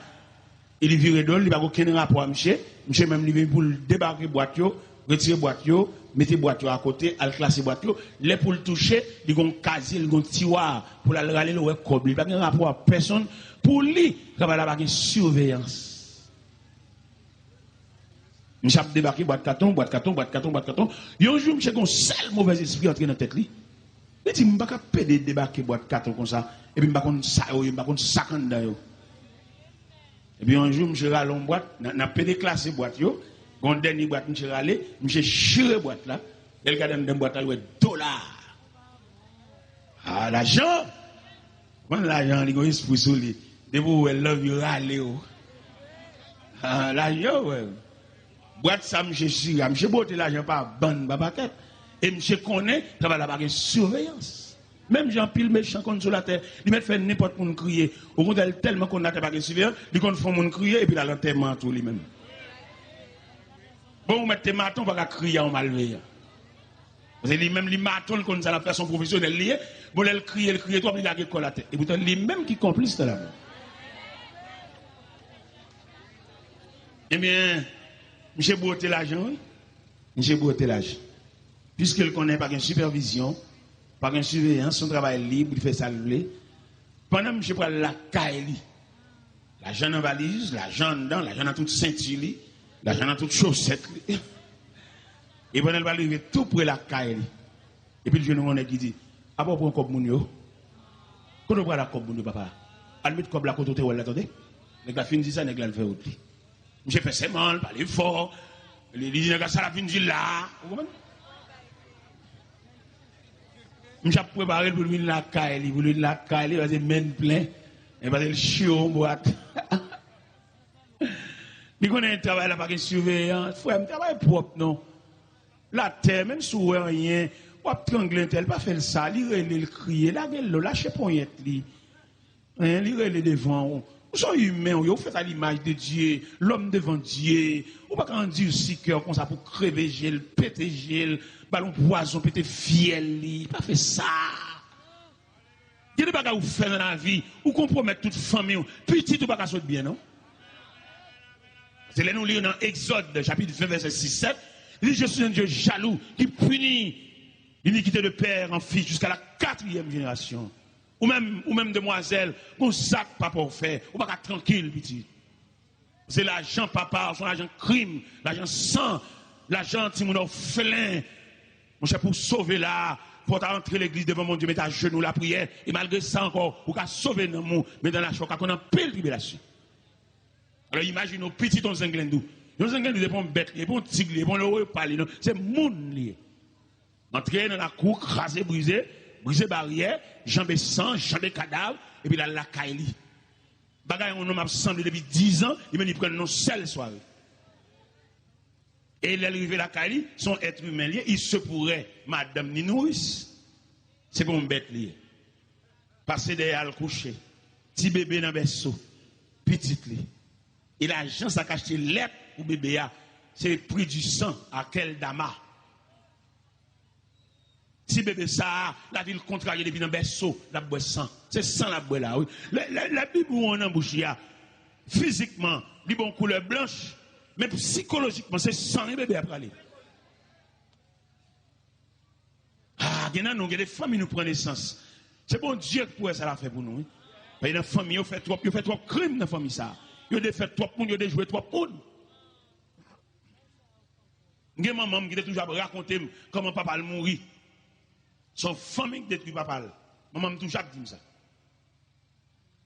e li vire do l, li pa gen okenn rapò a misye. Misye menm, li vin pou l debake bwat yo, retire bwat yo, mete bwat yo akote, al klase bwat yo. Lè pou l touche, li gen yon kazye, li gen yon tiwa pou l al rale, l wè kòb li. Li pa gen rapò a pèsonn. Pou li, travay la pa gen siveyans. Misye ap debake bwat katon, bwat katon, bwat katon, bwat katon. Yon jou, misye gen yon sèl movèzespri antre nan tèt li. Li di, m pa ka pede debake bwat katon konsa, epi m pa konn sa yo ye, m pa konn sa k anndan yo. Epi yon jou, misye rale yon bwat, nan, nan pede klase bwat yo, gen yon dènye bwat misye rale, misye chire bwat la, lè l gade anndan bwat la, l wè dola. Ah, lajan! Konn lajan, li gen espri sou li. Depi w wè l, l anvi rale w. Ah, lajan, wè. Bwat sa, misye chire a. Misye bwote lajan pa bann, pa pakèt. E misye konnen, travay la pa gen siveyans. Menm jan anpil mechan konn sou latè, li mèt fè nenpòt moun kriye. Okontrè, li tèlman konn latè pa gen siveyans, li konn fè yon moun kriye, epi l al antèman an tou li menm. Bon, ou mèt te maton, ou pa ka kriye a yon malveyan. Paske li menm, li maton, l konn sa l ap fè, se yon pwofesyonèl li ye. Bon, lè l kriye, l kriye twòp, li lage kò l atè. Epoutan, li menm ki konplis nan lamò. Ebyen, misye bwote lajan, wi. Misye bwote lajan. Piske l konnen pa gen sipèvizyon, pa gen siveyans, se yon travay lib, li fè sa l vle. Pandan misye pral lakay li, lajan nan valiz, lajan anndan, lajan nan tout senti li, lajan nan tout chosèt li. E pandan l pral rive tou pre lakay li, epi l jwenn yon nèg ki di, apa w pran kòb moun yo? Kote w pral ak kòb moun yo, papa? Al met kòb la kote w te wè l la, tande. Nèg la fin di sa, nèg la al fè wout li. Misye fè sèman, l pale fò. Li, li di nèg la sa l ap vin di l la. Ou konprann? Misye ap prepare l pou l vin lakay li, pou l vin lakay li, paske men l plen. E paske l chire yon bwat. Li konnen travay la pa gen siveyans. Frè m, travay pwòp non. Latè, menm si w wè anyen, w ap trangle entèl, pa fè l sa. Li rele, l kriye, lage l lo, lache ponyèt li. Hein, li rele devan ou. Ou se yon imen, ou ye, ou fèt a limaj de Dye, lòm devan Dye. Ou pa ka andisi kè w konsa pou kreve je l, pete je l, ba l yon pwazon, pete fyèl li. Pa fè sa. Gen de bagay ou fè nan lavi, ou konpwomèt tout fanmi w. Pitit ou pa ka sot byen, non. Se lè nou li nan Egzòd, chapit ven, vèsè sis, sèt, li di, je suis un Dieu jaloux, qui punit l'iniquité de père en fils jusqu'à la quatrième génération. Ou menm, ou menm demwazèl, gon zak papa w fè, ou pa ka trankil, pitit. Se lajan papa, se yon lajan krim, lajan san, lajan timoun òfelen. Monchè, pou w sove la, fò w ta antre legliz devan Bondye, met ajenou, lapriyè, e malgre sa ankò, ou ka sove nanm ou, men nan lachè, ou ka konn anpil tribilasyon. Alò, imajine w pitit yon zenglendo. Yon zenglendo, se pa yon bèt li ye, se pa yon tig li ye, se pa yon leopa li ye, non, se moun li ye. Antre nan lakou, kraze, brize, brize baryè, janbe san, janbe kadav, epi l al lakay li. Bagay yon nonm ap sanble depi dizan, li menm li pran nan yon sèl sware. E lè l rive lakay li, se yon èt imen li ye, il se pourrait madanm ni nouris. Se pa yon bèt li ye. Pase dèyè al kouche. Ti bebe nan bèso. Pitit li. E lajan sa k achte lèt pou bebe a, se pri di san a Kèldama. Ti bebe sa a, lavi l kontrarye depi nan bèso, l ap bwè san. Se san l ap bwè la, wi. Lè, lè, lè bibwon an nan bouch li a, fizikman, li ba w koulè blanch, men sikolojikman, se san wi bebe a prale. Ah, gen nan nou, gen de fanmi nou pran nesans. Se Bondye ki pou wè sa l ap fè pou nou, wi. Paske nan fanmi, yo fè twòp, yo fè twòp krim nan fanmi sa. Yo defèt twòp moun, yo dejwe twòp moun. M gen manman m ki te toujou ap rakonte m kòman papa l mouri. Se yon fanmi ki detwi papa l. Manman m toujou ap di m sa.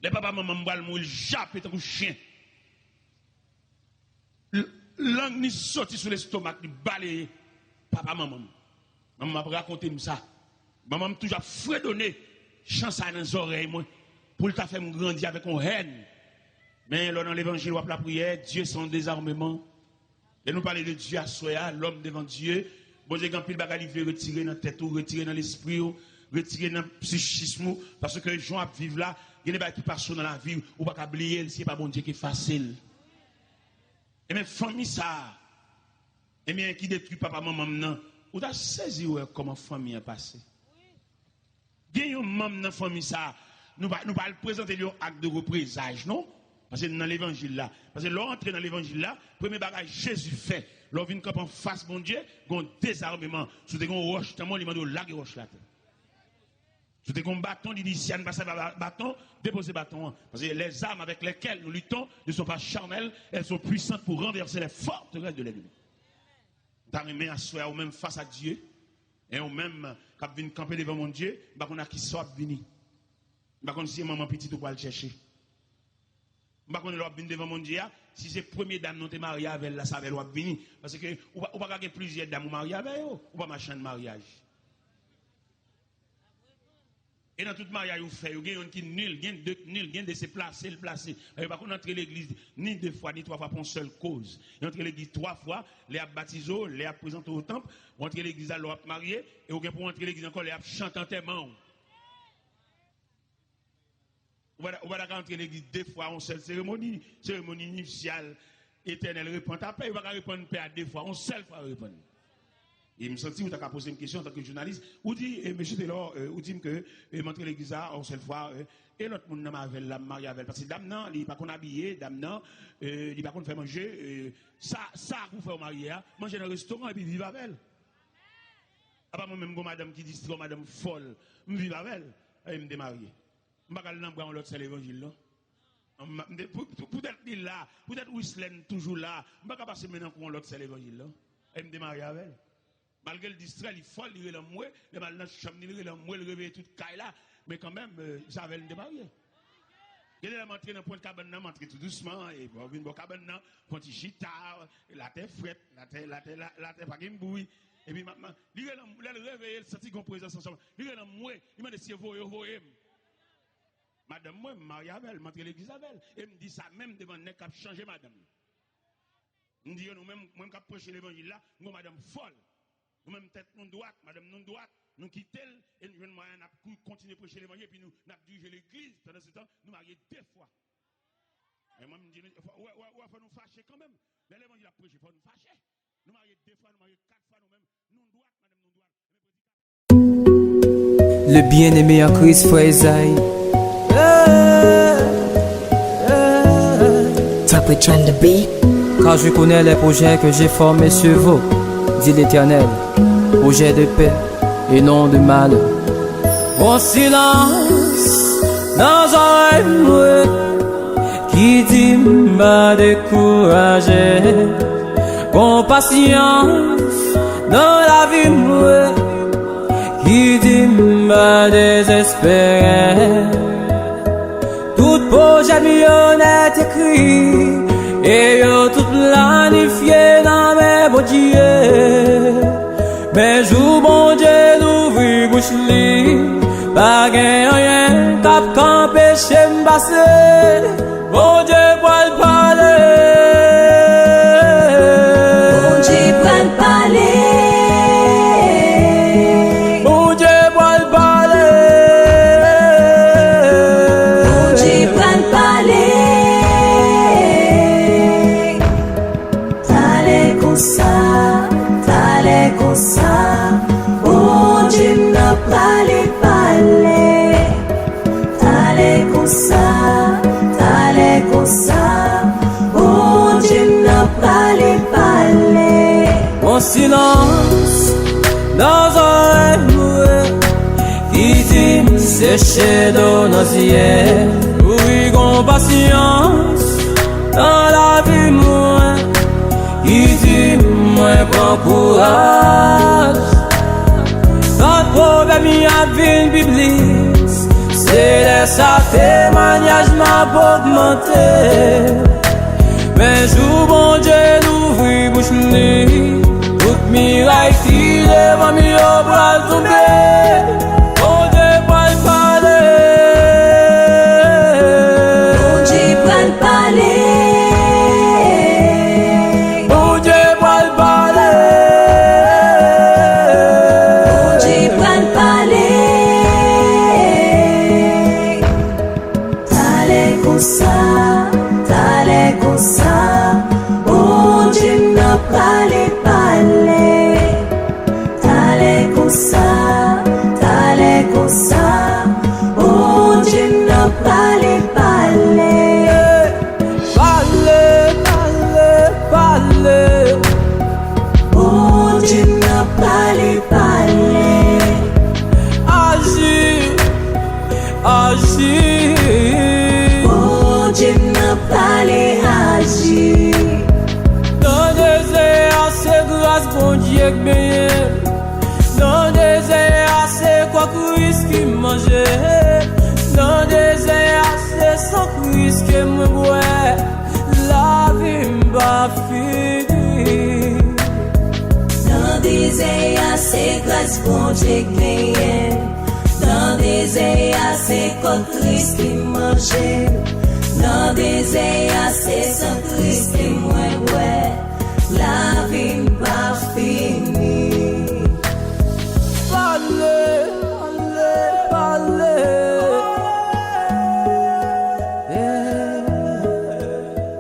Lè papa manman m pral mouri, l jape tankou chen. L-, lang ni soti sou lestomak li, baleye papa manman m. Manman m ap rakonte m sa. Manman m toujou ap fredone chan sa nan zòrèy mwen pou l ta fè m grandi avèk yon hèn. Men lè w nan levanjil, w ap lapriyè, Dieu c'est un désarmement. Lè nou pale de Dye aswè a, lòm devan Dye, Bondye gen anpil bagay li vle retire nan tèt ou, retire nan lespri w, retire nan psichis ou, paske jan w ap viv la, gen de bagay ki pase w nan lavi w, ou pa ka bliye l, si se pa Bondye ki efase l. Ebyen, fanmi sa a, ebyen, ki detwi papa manman m nan, ou ta sezi wè kòman fanmi an pase. Gen yon manm nan fanmi sa a, nou pa, nou pa al prezante l yon ak de reprezaj, non. Paske n nan levanjil la. Paske lè w antre nan levanjil la, premye bagay Jezi fè, lè w vin kanpe anfas Bondye, gen yon dezameman. Si w te gen yon wòch nan men w, li mande w lage wòch la atè. Si w te gen yon baton, li di, "Si a n pa sèvi a ba-, baton, depoze baton an." Paske les armes avec lesquelles nous luttons ne sont pas charnelles, elles sont puissantes pour renverser les forteresses de l'ennemi. M ta renmen aswè a ou menm fas a Dye, e ou menm k ap vin kanpe devan Bondye, m pa konn ak kisa w ap vini. M pa konn si se manman pitit ou pral chèche. M pa konn lè w ap vin devan Bondye a, si se premye dam nan w te marye avè l la, se avè l w ap vini. Paske ou pa, ou pa ka gen plizyè dam ou marye avè yo, ou pa machann maryaj. E nan tout maryaj ou fè yo, gen youn ki nil, gen de k nil, gen de se plase l plase. Yo pa konn antre legliz ni de fwa, ni twa fwa pou yon sèl koz. Yo antre legliz twa fwa, lè y ap batize w, lè y ap prezante w o tanp, ou antre legliz la lè w ap marye, e ou gen pou w antre legliz ankò lè y ap chante antèman w. Ou pa ta, ou pa ta ka antre legliz de fwa, yon sèl seremoni, seremoni nisyal, etènèl, repann. Apre, yo pa ka repann pè a de fwa, yon sèl fwa yo repann. E m santi ou ta ka poze m kesyon antanke jounalis. Ou di, e, mesye Telor, e, ou di m ke, e, m antre legliz la yon sèl fwa, e, e lòt moun nan m avè l la, m marye avè l. Paske dam nan, li pa konn abiye, dam nan, e, li pa konn fè manje, e, sa, sa pou fè w marye a, manje nan restoran epi viv avè l. Apa mwen menm, gon madanm ki distrè, yon madanm fòl, m viv avè l, e m te marye. M pa ka al nan bra yon lòt sè levanjil, non. M, m te, pou, pou, poutèt li la, poutèt Wislèn toujou la, m pa ka pase men nan kou yon lòt sè levanjil, non. E m te marye avè l. Malgre l distrè, li fòl, li rele anmwe, lè m al nan chanm li, li rele anmwe, li reveye tout kay la. Men kanmenm, e, se avè l m te marye. Gen de lè m antre nan pwent kabann nan, m antre tou dousman, e bò, vin bò kabann nan, pran ti chita, latè frèt, latè, latè, la, latè pa gen bri. Epi m ap, m ap, li rele anmwe, lè l reveye, l santi gon prezans ansanm. Li rele anmwe, li mande si yo voye, yo voye m. Madanm mwen, m marye avè l, m antre legliz avè l. E m di sa menm devan nèg k ap chanje madanm li. M di yo, nou menm, mwen k ap preche levanjil la, m gon madanm fòl. Nou menm tèt nou dwat, madanm nou dwat, nou kite l, e nou jwenn mwayen n ap kou-, kontinye preche levanjil, epi nou, n ap dirije legliz. Pandan se tan, nou marye de fwa. Men mwen, m di nou, fò, wè, wè, wè, fò nou fache kanmenm. Lè levanjil ap preche, fò nou fache. Nou marye de fwa, nou marye kat fwa, nou menm, nou dwat, madanm nou dwat. Le bien-aimé en Christ, frère Isaïe. Top Rich on the beat. Car je connais les projets que j'ai formés sur vous, dit l'Éternel. Projets de paix et non de malheur. Bon silans nan zòrèy mwen ki di m pa dekouraje. Gon pasyans nan lavi mwen ki di m pa dezespere. Tout pwojè m yo nèt ekri, e yo tout planifye nan men Bondye. Men jou Bondye louvri bouch li, pa gen anyen k ap ka anpeche m pase. Bondye pral pale. Bondye pral pale. Bondye pral pale. Seche do nan zye, nouri konpasyans nan lavi mwen, ki di mwen pran kouraj. Tan pwoblèm y ap vin pi plis, se lè sa temwayaj m ap ogmante. Men jou Bondye louvri bouch li, tout miray ki devan m yo pral tonbe. Bondye pral pale. Bondye pral pale. Bondye pral pale. Bondye pral pale. Talè konsa, talè konsa, Bondye m nan prale pale. Talè konsa, talè konsa, Bondye m nan prale pale. Pale, pale, pale. Bondye m nan prale pale. Aji. Aji. Bondye m nan prale aji. Nan dezè a se gras Bondye k benyen. Nan dezè a se kò Kris ki manje. Nan dezè a se san Kris ke mwen bwè. Lavi m pa fini. Nan dezè a se gras Bondye k benyen. Nan dezè a se kò Kris ki manje. Nan dezè a se san Kris ki mwen bwè. Lavi m pa fini. Pale, pale, pale. Yeah.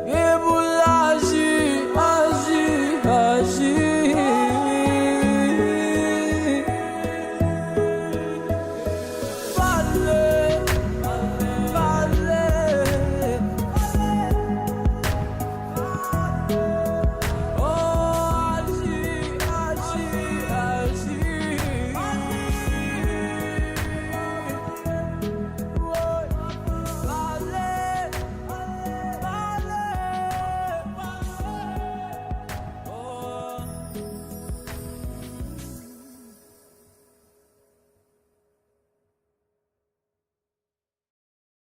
Gen pou l aji, aji, aji. Pale, pale, pale. Oh, aji, aji, aji. Pale, pale, pale.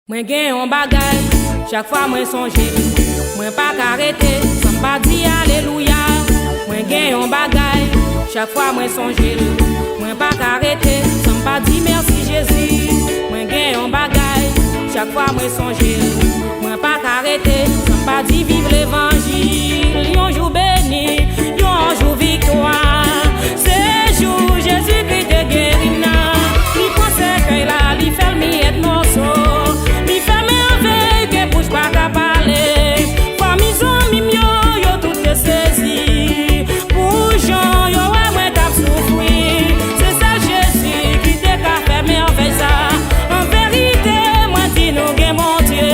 Mwen gen yon bagay, chak fwa mwen sonje l, mwen pa ka rete san m pa di alelouya. Mwen gen yon bagay, chak fwa mwen sonje l, mwen pa ka rete san m pa di mèsi Jezi. Mwen gen yon bagay, chak fwa mwen sonje l, mwen pa ka rete san m pa di viv levanjil. Yon jou beni, yon jou viktwa. Se jou Jezikri te geri m nan. Li pran sèkèy la, li fè l miyèt mòso. Li fè mèvèy ke bouch pa ka pale. Fanmi, zanmi m yo, yo tout te sezi. Pou jan yo wè mwen t ap soufri, se sèl Jezi ki te ka fè mèvèy sa. An verite, mwen di nou gen Bondye,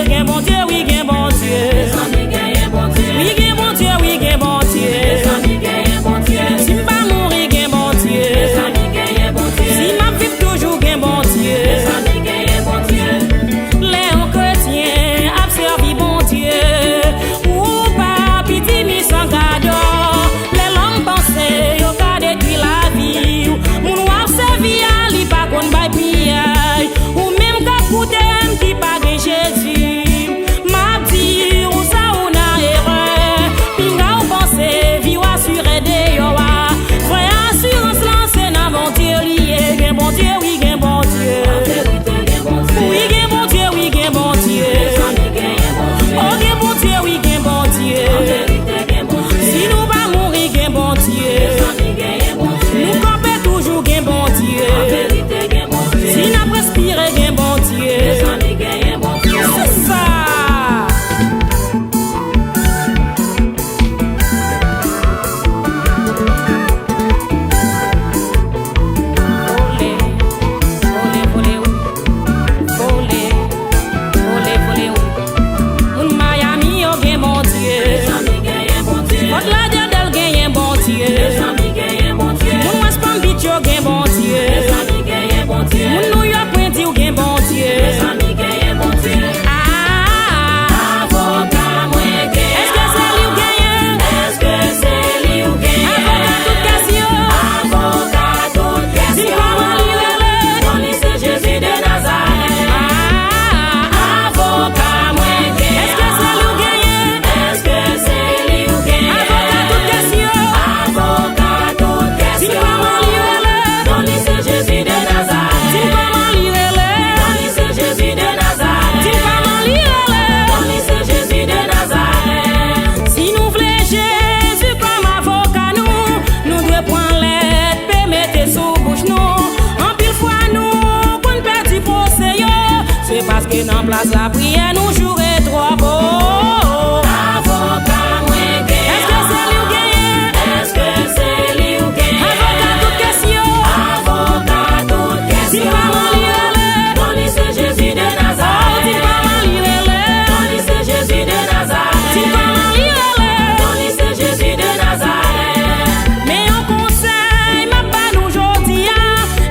Nan plas lapriyè, nou joure twòp, o. Avoka mwen genyen. Èske se li w genyen? Èske se li w genyen? Avoka tout kesyon. Avoka tout kesyon. Di m kòman li rele. Non li se Jezi de Nazarèt. O, di m kòman li rele. Non li se Jezi de Nazarèt. Di m kòman li rele. Non li se Jezi de Nazarèt. Men yon konsèy m ap ba nou jodi a,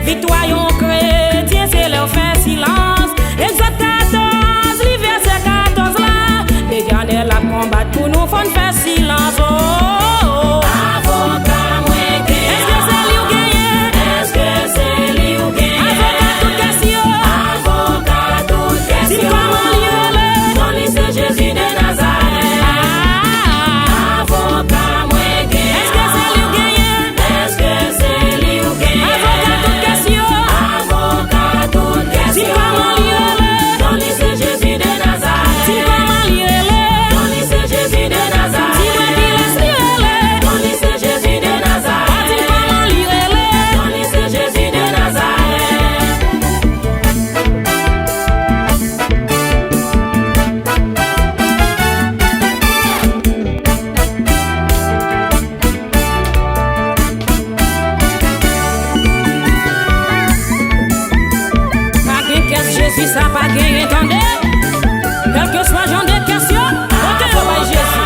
viktwa yon kretyen se lè w fè silans. Egzòd katòz, li vèsè katòz la. Letènèl ap konbat pou nou, fò n fè silans, o. Avoka mwen genyen. Èske se li w genyen? Èske se li w genyen? Avoka tout kesyon. Avoka tout kesyon. Di m kòman li rele. Non li se Jezi de Nazarèt. Avoka mwen genyen. Èske se li w genyen? Èske se li w genyen? Avoka tout kesyon. Avoka tout kesyon. Di m kòman li rele. Non li se Jezi de Nazarèt. Di m kòman li rele. Non li se Jezi de Nazarèt. Di mwen kilès li rele. Non li se Jezi de Nazarèt. O, di m kòman li rele. Non li se Jezi de Nazarèt. Pa gen kès Jezi sa pa genyen, tande. Kèlkeswa jan de kès yo, pote yo bay Jezi.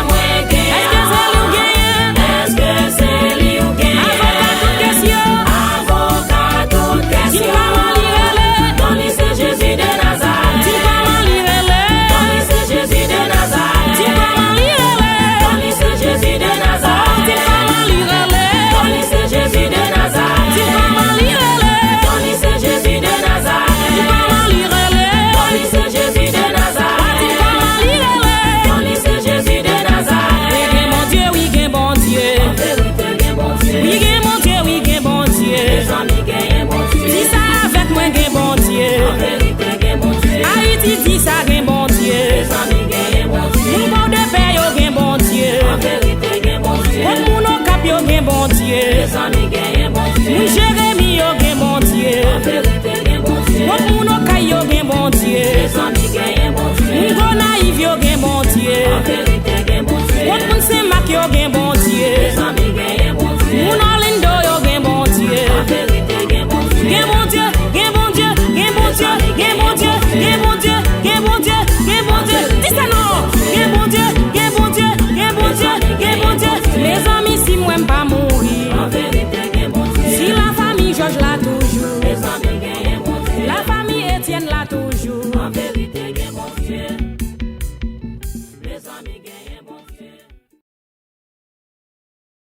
Èske se li w genyen? Èske se li w genyen? Avoka tout kès yo. Avoka tout kès yo. Di m kòman li rele. Non li se Jezi de Nazarèt. Di m kòman li rele. Non li se Jezi de Nazarèt. Di m kòman li rele. Non li se Jezi de Nazarèt. O, di m kòman li rele. Non li se Jezi de Nazarèt. Di m kòman li rele. Non li se Jezi de Nazarèt. Di m kòman li rele. Non li se Jezi de Nazarèt. O, di m kòman li rele. Non li se Jezi de Nazarèt. Wi, gen Bondye, wi, gen Bondye. An verite, gen Bondye. Wi, gen Bondye, wi, gen Bondye. Mezanmi, genyen Bondye. Di sa avèk mwen, gen Bondye. An verite, gen Bondye. Ayiti, di sa, gen Bondye. Mezanmi, genyen Bondye. Moun Pòdepè yo, gen Bondye. An verite, gen Bondye. Kot moun Okap yo, gen Bondye. Mezanmi, genyen Bondye. Moun Jeremi yo, gen Bondye. An verite, gen Bondye. Kot moun Okay yo, gen Bondye. Mezanmi, genyen Bondye. Moun Gonayiv yo, gen Bondye. An verite, gen Bondye. Kot moun Senmak yo, gen Bondye. Mezanmi, genyen Bondye. Moun Òlando yo, gen Bondye. An verite, gen Bondye. Gen Bondye, gen Bondye, gen Bondye, gen Bondye, gen Bondye, gen Bondye, gen Bondye. Di sa non. Gen Bondye, gen Bondye, gen Bondye, gen Bondye. Mezanmi, si mwen m pa mouri. An verite, gen Bondye. Si lafanmi Jòj la toujou. Mezanmi, genyen Bondye. Lafanmi Etyèn la toujou.